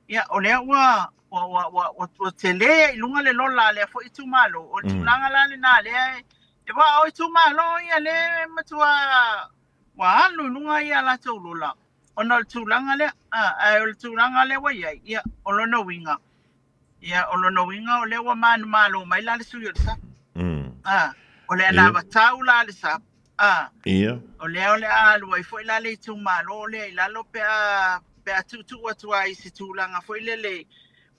ia, o lea ua, ua, ua, ua, ua, ua tele i luga le lola a lea foi itumalo. O le tulaga la lena lea e, e aua o itumalo ia lea e matua ua alu i luga ia latou lola ona o le tulaga lea. A, ae o le tulaga lea ua i ai, ia, o lona uiga, ia, o lona uiga o lea ua manumalo mai la le sui o le SUPP. A, o le anavatau la a le SUPP, a, o lea o le a alu ai foi la le itumalo lea i lalo pe a, pe a tuutuu atu ai i se tulaga foi lele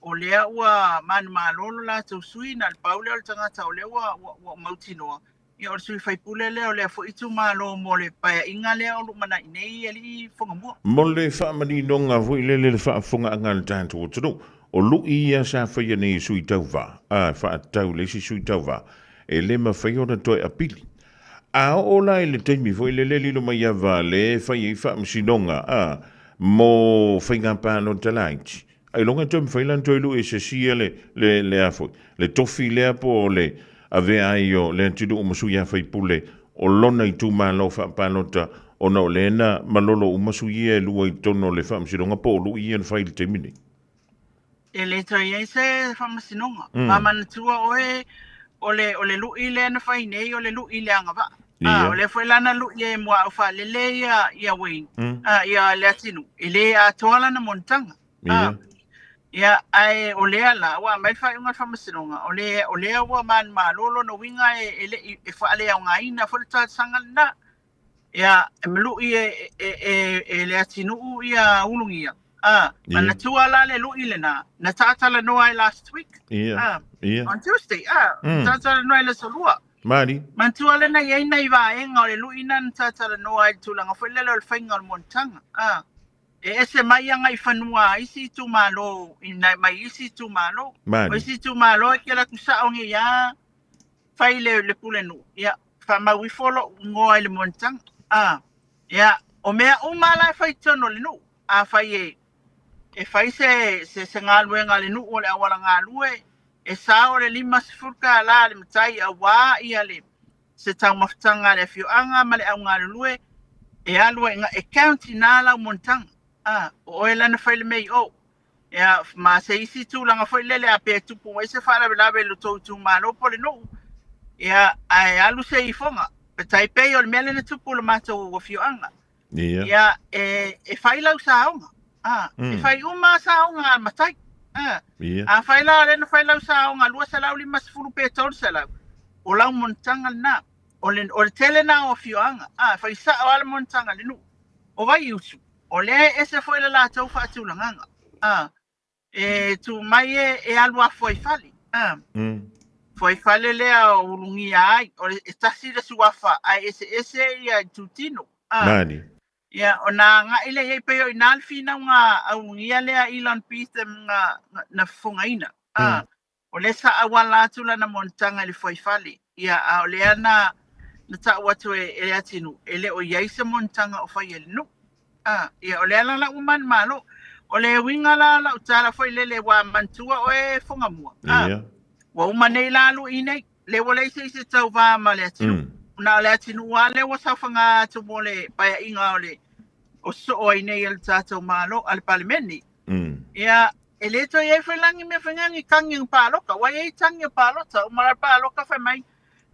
o lea ua manumalo lo latou sui, na o le pau lea o le tagata o lea ua, ua, ua mautinoa, Ia, o le sui faipule lea o lea foi itumalo mo le paeaiga lea o lumanai nei i alii Fugamua. Mo le faamaninoga foi lele le faafofogaaga a le tatou atunuu, o lui ia sa faia nei e sui tauva, a, faatatau i le isi sui tauva, e le mafai ona toe apili. A oo la i le taimi foi lele lilo mai ava le fai ai faamasinoga, a, mo faiga palota laiti, Ailoga e toe mafai la ona toe lui e se isi ia le, le, le a foi, le tofi lea po o le avea ai o le atunuu ma sui a faipule o lona itumalo faapalota ona o lea na malolo uma sui ia e lua i totonu o le Faamasinoga po o lui ia na fai i le taimi nei. E le toe i ai se faamasinoga. Ma manatua oe, o le, o le lui lea na fai nei, o le lui i le agavaa. A, o lea foi la na lui e muaau faalele ia, ia Wayne, a, ia Leatinuu, e le atoa lana monotaga. A, ia, ae o lea la, ua aumai le faaiuga a le faamasinoga, o le, o lea ua manumalo lona uiga e, e le i, e faaleaogaina foi le talosaga lena. Ia, e malu'i e, e, e, e Leatinuu ia Ulugia. A, manatua la le lu'i lena, na taatalanoa ai last week. A, on Tuesday, a, taatalanoa ai le aso lua. Mali. Manatua lena i ai nai vaega o le lu'i na na taatalanoa ai le tulaga foi lele o le faiga o le monotaga. A, e ese mai aga i fanua a isi itumalo, i nai, mai isi itumalo. Mali. O isi itumalo e ke alu atu sa'o nei a fai le, le pulenuu, ia, faamau ifo lo'u igoa i le monotaga. A, ia, o mea uma la e fai i totonu o le nuu. Afai e, e fai se, se, se galuega a le nuu o le auala galue, e sao le 50 tālā a le matai auā ia le, se taumafataga a le afioaga ma le au galulue e alu ai, e count i nā lau monotaga. A, o oe la na fai le mea i o. Ia, ma se isi tulaga foi lele a pe tupu mai se faalavelave i lo tou itumalo po o le nuu, ia, ae alu se ifoga. E tai pei o le mea lea na tupu i le matou afioaga. Ia, e, e fai lau saoga. A, e fai uma saoga a matai. A, afai la o lea na fai lau saoga 250 pe 300, o lau monotaga lena. O le, o le tele na o afioaga. A, e fai sao lava le monotaga a le nuu. O Vaiusu, o lea e ese foi le latou faatulagaga. A, e tu mai e, e alu a fuaifale. A, fuaifale lea o ulugia ai, o le, e tasi le suafa ae eseese ia itutino. A, Mali. ia, ona agai lea i ai, pei o i ina le finauga a ulugia lea Elon Beetham na, na fofogaina. A, O lea sa auala atu lana monotaga i le fuaifale, ia, a o lea na, na ta'u atu e, e Leatinuu, e le o i ai se monotaga o faia i le nuu. A, ia, o lea la la'u manumalo. O le uiga la o la'u tala foi lele ua manatua oe e Fogamua, a, ua uma nei la lu'i nei, lea ua leai se isi e tauvā ma Leatinuu. Na o Leatinuu lava lea ua saofagā atu mo le paea'iga o le, o so'o ai nei a le tatou Malo, a le Palemene. Ia, E le toe i ai foi la ni mea fai ni tagi o palota. Ua i ai tagi o palota. Uma la palota fai mai,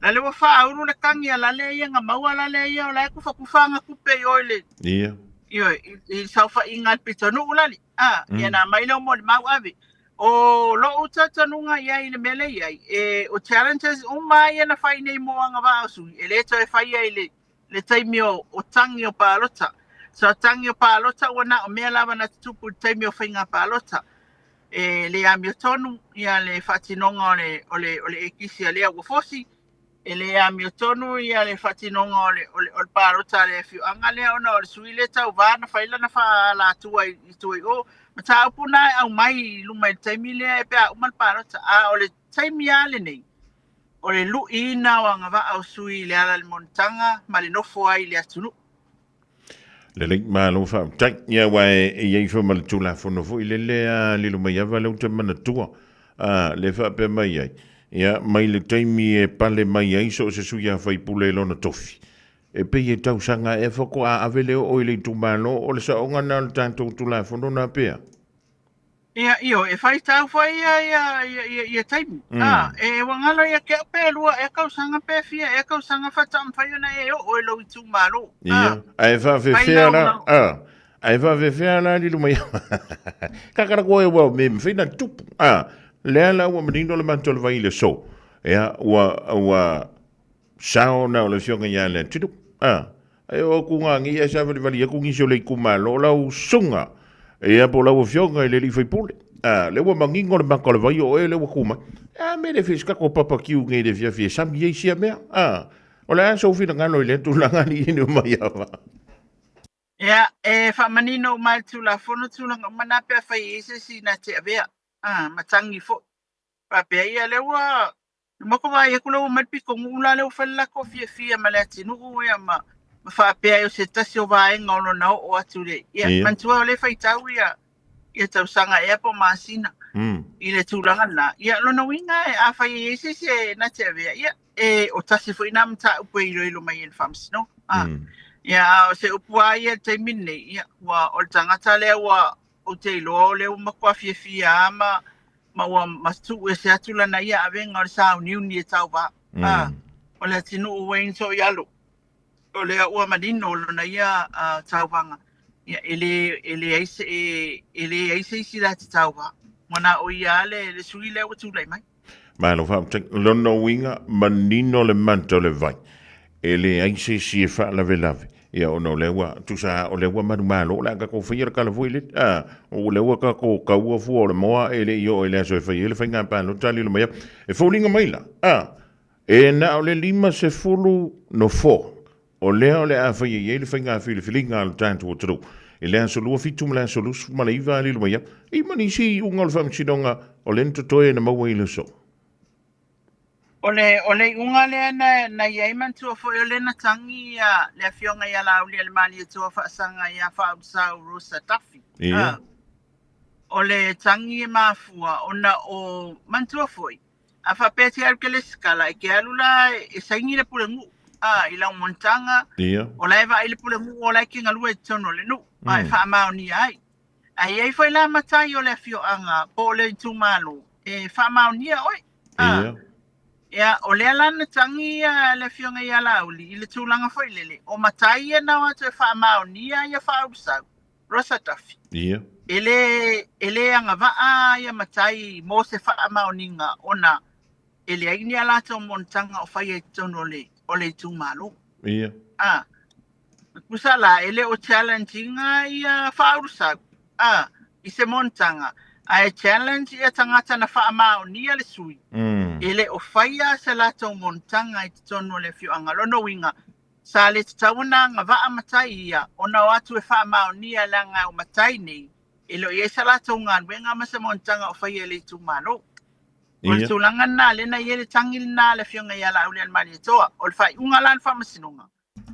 la le ua faaulu le tagi a la lea ia na maua la lea ia o la e tufa ana tupe i o i le ioe, i le saofaiga a le pitonuu lale. A, ia na aumai lea o molimau ave. O lou talitonuga i ai i le mea lea i ai, e, o challenges uma ia na fai nei mo agavaa o sui, e le toe faia i le le taimi o, o tagi o palota. So tagi o palota ua na o mea lava na tutupu i le taimi o faiga palota. E le amiotonu ia le faatinoga o le, o le, o le ekisi a lea ua fosi, e le amiotonu ia le faatinoga o le, o le, o le palota a le afioaga lea ona o le sui le tauvā na fai lana faaalatua i, i tua i o. Mataupu na e aumai i luma i le taimi lea e pe a uma le palota. A o le taimi lava lenei, o le lu'iina o agavaa o sui i le ala i le monotaga ma le nofo ai i le atunuu. Lelei, malo faafetai. Ia, aua e i ai foi ma le Tulafono foi lele a lilo mai ava lea ou te manatua, a, lea e faapea mai ai, ia, mai le taimi e pale mai ai so o se sui a faipule i lona tofi, e pei e tausaga ea faatoa ave lea oo i le itumalo, o le saoga lena o le tatou Tulafono na pea. Ia, ioe, e faitau foi ia, ia, ia, ia, ia taimi. A, e ua galo ia te au pe lua ea tausaga pe fia ea tausaga faatoa mafai ona e oo i lou itumalo. A, Ia, ae fai faafefea lau, la, lau. a, ae faafefea la lilo mai Kakara koe ua me mafai na tupu. A, lea la ua manino le matou le vai i le aso. Ia, ua, ua sao na o le afioga ia Leatinu. A, e o atu ngā ngi e savalivali atu nisi o le itumalo o lau susuga. Ia po o lau afioga i le alii faipule. A, lea ua manino le maka o le vai o oe lea ua tu mai. A me le fia se tatou papakiu nei i le afiafi e sami ai sia mea. A, o le a sou finagalo i lea tulaga alii inu mai ava. Ia, e faamanino uma ai le Tulafono tulaga uma na pe afai e i ai se isi na te avea, a, matagi foi. Faapea ia lea ua Moko vaai atu lea ua omai le pitonuu la lea ua fai le latou fiafia ma Leatinuu ia ma ma faapea ai o se tasi o vaega o lona oo atu le ia manatua o lea e faitau ia ia tausaga ea po o masina i le tulaga lena. Ia lona uiga afai e i ai se isi e na te avea ia. e o tasi foi na mataupu e iloilo mai e le Faamasinoga. A. Ia, a o se upu lava ia i le taimi lenei, ia, ua, o le tagata lea ua, ou te iloa o lea ua matua fiafia lava ma, ma ua ma tuu ese atu lana ia avega o le sauniuni e tauva. A, o le atunuu Wayne Soialo, o lea ua manino lona ia tauvaga, ia, e le, e leai se, e, e leai se isi la te tauva. Ua na o ia lava le, le sui lea ua tulai mai. Malo faafetai. Lona uiga, manino le mata o le vai. E leai se isi e faalavelave. Ia ona o lea ua, tusa o lea ua manumalo o le a tatou faia le tala foi lele. A, o lea ua tatou taua fua o le moa e le i oo i le aso e fai ai le faiga palota lilo mai. E foliga mai la, a, e na o le 50 nofoa o lea o le a faia i ai le faiga filifiliga a le tatou atunuu i le aso 27 ma le aso 29 lilo mai. I ma nisi iuga o le faamasinoga o lea na totoe na maua i le aso. O le, o le iuga lea na, na i ai manatua foi o lea na tagi ia le afioga ia Laaulialemalietoa faasaga ia Faaulesau Rosa Duffy. Ia. O le tagi e mafua ona o, manatua foi, a faapea e te alu ke lesitala, e te alu la e saini le pulenuu, a, i lau monotaga, Ia. o la e vaai le pulenuu o la e te galue i totonu o le nuu, a e faamaonia ai. Ae i ai foi la matai o le afioaga po o le itumalo e faamaonia oe. Ia. Ia, o lea la na tagi ia le afioga ia Laauli i le tulaga foi lele, o matai ia na o atu e faamaonia ia Faaulesau, Rosa Duffy. Ia. E le, e le agavaa ia matai mo se faamaoniga ona e leai ni a latou monotaga o faia i totonu o le, o le itumalo. Ia. A. Tusa la, e le o challenge ina ia Faaulesau, a, i se monotaga, ae challenge ia tagata na faamaonia le sui, e le o faia se latou monotaga i totonu o le afioaga. Lona uiga, sa le tatau ona agavaa matai ia ona o atu e faamaonia leaga o matai nei, e le o i ai sa latou galuega ma se monotaga o faia e le itumalo. O le tulaga lena, lea na i ai le tagi lena a le Afioga ia Laaulialemalietoa. O le faaiuga la a le Faamasinoga,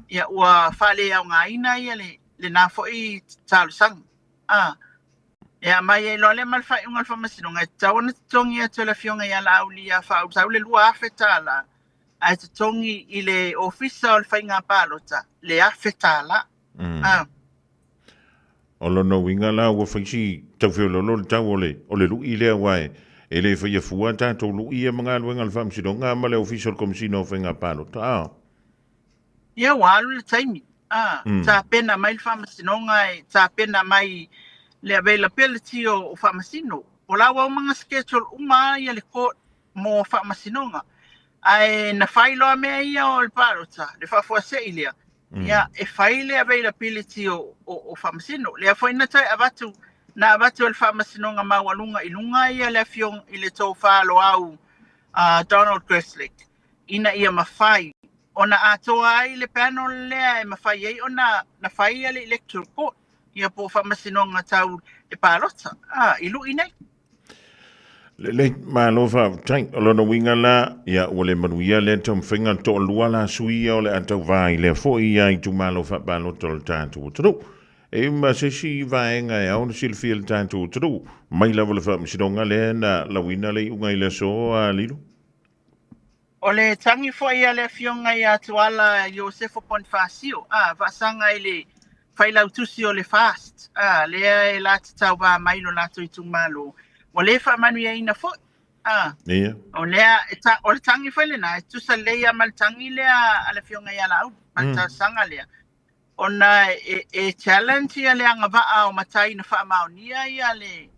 ia ua faaleaogaina ia le lena foi talosaga. A, e aumai ai loa lea ma le faaiuga a le Faamasinoga, e tatau ona totogi atu e le Afioga ia Laauli ia Faaulesau le $2,000, ae totogi i le Ofisa o le Faiga Palota le $1,000. A. O lona uiga la ua fai si tau feololo le tau o le, o le lui lea aua e, e le faia fua tatou lui ia ma galuega a le Faamasinoga ma le Ofisa o le Komesina o Faiga Palota. A. Ia ua alu le taimi, a, tapena mai le Faamasinoga e tapena mai le availability o Faamasino. O la ua uma ona schedule uma lava ia le court mo Faamasinoga. Ae na fai loa mea ia o le palota, le faafuasei lea, ia e fai le availability o Faamasino. Lea foi na toe avatu, na avatu e le Faamasinoga Maualuga i luga ia le afioga i le Tofa Loau Donald Kerslake, ina ia mafai ona atoa ai le panel lea e mafai ai ona na fai ia le Electoral Court, ia po o Faamasinoga tau le palota, a, i lui nei. Lelei, malo faafetai. O lona uiga la, ia ua le manuia lea taumafaiga toalua la sui ia o le a tauvā i lea foi ia itumalo faapalota o le tatou atunuu. E ma se isi vaega e ao ona silafia e le tatou atunuu, mai lava le faamasinoga lea na lauina le iuga i le aso a Lilo. O le tagi foi a le Afioga ia Tuala Iosefo Ponifasio, a, faasaga i le failautusi o le FAST, a, lea e la te tauvā mai lo latou itumalo, ua le faamanuiaina foi, a. Ia. O lea, e ta, o le tagi foi lena, e tusa lelei lava ma le tagi lea a le Afioga ia Laauli, ma le talosaga lea, ona e, e challenge ia le agavaa o matai na faamaonia ia le,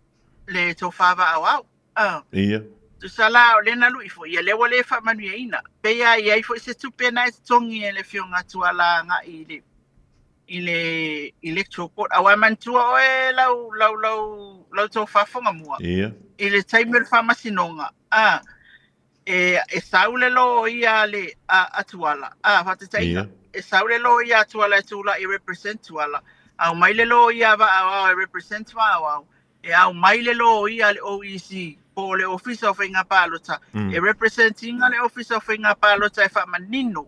le tofa vaaoao. A. Ia. Tusa la o lea na lui foi, ia lea ua le faamanuiaina. Pei lava i ai foi se tupe na e totogi e le Afioga Tuala agai i le i le Electoral Court. Aua e manatua oe lau lau lau lau tofa Fogamua. Ia. I le taimi o le faamasinoga, a, e, e sau le loia a le a, a Tuala, a, faataitaiga, Ia. e sau le loia a Tuala e tulai e represent Tuala, aumai le loia a Vaaoao e represent Vaaoao, E ao mai le loia a le OEC po o le Ofisa o Faiga Palota e represent ina le Ofisa o Faiga Palota e faamanino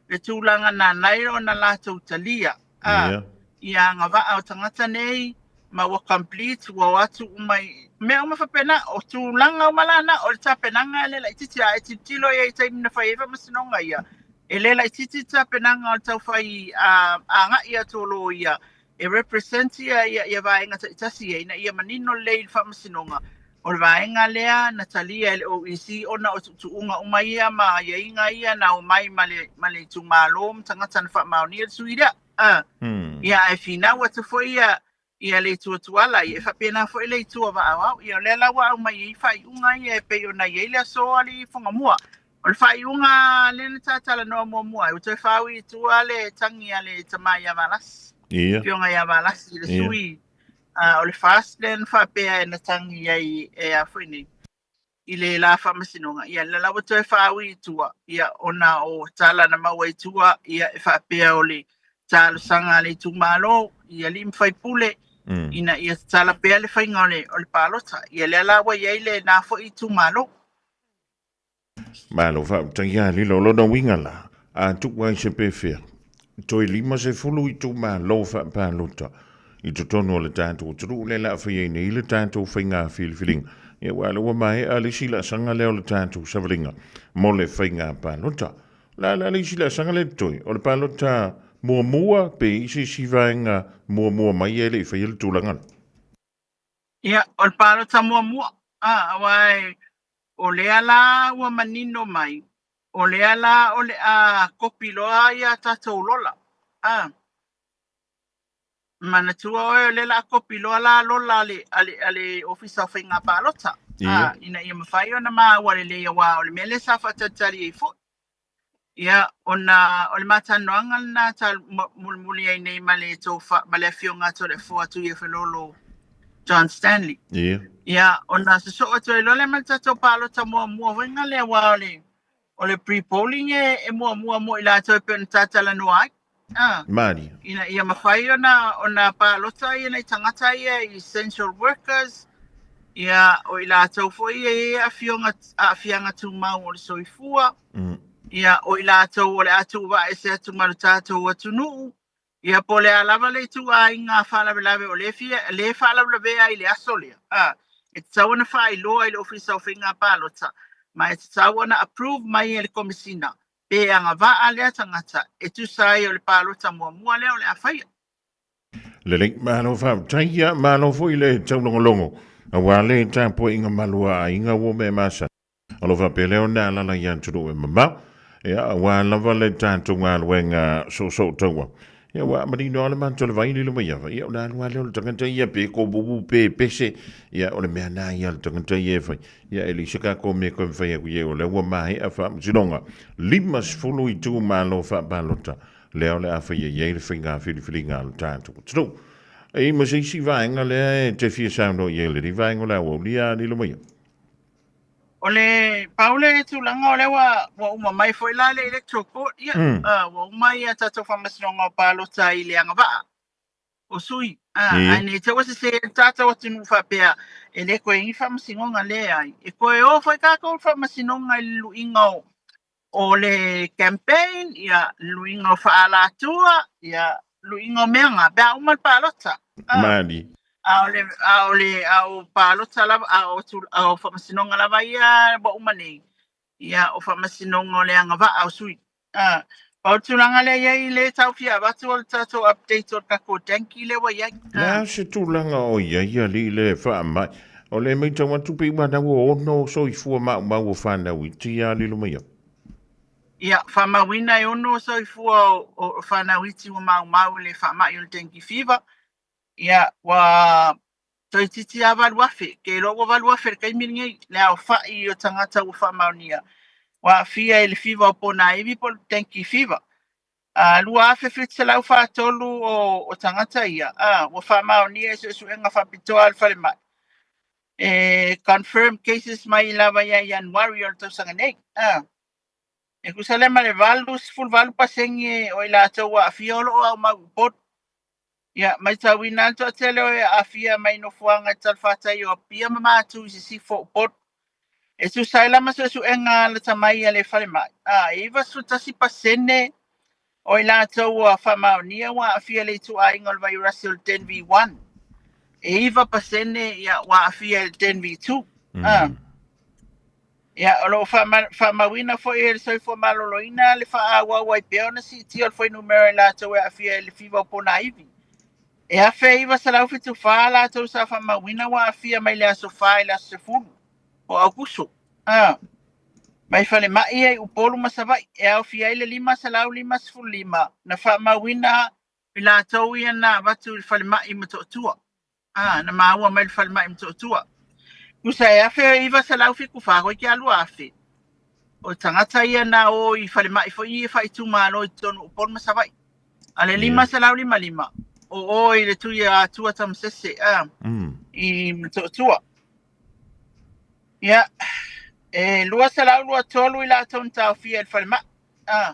le tulaga na ala ai ona latou talia a ia agavaa o tagata nei Ma ua complete, ua o atu uma i mea uma faapena. O tulaga uma la na, o le tapenaga e le laitiiti. A e tilotilo i ai i taimi na fai ai faamasinoga ia, e le laitiiti le tapenaga o le taufai agai atu o loia e represent ia vaega taitasi ia ina ia manino lelei i le faamasinoga o le vaega lea na talia e le OEC ona o tuutuuga uma ia ma aiaiga ia na omai ma le itumalo ma tagata na faamaonia le sui lea. Ia ae finau atu foi ia le itu atuala, ia e faapena foi le itu o Vaaoao. Ia o lea la ua aumai ai faaiuga ia e pei ona i ai le aso alii Fugamua. O le faaiuga lea na tatalanoa muamua ai, ua toe faaui i tua le tagi a le tama ia Valasi. Afioga ia Valasi, le sui o le FAST lea na faapea e na tagi ai e a foi nei i le la faamasinoga. Ia lea la ua toe faaui i tua, ia ona o tala na maua i tua, ia e faapea o le talosaga a le itumalo i alii ma faipule ina ia tatala pea le faiga o le palota. Ia lea la ua i ai lena foi itumalo. Malo faafetai ia Lilo, o lona uiga la, a tuu ai se pefea, toe 50 itumalo faapalota i totonu o le tatou atunuu lea o le a fai ai nei le tatou faiga filifiliga. Ia aua o lea ua maea le isi laasaga lea o le tatou savaliga mo le faiga palota. O le a la le isi laasaga lea e totoe? O le palota muamua pe i se isi vaega muamua mai e le i faia le tulaga lea? Ia, o le palota muamua, aua o lea la ua manino mai, o lea la o le a kopi loa ia tatou lola. Manatua oe o lea o le a kopi loa la lola a le Ofisa o Faiga Palota. Ina ia mafai ona maua lelei aua o le mea lea sa faatalitali ai foi. Ia, ona o le ma talanoaga lena ta mulimuli ai nei ma le tofa, ma le afioga a Toleafoa Tuiafelolo John Stanley. Ia, ona sosoo atu ai loa lea ma le tatou palota muamua foi lea aua o le pre-polling e muamua mo i latou e pei ona ta talanoa ai. Malie. Ina ia mafai ona palota ia nai tagata ia i essential workers, ia o i latou foi ia e i ai aafiaga tumau o le soifua, ia o i latou o le a tuuvaaese atu ma le tatou atunuu, ia po o le a lava le ituaiga faalavelave o lea fia lea e faalavelavea ai i le aso lea, e tatau ona faailoa i le Ofisa o Faiga Palota ma e tatau ona approve mai e le Komesina pe agavaa lea tagata e tusa ai o le palota muamua lea o le a faia. Lelei, malo faafetai, ia malo foi le taulogologo aua le tapuaiga malu a aiga ua mea masani. O lo o faapea lea ona alaala i atunuu e mamao, ia aua lava le tatou galuega soosootaua. Ia ua manino lava le matou le vai lilo mai ava, ia ona alu lava lea o le tagata ia pe kobubu pe pese, ia o le mea lena ia a le tagata ia e fai. Ia e leai se tatou mea e toe mafai atu i ai o lea ua maea faamasinoga 50 itumalo faapalota lea o le a faia i ai le faiga filifiliga a le tatou atunuu. E i ma se isi vaega lea e te fia saunoa i ai i lenei vaega o le aoauli a lilo mai ava. O le pau le tulaga o lea ua uma mai foi la le Electoral Court, ia, ua uma ia tatou faamasinoga o palota i le agavaa o sui. Ae ne i te i ua sese le tatou atunuu faapea e le toe i ai ni faamasinoga, leai. E toe o foi tatou i le faamasinoga i le luiga o le campaign, ia, le luiga o faaalatua, ia, luiga o mea na, pe a uma le palota. Malie. A o le, a o le, a o palota lava, a o faamasinoga lava ia ua uma nei, ia, o faamasinoga o le agavaa o sui. Pau le tulaga lea i ai, lea e tau fia avatu o le tatou update o le tatou dengue lea ua i ai. Le a se tulaga o i ai alii le faamai? O lea e matau atu pei ua nau o ono soifua maumau o fanau iti ia lilo mai au. Ia, faamauina e ono soifua o fanau iti ua maumau i le faamai o le dengue fever. Ia, ua toeitiiti lava 8,000, ke iloa ua 8,000 i le taimi lenei, le aofai o tagata ua faamaonia ua aafia i le fiva o ponaivi po o le dengue fever. 2,743 o tagata ia ua faamaonia i suesuega faapitoa a le falemai e confirm cases mai lava ia Ianuari o le tausaga nei. E tusa lea ma le 88% o i latou ua aafia o lo o aumau i Upolu. Ia, matauina lava le toatele o e aafia mai nofoaga e talafatai o Apia ma Matu i sisifo o Upolu. E tusa ai la ma suesuega lata mai a le falemai, e 91% o i latou ua faamaonia ua aafia i le ituaiga o le vairasi o le DENV-1. E 9% ia ua aafia i le DENV2. Ah. Ia, o lo o faamauina foi e le Soifua Maloloina le faaauau ai pea ona siitia o le fuainumera i latou e aafia i le fiva o ponaivi. E 1,974 latou sa faamauina ua aafia mai le aso 4 i le aso 10 o Aokuso. Ah. Mai falemai ia i Upolu ma Savaii, e aofia ai le 555 na faamauina i latou ia na avatu i le falemai i Motootua. Ah, na maua mai le falemai i Motootua. Tusa e 1,974 koe ke alua afe. O tagata ia na o i falemai foi ia faaitumalo i totonu o Upolu ma Savaii. A le 555 o o i le Tui Atua Tamasese ah, i Motootua. Ia, e 223 i latou na taofia i le falemai. Ah,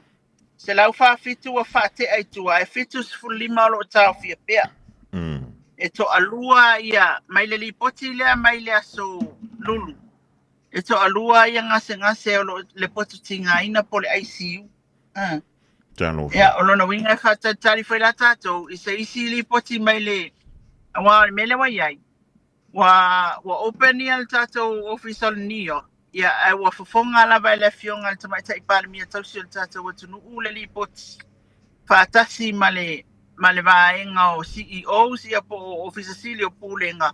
147 ua faatea i tua, ae 75 o lo o taofia pea. E toalua ia, mai le lipoti lea mai le aso Lulu, e toalua ia gasegase o lo o le potu tigaina po o le ICU. Ah. Talofa. Ia, o lona uiga e faatalitali foi la tatou i se isi lipoti mai le, aua o le mea lea ua i ai, Ua, ua open ia le tatou ofisa o le NEOC, ia, ae ua fofoga lava e le Afioga i le Tamaitai Palemia tausi o le tatou atunuu le lipoti faatasi ma le, ma le vaega o CEOs ia po o Ofisa Sili o Pulega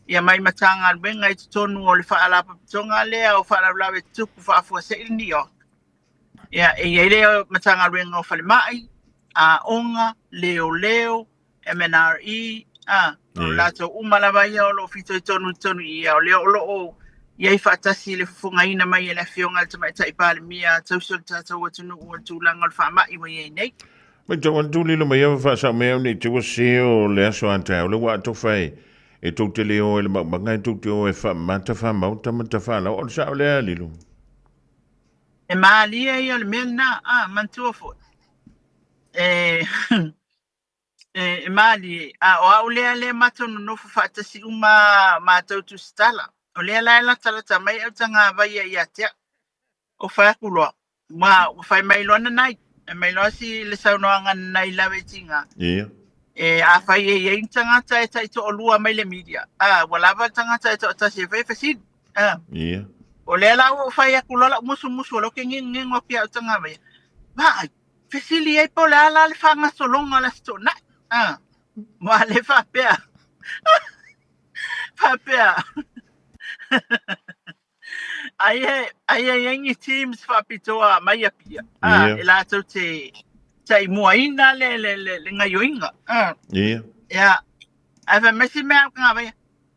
ia mai Matagaluega i totonu o le Faalapotopotoga lea o Faalavelave Tutupu Faafuasei le NEOC. Ia, e i ai le Matagaluega o Falemai, Aoga, Leoleo, MNRE, a, o latou uma lava ia o lo o fitoitonu i totonu ia, o lea o lo o i ai faatasi le fofogaina mai e le Afioga i le Tamaitai Palemia tausi o le tatou atunuu o le tulaga o le faamai ua i ai nei. Mai tau atu lilo mai ava whaasau mea nei te ua se o le aso a tae o le ua atofa e e tou te le o e le maumaga e tou te o e wha mata wha mauta mata wha lau o le sao lea lilo. E mālie ia o le mea lena, a, manatua foi. E, E, e mālie, a o au lea lea matou nonofo faatasi uma matou tusitala. O lea la e latalata mai au tagavaia ia te au. O fai atu loa, ua, ua fai mai loa nanai. Fai mai loa si le saunoaga nanai lava i tiga. Ia. E, afai e i ai ni tagata e taitoalua mai le media, a, ua lava le tagata e toatasi e fai e fesili. A. Ia. O lea la ua ou fai atu loa lau musumusu o lea ou te ngengego atu ia au tagavaia. Vaai, Fesili ai po o le a la le faagasologa o le Aso Toonai. Ah, ua le faapea. Faapea. Ai e, ai e i ai ni teams faapitoa mai Apia. Ah, Ia. e latou te taimuaina le, le, le, le gaioiga. Ah, Ia. ia. Ae fai mai si mea au ka ngā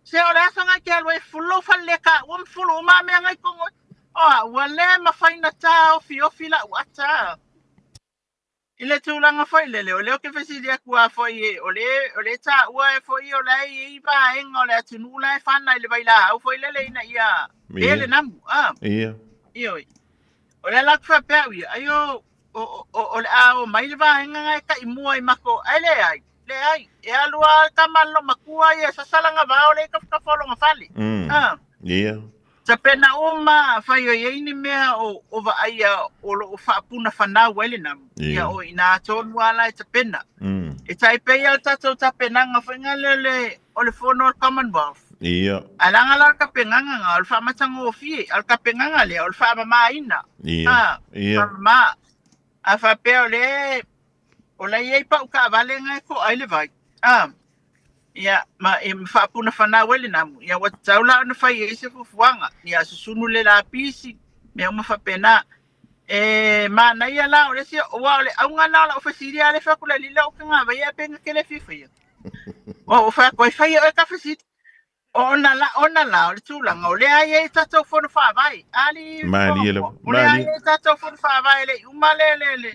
Se o le aso ngai ke alu e fulu lou fale le ka ua fulu uma mea ngai kongo. O a ua le mafai na tā ofi ofi la ua ata. I le tūlanga foi lele, o lea ou ke fesili atu a foi e, o le, o le tā ua e foi o la e i vaenga o le atunuu la e whana i le vai la au foi lele ina ia Ia. e le namu. Ah, Ia. ioi. O le ala ku whapea ia, aio o, o, o le a o mai le vaenga ngai ka i mua i mako, ai le ai. Leai, e alu lava le tama a le matua ia e sasala gavao le i kafukafu o lona fale. Ah. Ia. Tapena uma, afai o i ai ni mea o, o vaaia o loo faapuna fanau ai le namu. Ia o inā tonu lava la e tapena. E tai pei lava le tatou tapenaga foi nga lea le, o le fono o le Commonwealth. Ia. Ae leaga la o le tapenaga nga, o le faamatagofie, a o le tapenaga lea o le faamamaina. Ia. Ah, Ia. faamama. A faapea o le O la e i ai pau taavale nga e to'a ai le vai. A, ia, ma e faapuna fanau ai le namu. Ia, ua tatau la ona fai ai se fuafuaga. Ia, susunu le lapisi, mea uma faapena. E manaia la o le isi, aua o le auga lena o lau fesili a le fai atu le alii lea ou te gavaia pe na te le fia faia. Ua ou fai atu ai, fai e oe ta fesili. Ona la, ona la, o le tulaga, o lea e i ai tatou fono faavae. Ali, Malie lava, o lea e malie. i ai tatou fono faavae le i uma le, le, le,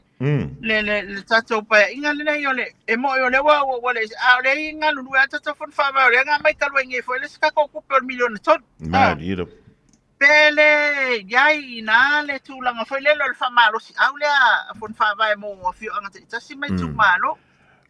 le, le, le tatou paeaiga lenei o le, e mo'i o lea ua, ua, ua le, a o lea e galulue lava tatou fono faavae, o lea na aumai talu ai nei foi le isi tatou tupe o le miliona tolu. Ah. Malie lava. Pe le i ai inā le tulaga foi lele o le faamalosiau lea a fono faavae mo afioaga taitasi ma itumalo.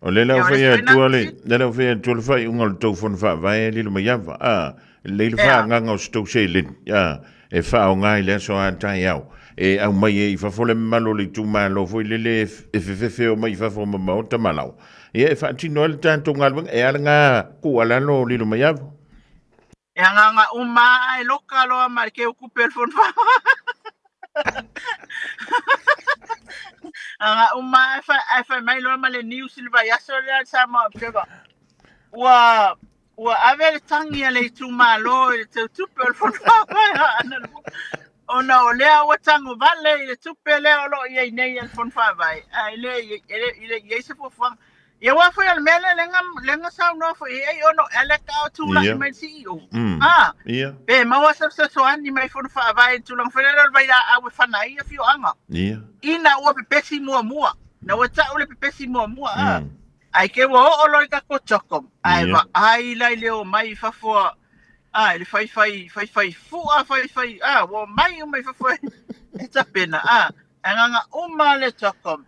O le lau Ia, o le fai isi foi atua na le, le lau fai atua le faaiuga o le tou fono faavae lilo mai ava, a, lelei le Ea. faagaga o se tou seleni, a, e faaaoga i le aso a taeao, e aumai ai i fafo le mamalu o le itumalo foi lele e fefefe o mai i fafo ma maota ma laoa. Ia e faatino ai le tatou galuega e ala ngā tuualalo lilo mai ava. E agaga uma a e loka loa ma le keukupe o le fono faavae. Agaga uma a e fai mai loa ma le news i le vaiaso lea le Samoa Observer. Ua ua ave le tagi a le itumalo i le teutupe o le fono faavae a Aana Lua ona o lea ua tago vale i le tupe lea o lo o i ai nei a le fono faavae ae le i le i ai se fuafuaga. Ia aua foi o le mea lea lea lea na saunoa foi i ai ona o Alec a o tulai mai le CEO. Ah, pe maua se fesoasoani mai fono faavae i le tulaga foi lea o le vailaau e fana ai afioaga. Ina ua pepesi muamua. Na ua tau le pepesi muamua. Ah. Ai ke ua oo loa i tatou CHOGM. Ae vaai la i le omai i fafo a a i le faifai faifai fua faifai a ua omai uma i fafo e tapena a. Ae agaga uma le CHOGM.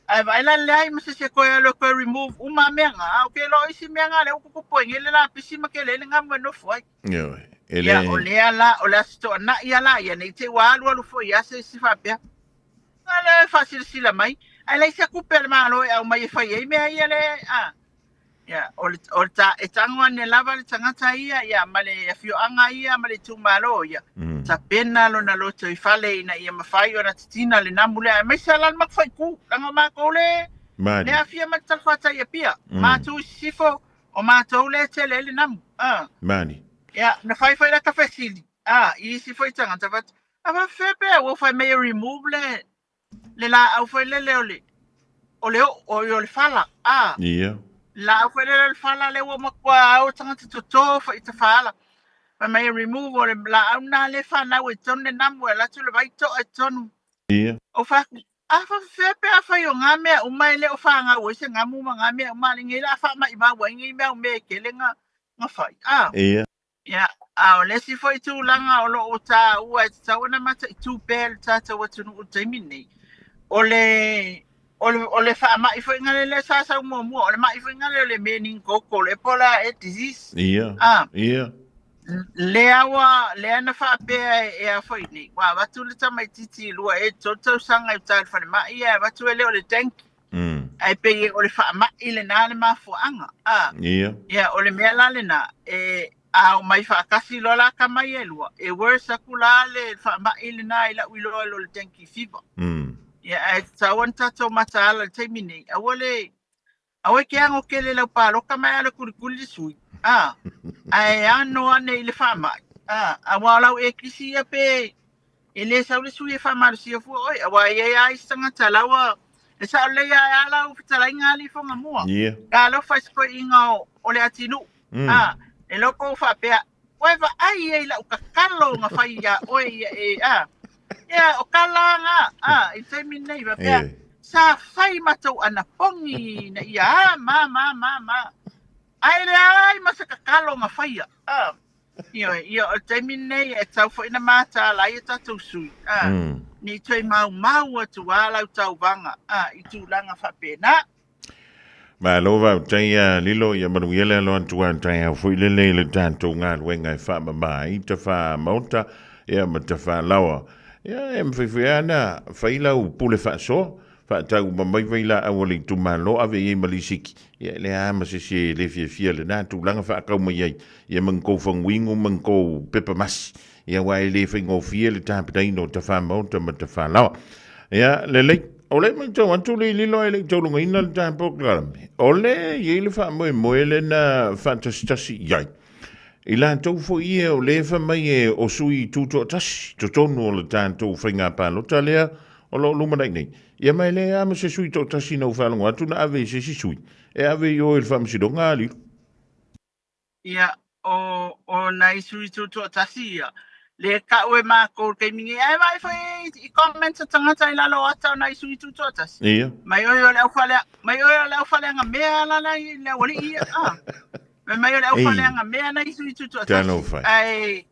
Ae vaai la leai ma se isi e toe alu e toe remove uma mea nga, a o ke iloa o isi mea nga lea ua tutupu ai nei le lapisi ma kele ai le gamu e nofo ai. Ioe. E Ia, le... o lea la, o le Aso Toonai ia la ia, ne i te i ua alualu foi ia se isi faapea. A lea e faasilasila mai, ae leai se tupe a le Malo e aumai e fai ai mea ia le, a. Ia, o le, o le ta, e tago ane lava le tagata ia, ia, ma le afioaga ia, ma le itumalo ia, tapena lona loto i fale ina ia mafai ona titina le namu lea, aemaise lava la le matou faaitu, leaga o matou le, Mali. le aafia mai le talafatai i Apia. Matou i sisifo, o matou le tele ai le namu. A. Mali. Ia, na fai foi lata fesili, a, i isi foi tagata, fai atu, a faapefea pea ua fai mai e remove le, le laau foi lele o le o le oo o le fala a Ia. laau foi lele o le fala lea ua matua ao tagata toto fai tafaala fai mai e remove o le laau na le fanau e tonu le namu e alu atu le vai toa i totonu Ia. o fai a faafefea pe afai o ngā mea uma e le o whāngau ai se ngamu ma ngā mea uma le nei la whaamaimau ai nei mea o mea e kele nga nga whai. A. Ia. Ia, a o le isi foi tulaga o lo o taua e tatau ona mataitu pea le tatou atunuu i le taimi lenei, o le, o le, o le faamai foi lea lea sa sau muamua, o le mai foi lea o le meningococcal Ebola e disease. Ia, A, ia. lea ua, lea na faapea e, e a foi nei, ua avatu le tamaitiiti i lua e tolu tausaga i uta i le falemai, ae avatu e le o le dengue. Ae pei o le faamai lena le mafuaaga. A, Ia. ia, o le mea la lena, e, a omai faatasi loa la tama ia e lua, e worse atu la le faamai lena i lau iloa i lo le dengue fever. Ia, ae tatau ona tatou mataala i le taimi nei, aua le, aua e ke ago tele i lau paloka ma e alu e kulikuli le sui. A, ae ano ane i le faamai. A, aua o lau ekisi ia pe, E le sau le sui e faamalosia fua oe, aua e i ai lava isi tagata la ua, e sao lelei lava e a lau fetalaiga alii Fagamua. Ia. A lau faisikoiina o, o le atinuu. A, e loko ou faapea, Ua e vaai ia i lau tatalo na fai iā oe ia e, a. Ia, o tala na, a, i le taimi lenei, faapea, sa fai matou anapogi ina ia a, ma, ma, ma, ma. Ae leai ma se tatalo na faia, a. Ioe, ia, o le taimi lenei e tatau foi ona mataala ai a tatou sui, a, ne i toe maumau atu a lau tauvaga, a, i tulaga faapena. Malo faafetai a Lilo, ia manuia le alo atu a taeao foi lele i le tatou galuega e faamama ai tafa maota ia ma tafa laoa. Ia e mafai foi lava ona fai lau pule faasoa, faatau uma mai vailaau a le itumalo ave i ai ma lisiki, ia e leai lava ma se isi e le fiafia i lena tulaga faatau mai ai ia ma ni tou faguinu ma ni tou pepa masi, ia aua e le faigofie le tapenaina o tafa maota ma tafa laoa. Ia, lelei, o lea e matau atu le lilo ae le i taulugaina le ta polokalame, o lea e i ai le faamoemoe lea na faatasitasi i ai. I latou foi ia o lea e fai mai e o sui tutoatasi totonu o le tatou faiga palota lea o lo o lumanai nei. Ia ma e leai lava ma se sui toatasi na ou faalogo atu na ave i se isi sui e ave i o i le faamasinoga a Lilo. Ia, o, o nai sui tutoatasi ia, le tau e mākou i le taimi nei, ae vaai foi i comments a tagata i lalo o ata o nai sui tutoatasi. Ia. Mai oe o le auwhalea, mai oe o le auwhaleaga mea la la i le aualii ia, ah. Mai mai o le auwhaleaga mea nai sui tutoatasi. Talofa. Ae,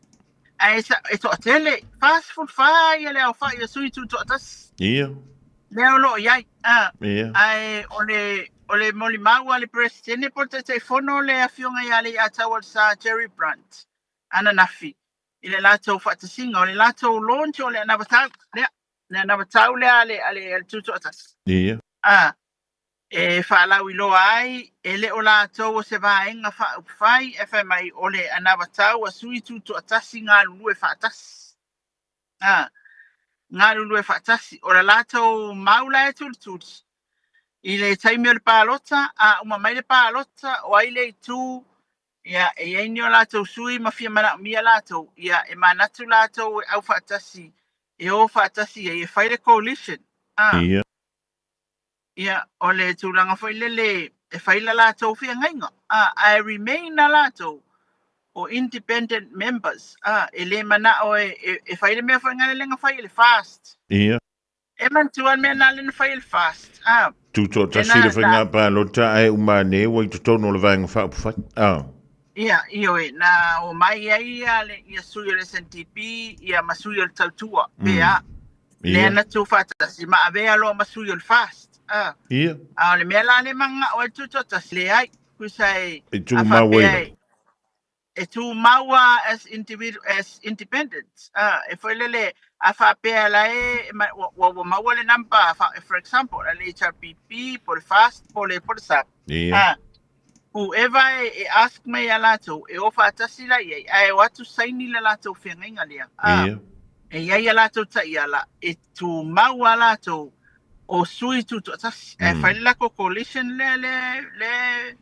Ae e toatele, 44 ia le aofai o sui tutoatasi. Ia. Lea o lo o i ai. A, Ia. Ae o le, o le molimau a le Peresetene po o le Taitaifono le Afioga ia Leiataua le Sir Jerry Brunt ananafi i le latou faatasiga o le latou launch o le anavatau lea, le anavatau lea a le, a le, a le tutoatasi. Ia. A, E faalauiloa ai, e le o latou o se vaega faaupufai, ae fai mai o le anavatau a sui tutoatasi galulue faatasi. A, galulue faatasi. O le latou mau la e tulituli, i le taimi o le palota, a uma mai le palota, o ai le itu, ia, e i ai ni o latou sui ma fia manaomia latou, ia, e manatu latou e aufaatasi, e o faatasi ai, e fai le coalition. A. Ia. Ia, o le tulaga foi lele e fai la latou feagaiga, a, ae remain na latou o independent members, a, e le manao e, e, e fai le mea foi ngale na fai e le fast. Ia. E manatua le mea na le na fai e le fast, a. Tutoatasi le faiga palota ae uma ane ua i totonu o le Vaega Faaupufai. A. Ia, ioe, na omai ai ia, le, ia sui o le SNDP, ia ma sui o le Tautua, pe a. Lea na tuufaatasi ma avea loa ma sui o le FAST. A. Ia. A o le mea la le manao ai le tutoatasi, leai, tusa e, E a tumau ai faapea lava. e, e tumau a as individual, as independent. A, e foi lele, a faapea la e, ma, ua, ua, ua maua le number, fa, for example, a le HRPP, po le FAST, po le, po le SAP. Ia. A, whoever e, e ask mai ia latou, e o faatasi la i ai, ae o atu saini le latou feagaiga lea. A, Ia. e i ai a latou taiala, e tumau a latou o sui tutoatasi. Ae fai le latou coalition lea, le, le,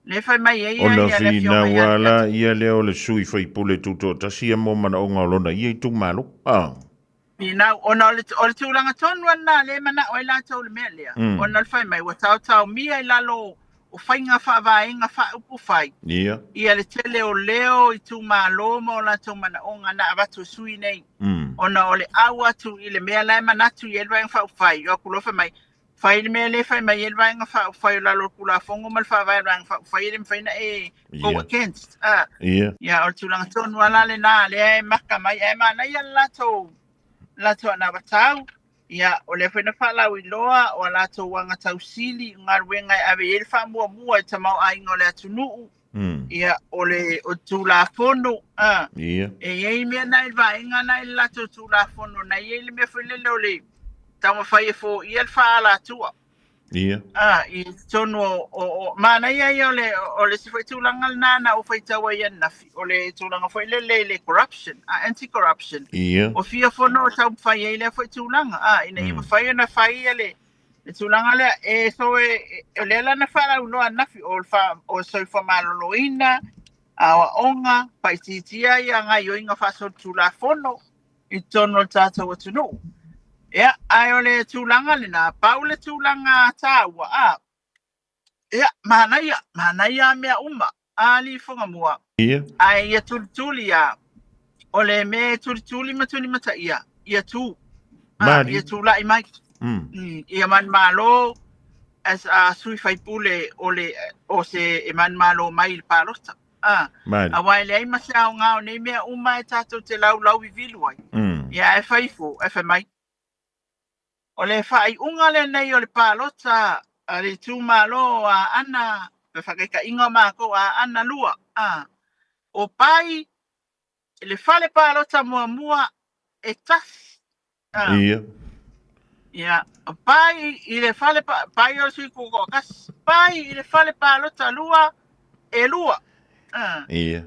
le fai mai ai ia, Ona ia le afioga finau ia a la ia lea o le sui faipule tutoatasi ia mo manaoga o lona ia itumalo. A. Finau, ona o le, o le tulaga tonu lava lena lea e manao ai latou i le mea lea, ona o le fai mai ua taotaomia i lalo o faiga faavaega faaupufai Ia. ia le tele o leo itumalo ma o latou manaoga na avatu e sui nei, ona o le au atu i le mea la e manatu i ai le Vaega Faaupufai, o atu loa fai mai, fai le mea lea e fai mai ai le Vaega Faaupufai o lalo o le Tulafono ma le Faavae o le Vaega Faaupufai e le mafai ona e go against. Ah, ia, o le tulaga tonu lava la lena lea e maka mai, ae manaia le latou, latou anavatau. Ia, o lea foi na faalauiloa o a latou aga tausili, o galuega e ave i ai le faamuamua i tamaoaiga o le atunuu, ia, o le o Tulafono, ah, e i ai mea na i le vaega na i le latou Tulafono, na i ai le mea foi lele o le taumafai e foia le faaalatua. Ia. Ah, i totonu o, o, o manaia ia o le, o le isi foi tulaga lena na ou faitau ai ananafi, o le tulaga foi lele i le corruption, ah, anti-corruption. Ia. O fia fono o taumafai ai lea foi tulaga, ah, ina ia mafai ona fai ia le, le tulaga lea, e so e, e, o lea la na faalauiloa ananafi, o le fa, o le soifua maloloina, aoaoga, faaitiitia ia gaioiga faasolitulafono i totonu o le tatou atunuu. Ia, ae o le tulaga lena, pau le tulaga taua, a, ia, manaia, manaia mea uma, a alii Fugamua. Ia. Ae ia tulituli a, o le mea e tulituli ma tulimataia, ia tu. A, ia tulai mai. Ia manumalo as a sui faipule o le o se e manumalo mai i le palota. A, aua e leai ma se aoga o nei mea uma e tatou te laulau vivilu ai. Ia ae fai ifo, ae fai mai. O le faaiuga lenei o le palota a le itumalo o Aana, le faataitaiga o matou Aana 2, a, o Pai le fale palota muamua e tasi. A, Ia. Ia, Pai i le fale, Pai o le sui tutoatasi, Pai i le fale palota lua, e lua. A, Ia.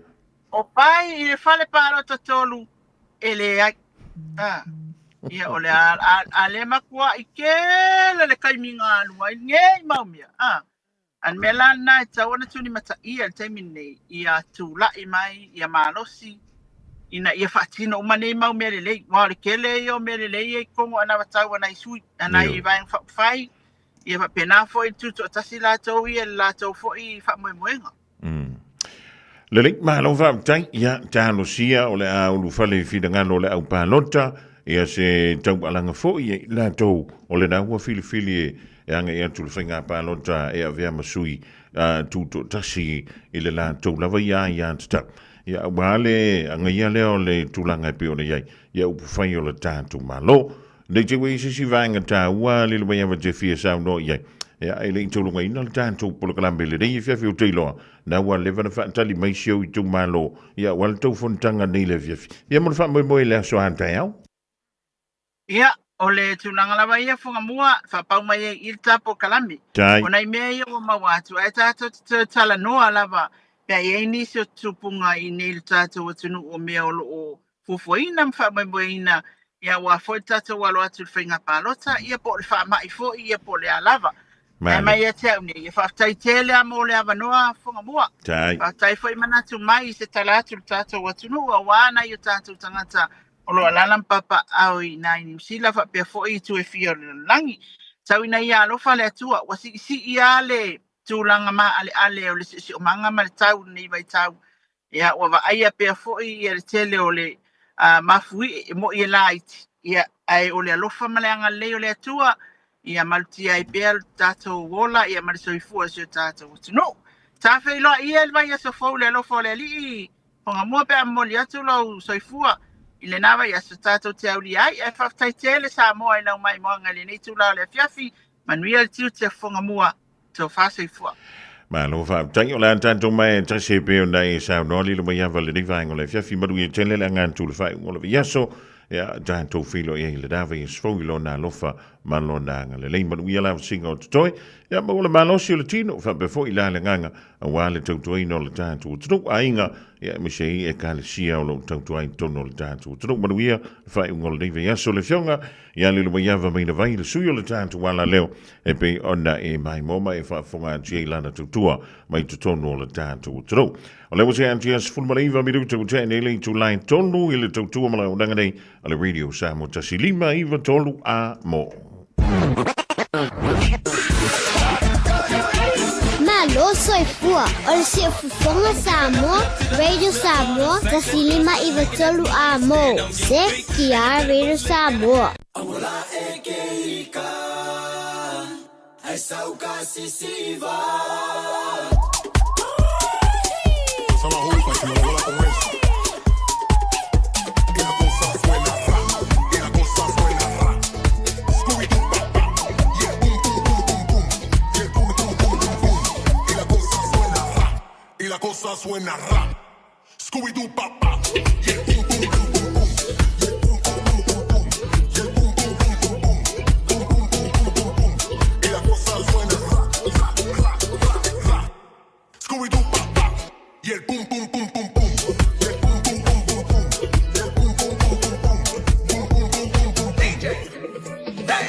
O Pai i le fale palota tolu, e leai. A, ia, o le a, a, a le matuai tele le taimi na alu ai nei mau mea. A, a le mea la lena e tatau ona tulimataia i le taimi lenei, ia tulai mai, ia malosi, ina ia faatino uma nei mau mea lelei. Aua o le tele ia o mea lelei ia i totonu o anavatau a nai sui, a nai vaega faaupufai, ia faapena foi le tutoatasi latou ia i le latou foi faamoemoega. Lelei, malo faafetai. Ia, talosia o le a ulufale i finagalo o le au palota, ia se taualaga foi e i latou o lena ua filifili e, e agai atu le faiga palota e avea ma sui uh, tutoatasi i le latou lava ia ia tatau. Ia, aua le agaia lea o le tulaga e pei ona i ai, ia upu fai o le tatou Malo. Nei te ua i se isi vaega taua lilo mai ava te fia saunoa i ai. Ia, e le i taulogaina le tatou polokalame lenei afiafi ou te iloa, na ua leva na faatali mai si ou itumalo, ia aua le tou fonotaga nei le afiafi. Ia mo le faamoemoe i le aso a taeao. Ia, O le tulaga lava ia Fugamua, faapau mai ai i le tapo kalame. Tai. O nai mea ia ua maua atu, ae tatou te toe talanoa lava pe a i ai nisi o tupuga i nei le tatou atunuu o mea o lo o fuafuaina ma faamoemoeina, ia aua foi le tatou alo atu i le faiga palota, ia po o le faamai foi, ia po o le a lava. Ae Malo. mai ia te au nei, ia faafetai tele lava mo le avanoa Fugamua. Tai. Faafetai foi manatu mai i se tala atu i le tatou atunuu, aua nai o tatou tagata o lo o alaala ma papaaao i ina i Niu Sila faapea foi i itu e fia o le lalolagi. Tau ina ia alofa le Atua, ua siisii lava le tulaga maaleale o le siosiomaga ma le tau i lenei vaitau. Ia, ua vaaia pea foi ia le tele o le mafuie e moi e laiti, ia, ae o le alofa ma le agalelei o le Atua, ia malutia ai pea le tatou ola ia ma le soifua o si o tatou atunuu. Ta feiloai ia i le vaiaso fou i le alofa o le Alii. Fugamua pe a momoli atu lou soifua i lena vaiaso tatou te aulia ai. Ae faafetai tele Samoa i lau maimoaga i lenei itula o le afiafi. Manuia le tiute o Fugamua. Tofa soifua. Malo faafetai o le a tatou mai e tasi e pei ona e saunoa lilo mai ava lenei vaega o le afiafi manuia tele le aga atu i le faaiuga o le vaiaso. Ia tatou feiloai ai i lena vaiaso fou i lona alofa ma lona agalelei. Manuia la vasega o totoe, ia maua le malosi o le tino, faapea foi la le agaga aua le tautuaina o le tatou atunuu, aiga, ia aemaise ai ekalesia o lo o tautua ai i totonu o le tatou atunuu. Manuia le faaiuga o lenei vaiaso. Le Afioga ia Lilomaiava Mainavai, le sui o le tatou alaleo, e pei ona e maimoa ma e faafofoga atu ai lana tautua mai totonu o le tatou atunuu. O lea ua tea atu ia 19 minuta ua tea nei le itula e 3 i le tautua ma le auaunaga nei a le Radio Samoa 1593 a mo. Malo soifua o le siufofoga Samoa, Radio Samoa, 1593 a mo. CTR Radio Samoa. Suena ra. Scooby-Doo papá. Yeah, boom, boom, boom, boom, boom. Yeah, boom, boom, boom, boom, boom. Yeah, boom, boom, boom, boom, boom. Boom, boom, boom, boom, boom, boom. Y la cosa suena ra, ra, ra, ra, ra. Scooby-Doo papá. Y el boom, boom, boom, boom, boom. Yeah, boom, boom, boom, boom, boom. Yeah, boom, boom, boom, boom, boom. Boom, boom, boom, boom, boom. DJ. Hey.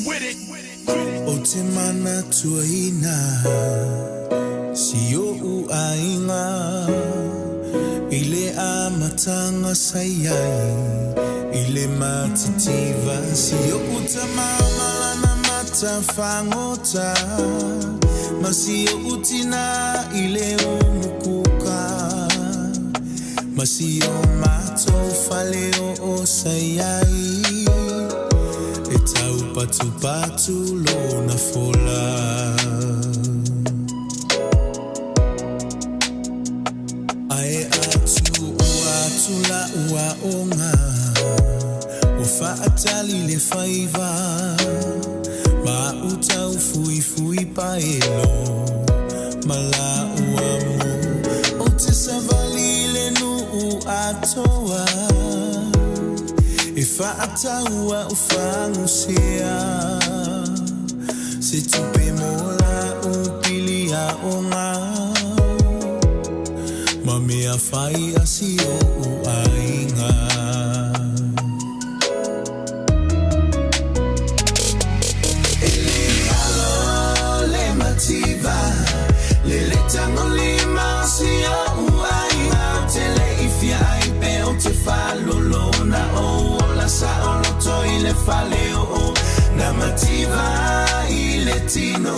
Ou te manatuaina si oʻu aiga i le amataga sa i ai i le matitiva si oʻu tama ma lana mata fagota ma si oʻu tinā i le umukuka ma si o matou fale oo sa i ai e taupatupatu lona fola. Ae a tuua atu la'u aoga ua fa'atali le faiva ma a'u taufuifui paelo ma la'u amo ou te savali i le nu'u atoa e fa'atau a'u fagusea se tupe mo la'u pili aoga ma mea fai a si o'u aiga. E le alo le mativa le le tagolima o si o'u aiga ou te le i fia ai pe ou te faalolona ou ola saoloto i le fale oo na mativa i le tino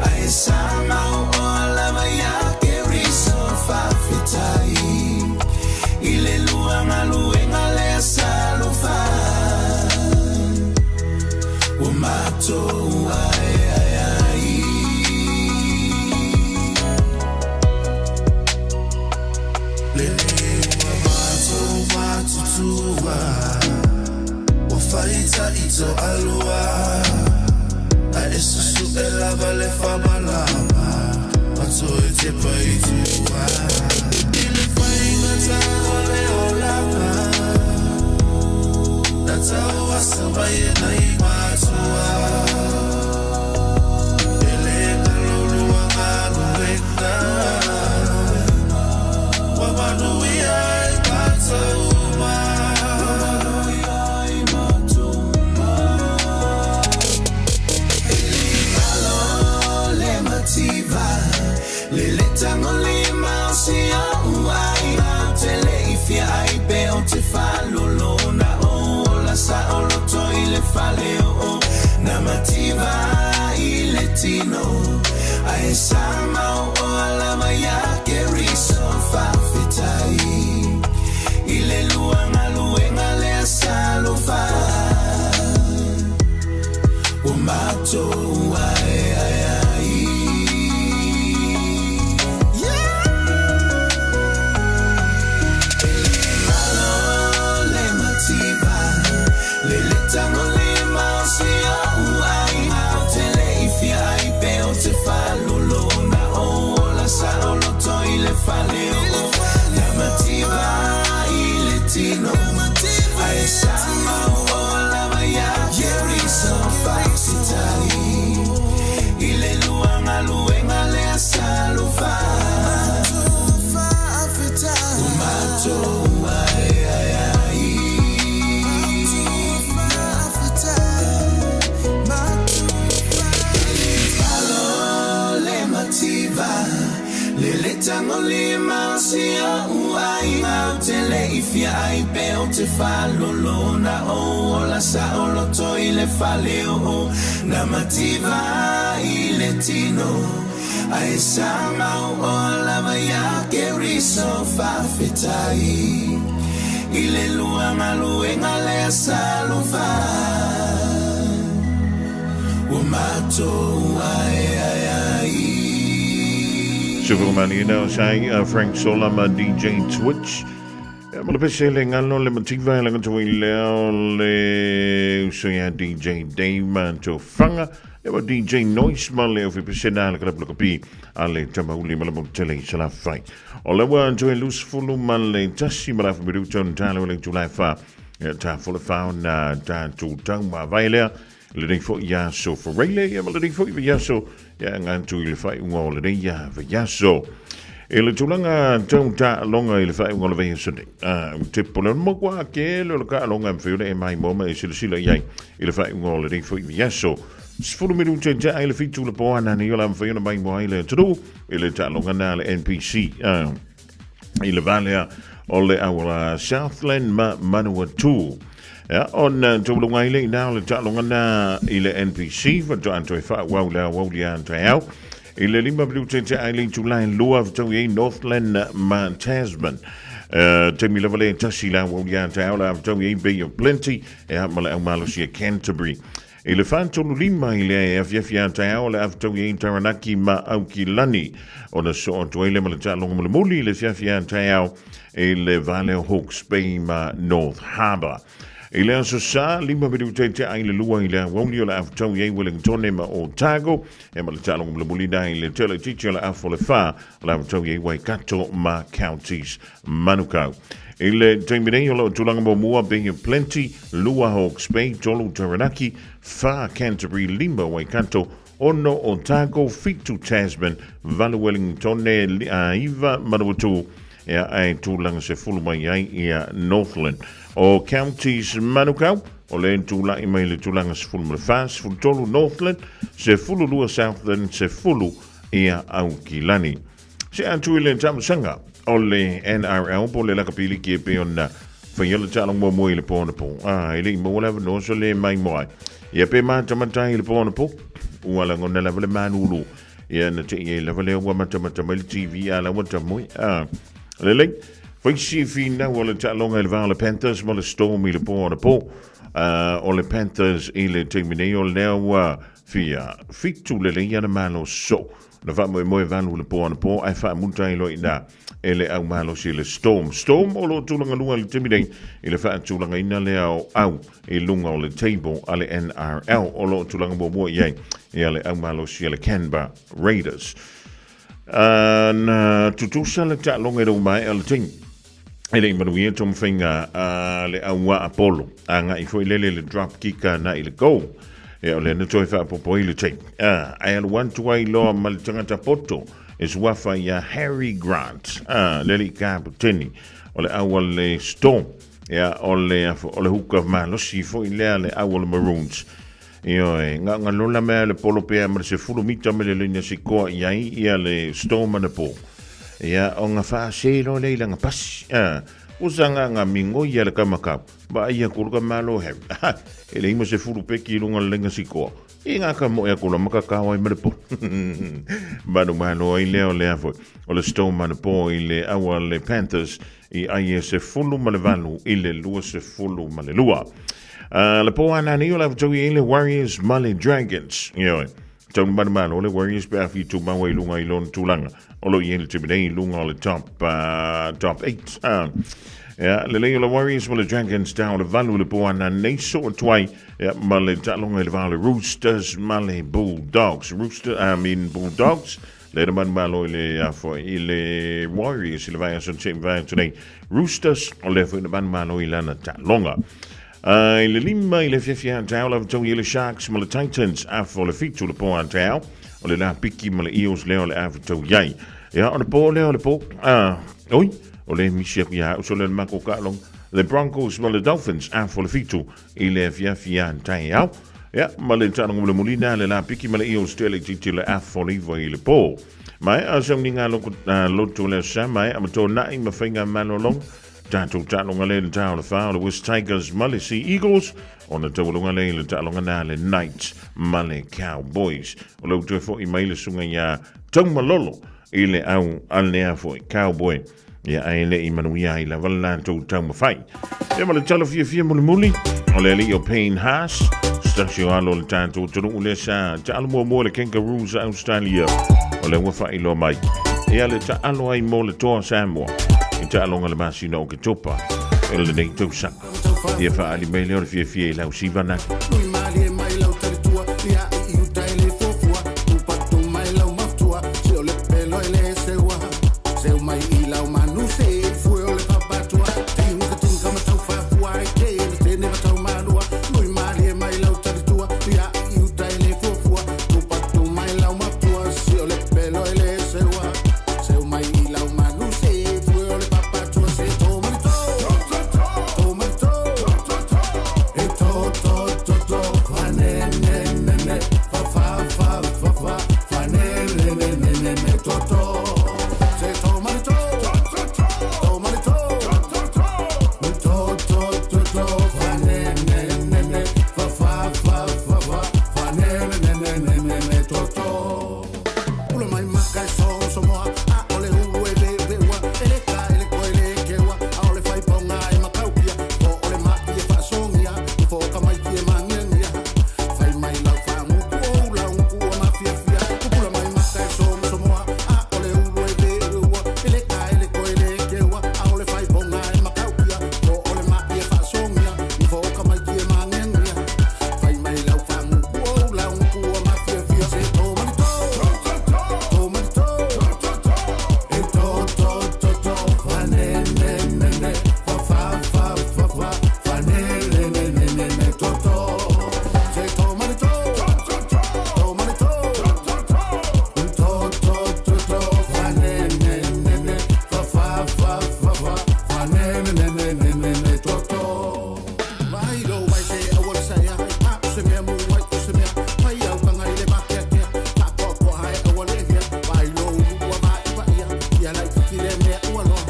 ae sa mau oa lava iā Keriso faafetai i le lua galuega lea sa alofa ua matou aeae ai. Lele ua matou matutua Ua faitaʻi toalua Ae susue lava le faamalama Ma toe tepa i tua I le faigata o le olaga Na tauasa mai e nai matua E le galo lua galuega Ua manuia ai matou uma. Alo le mativa le le tagolima o si o'u aiga ou te le i fia ai pe ou te faalolona ou ola saoloto i le fale oo na mativa i le tino ae sa mau oa lava iā Keriso faafetai i le lua galuega lea sa alofa ua matou aeae ai. E le galo le mativa le le tagolima o si o'u aiga ou te le i fia ai pe ou te faalolona ou ola saoloto i le fale oo na mativa i le tino ae sa mau oa lava iā Keriso faafetai i le lua galuega lea sa alofa ua matou aeae ai. Alo le mativa le le tagolima o si o'u aiga ou te le i fia ai pe ou te faalolona ou ola saoloto i le fale oo na mativa i le tino ae sa mau oa lava iā Keriso faafetai i le lua galuega lea sa alofa ua matou aeae ai. Super Manina o sai Frank Sola ma DJ Twitch. Ia mo le pese le ngalo le mativa e langa tui leo le uso ia DJ Dave ma Tofanga. Ia ma DJ Noise ma le ofi pese na le kalapu kapi a le tamauli ma le motele i salafai. O le ua toe lusfulu ma le tasi ma la whamiruta on talo le tulai fa. Ia ta fole fa na ta tūtau ma vai lea. Lenei foi aso Fereile, ia ma lenei foi vaiaso, ia ngantu i le faaiuga o lenei vaiaso. I le tulaga tau taaloga i le faaiuga o le vaiaso nei, a ua tepo le matua tele o le taaloga e mafai ona e maimoa ma e silasila i ai i le faaiuga o lenei foi vaiaso. 10 minute tea i le 7 le po ana nei o le a mafai ona maimoa ai le atunuu i le taaloga na a le NPC i le va lea o le auala Southland ma Manawatu. Ia, ona taulunga ai le ina o le taaloga na i le NPC, faatoa toe faaauau le aoauli a taeao. I le 5 minute tea i le itula e 2 fetaui ai Northland ma Tasman. Taimi lava le tasi le aoauli a taeao le a fetaui ai Bay of Plenty ia ma le aumalosi a Canterbury. I le 4:35 i le afiafi a taeao le a fetaui ai Taranaki ma Aukilani. Ona soo atu ai le ma le taaloga mulimuli i le afiafi a taeao i le vale o Hawke's Bay ma North Harbour. I le aso Sa, 5 minute tea i le 2 i le aoauli o le a fetaui ai Wellingtone ma Otago. E ma le taaloga mulimuli na i le tele titi o le afo le whā, o le a fetaui ai Waikato ma Counties Manukau. I le taimi nei o lo o tulaga muamua Bay of Plenty, 2 Hawke's Bay, 3 Taranaki, 4 Canterbury, 5 Waikato, 6 Otago, 7 Tasman, 8 Wellingtone, 9 Manawatu, ea ae tulaga 10 mai ai ia Northland. O Counties Manukau, o le tula'i mai le tulaga 14, 13 Northland, 12 Southland, 10 ia Aukilani. Se atu i le tausaga o le NRL po o le lakapi liki e pei ona faia le taaloga muamua i le po anapo. A, e le i maua le avanoa so le maimoa ai. Ia pe matamata ai i le po anapo, ua lagona lava le malulu. Ia na te i ai lava lea ua matamata mai le TV a la ua tamoe. A, lelei, faisi finau o le taaloga i le va o le Panthers ma le Storm i le po anapo. A, o le Panthers i le taimi nei o lea ua fia fitu lelei ana maloso. Na faamoemoe valu le po anapo ae faamuta ai loa i ina e le au malosi le Storm. Storm o lo o tulaga lua i le taimi nei i le faatulagaina lea o au i luga o le table a le NRL o lo o tulaga muamua i ai ia le au malosi a le Canberra Raiders. Na tutusa le taaloga i le umaea o le taimi. E le i manuia taumafaiga a le au a Apollo. Agai foi lele le drop kick na i le goal. Ia o lea na toe faapopo ai le taimi. Ae alu atu ai loa ma le tagata poto e suafa ia Harry Grant. Le alii kaputeni o le au a le Storm. Ia o le, o le huka malosi foi lea le au o le Maroons. Ioe, ngagalola mea le polo pea ma le 10 mita me le leina sikoa i ai ia le Storm anapo. Ia, o nga whaase loa lea i langa pasi. Usa nga nga mingo ia le kamakau. Ba ia kulu ka malo he. E le ima se fulu peki i lunga le lenga sikoa. I nga ka moe akula maka ka wai ma le po. Manu malo ai lea o le afoi. O le Storm anapo i le awa le Panthers i ai e 18 i le 22. Le po anani o le fetaui ai le Warriors ma le Dragons. Ioe. Tau manumalo le Warriors pe a fitu maua i lunga i lona tulaga. O lo o i ai le taimi nei i luga o le top, top 8. Ia, lelei o le Warriors ma le Dragons tau o le 8 i le po anani nei soo atu ai ia, ma le taaloga i le va o le Roosters ma le Bulldogs. Rooster, I mean Bulldogs. Le na manumalo i le afo i le Warriors i le vaiaso te vai atu nei. Roosters o lea foi na manumalo i lana taaloga. I le 5 i le afiafi a taeao lava tau i le Sharks ma le Titans afo le 7 le po a taeao o le Lapiki ma le Eels lea o le afu tau iai. Ia o le po lea o le po oi o le misi aku ia au so le mako kaalong le Broncos ma le Dolphins afo le 7 i le afiafi a taeao. Ia ma le taaloga mulimuli na le Lapiki ma le Eels tele titi le afo le 9 i le po. Mai a sauniga loto le sa mai a matonai ma whainga malolonga. Tatou taaloga lea i le tā o le 4 o le West Tigers ma le Sea Eagles, ona taualoga lea i le taaloga na le Knights ma le Cowboys. O le toe fo'i mai le susuga iā Taumalolo i le au a lea foi Cowboy. Ia ae le i manuia ai lava le latou taumafai. Ia ma le tala fiafia mulimuli, o le alii o Payne Haas, se tasi o alo o le tatou atunuu lea sa taalo muamua i le Kangaroos a Australia, o lea ua faailoa mai. Ia le taalo ai mo le toa Samoa i taaloga le masina o Oketopa o lenei tausaga. Ia faaali mai lea o le fiafia i lau sivana. Nui malie mai lau talitua, ia i uta e le fuafua, upatu mai lau maftua, se o le pelo e le seua, seu mai i lau manu se fue o le papatua, ting ka ting ka matau fafua ai te le tene matau malua, nui malie mai lau talitua, ia i uta e le fuafua, upatu mai lau maftua, se o le pelo e le seua, seu mai i lau ne ne ne ne ne to to. Pula mai maka e so so moa, a ole ulu e ve ve ua, e le ka e le koe le ke ua, a ole fai ponga e makaukia, fo ole ma i e faasongia, fo ka mai ki e mangiangia. Fai mai lau whaanguku o ula unku o mafiafia, pula mai maka e so so moa, a ole ulu e ve ve ua, e le ka e le koe le ke ua, a ole fai ponga e makaukia, fo ole ma i e faasongia, fo ka mai ki e mangiangia. Fai mai lau whaanguku o ula unku o mafiafia, se tō mani tō, tō mani tō, e tō tō tō tō, fa ne ne ne ne, fa fa fa fa fa, fa ne ne ne ne ne ne tō tō. Se tō mani tō, tō mani tō, tō tō tō tō, fa ne ne ne ne, fa fa fa fa fa, fa ne ne ne ne ne ne tō tō. Vai lo vai se awa sa ya, pa se mea mu vai o se mea, pai au kanga i le makea kea, pa ko ko hae awa le hea, vai lo ulu ua vai va ia, ia lai kiki le mea ua loa.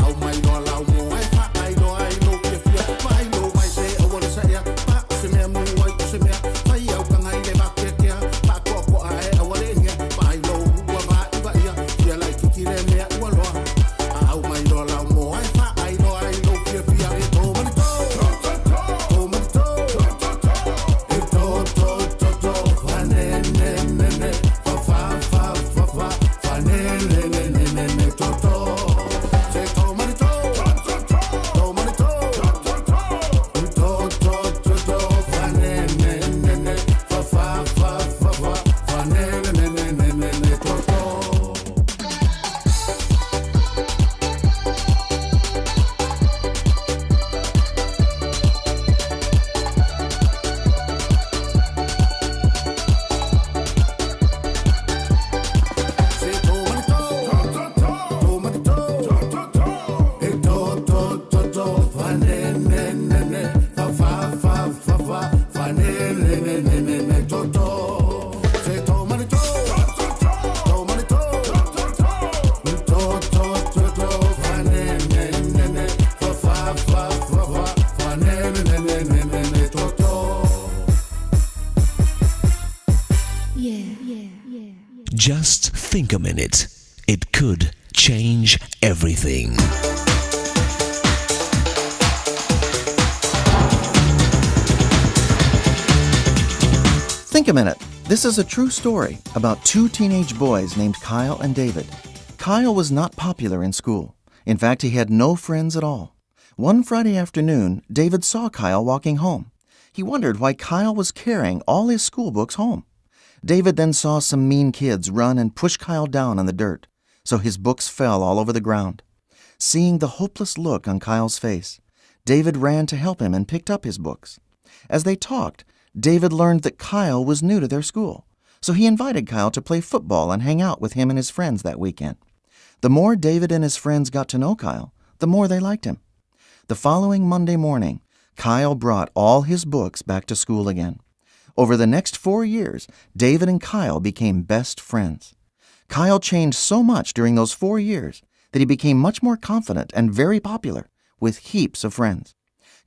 Au mai loa lau mo ai fa ai loa ai lo fia fia, vai lo vai se awa le sa ya, pa se mea mu vai o se mea, pai au kanga i le makea kea, pa ko ko hae awa le hea, vai lo ulu ua vai va ia, ia lai kiki le mea ua loa. Au mai loa lau mo ai fa ai loa ai lo fia fia, e tō mani tō, tō mani tō, e tō tō tō tō, fa ne ne ne ne, fa fa fa fa fa, fa ne ne ne ne ne ne tō tō. Se tō mani tō, tō mani tō, tō tō tō tō, fa ne ne ne ne, fa fa fa fa fa, fa ne ne ne ne ne ne tō tō. Se tō mani tō, tō mani tō, e tō tō tō tō, fa ne ne ne ne, fa fa fa fa fa, fa ne ne ne ne ne ne tō tō. Se tō mani tō, tō mani tō, tō tō tō tō, fa ne ne ne ne, fa fa fa fa fa, fa ne ne ne ne ne ne tō tō. Just think a minute. It could change everything. Think a minute. This is a true story about two teenage boys named Kyle and David. Kyle was not popular in school. In fact, he had no friends at all. One Friday afternoon, David saw Kyle walking home. He wondered why Kyle was carrying all his school books home. David then saw some mean kids run and push Kyle down on the dirt, so his books fell all over the ground. Seeing the hopeless look on Kyle's face, David ran to help him and picked up his books. As they talked, David learned that Kyle was new to their school, so he invited Kyle to play football and hang out with him and his friends that weekend. The more David and his friends got to know Kyle, the more they liked him. The following Monday morning, Kyle brought all his books back to school again. Over the next 4 years, David and Kyle became best friends. Kyle changed so much during those 4 years that he became much more confident and very popular with heaps of friends.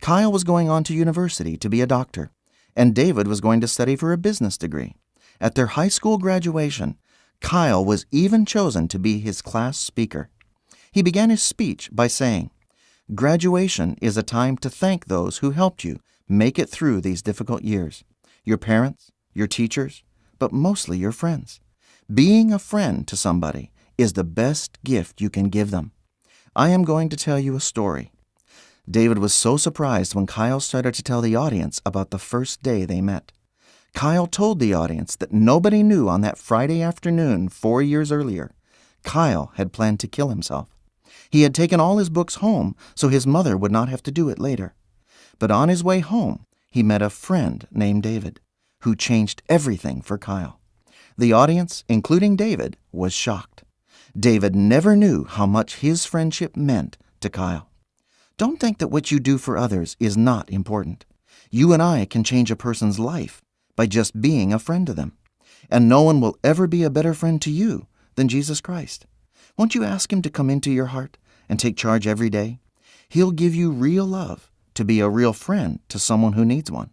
Kyle was going on to university to be a doctor, and David was going to study for a business degree. At their high school graduation, Kyle was even chosen to be his class speaker. He began his speech by saying, Graduation is a time to thank those who helped you make it through these difficult years. Your parents, your teachers, but mostly your friends. Being a friend to somebody is the best gift you can give them. I am going to tell you a story. David was so surprised when Kyle started to tell the audience about the first day they met. Kyle told the audience that nobody knew on that Friday afternoon 4 years earlier, Kyle had planned to kill himself. He had taken all his books home so his mother would not have to do it later. But on his way home, he met a friend named David, who changed everything for Kyle. The audience, including David, was shocked. David never knew how much his friendship meant to Kyle. Don't think that what you do for others is not important. You and I can change a person's life by just being a friend to them. And no one will ever be a better friend to you than Jesus Christ. Won't you ask him to come into your heart and take charge every day? He'll give you real love to be a real friend to someone who needs one.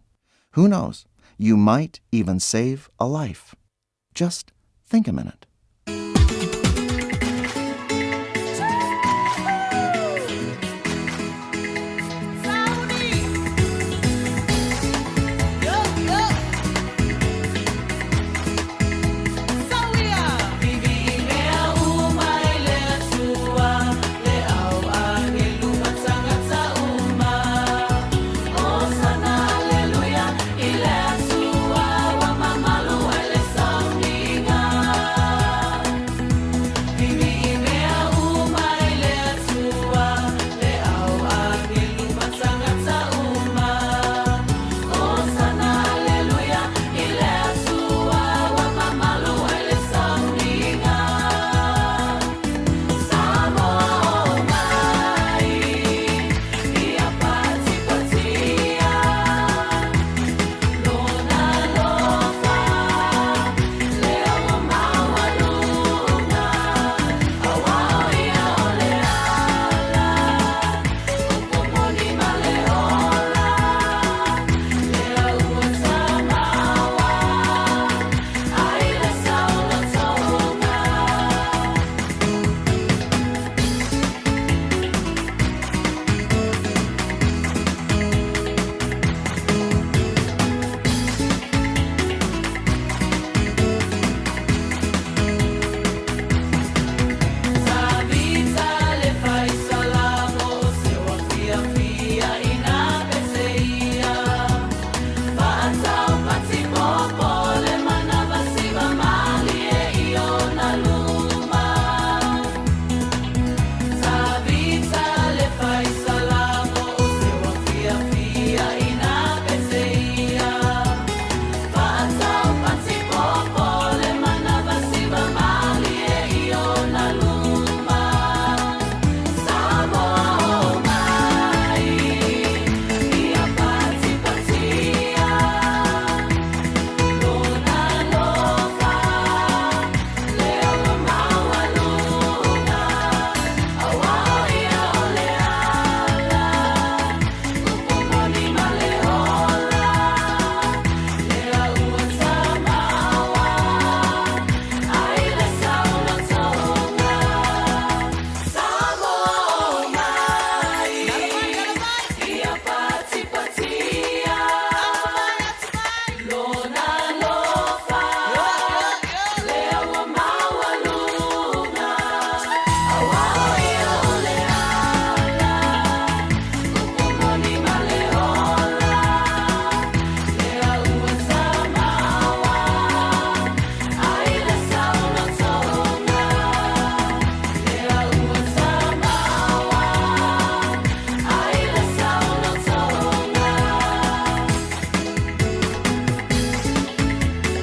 Who knows? You might even save a life. Just think a minute.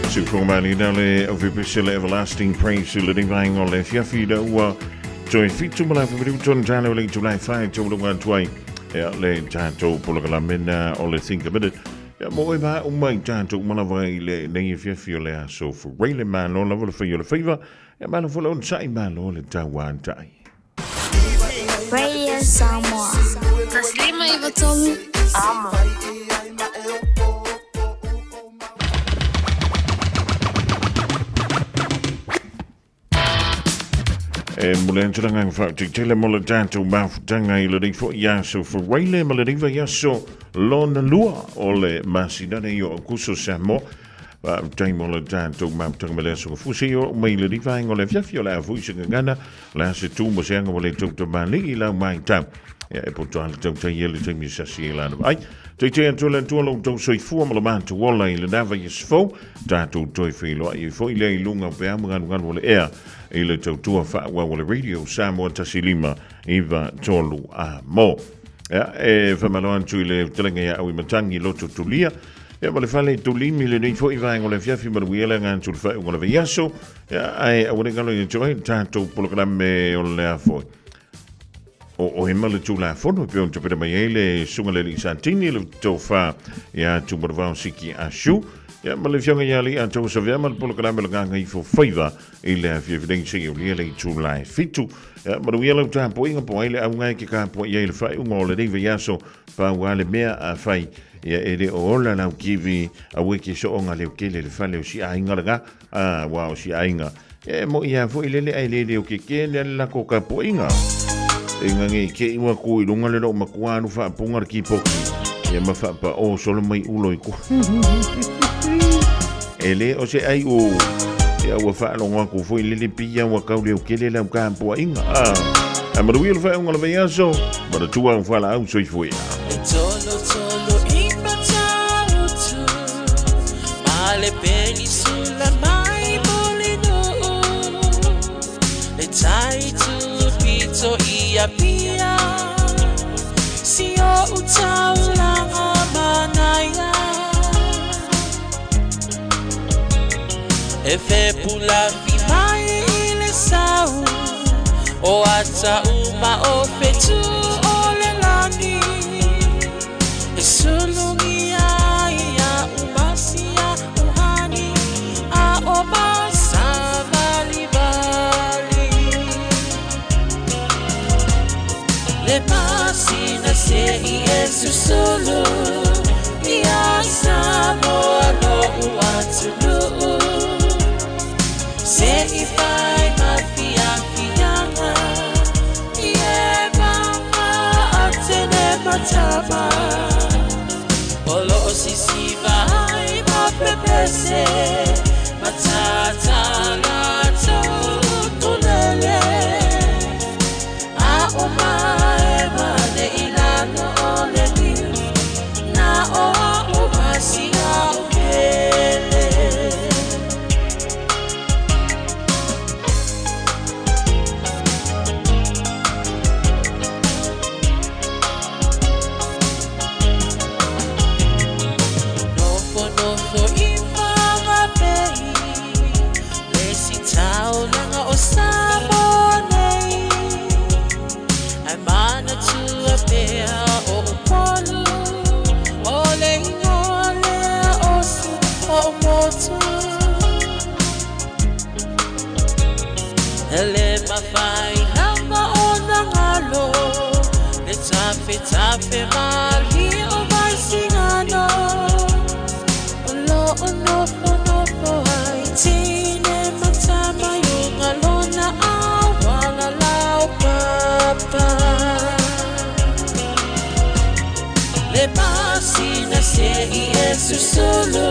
Siufoga le aufepese le Everlasting Praise i lenei vaega o le afiafi ina ua toe fitu ma le afa minuto ona tala o le itulai fai taulunga atu ai ia le tatou polokalameina o le Think a Minute. Ia mo e ma uma i tatou uma lava i lenei afiafi o le aso Furaile le malo lava le fai o le faiva ia malo foi le onosai malo le tauatai. Radio Samoa. Taslima Ivatolu. Amo. E mole atu le agaga faateitele mo le tatou mafutaga i lenei foi aso Furaile ma lenei vaiaso lona lua o le masina nei o Aukuso Samoa. Faafetai mo le tatou mafutaga ma le aso gafusi o mai lenei vaega o le afiafi o le a foi se gagana le a se tu ma se aga ua le tau tamalii i lau maitau. Ia e poto a le tautai e le taimi sasi e lana ai. Teitei atu le Atua lo outou soifua ma lo matou ola i lena vaiaso fou, tatou toe feiloai ai foi lea i luga o peau ma galugalu o le ea i le tautua faaauau a le Radio Samoa 1 5 9 3 a mo. Ia, e whamalo atu i le fetalaiga ia Auimatagi Loto Tulia, ia ma le fale tulimi lenei foi vaega o le afiafi manuia le agaga atu i le faaiuga o le vaiaso, ia, ae aua ne i galo ia te oe le tatou polokalame o le a foi. O oe ma le Tulafono e pei ona tapena mai ai le Susuga i le Alii Satini le Tofa ia Tumalavao Siki Ashu. Ia, ma le Afioga ia Alii Atoa Savea ma le polokalame o le Gagaifo Faiva i le afiafi nei seia aulia le itula e 7. Ia, manuia lau tapuaiga po o ai le auga e te tapuai ai i le faaiuga o lenei vaiaso, pau lava le mea afai ia e le o ola lau TV, aua e te soonga leotele i le fale o si aiga lena, a, aua o si aiga, ia e moi lava foi lele ae le leokeke lea le latou tapuaiga. Ina ne i te i ua tu i luga le loomatua alu faapuga le kipoti, ia ma faapao solo mai ulo i tua. E le o se ai u, ia ua faalogo atu foi lele pia ua tau leokele lau tapuaiga. A, a manuia le faaiuga o le vaiaso, manatua au fualaau soifua. E tolo tolo i Matautu Ma le penisula mai Mulinuu Le tai tupito i Apia Si o taulanga manaia E fepulafi mai i le sau O ata uma o fetu o le lani E sulungi ai ia umasia uhani A o masavalivali Le masina se i e susulu Ia Samoa lo'u atunuu Se i fai ma fiafiaga I e mama atene matama O loo sisiva ai ma pepese Matata latou utulele A o mae mane i lalo o le liu Na o a umasia o pele. Nofo nofo i Whangape Le si taulaga o Samoa nei Ae manatua pea o Upolu O le ingoa lea o si o motu E le mafai lava ona galo Le tafetafe malie o Vaisigano O loo nofonofo ai teine ma tama i uga lona auala laupapa Le masina se i e susulu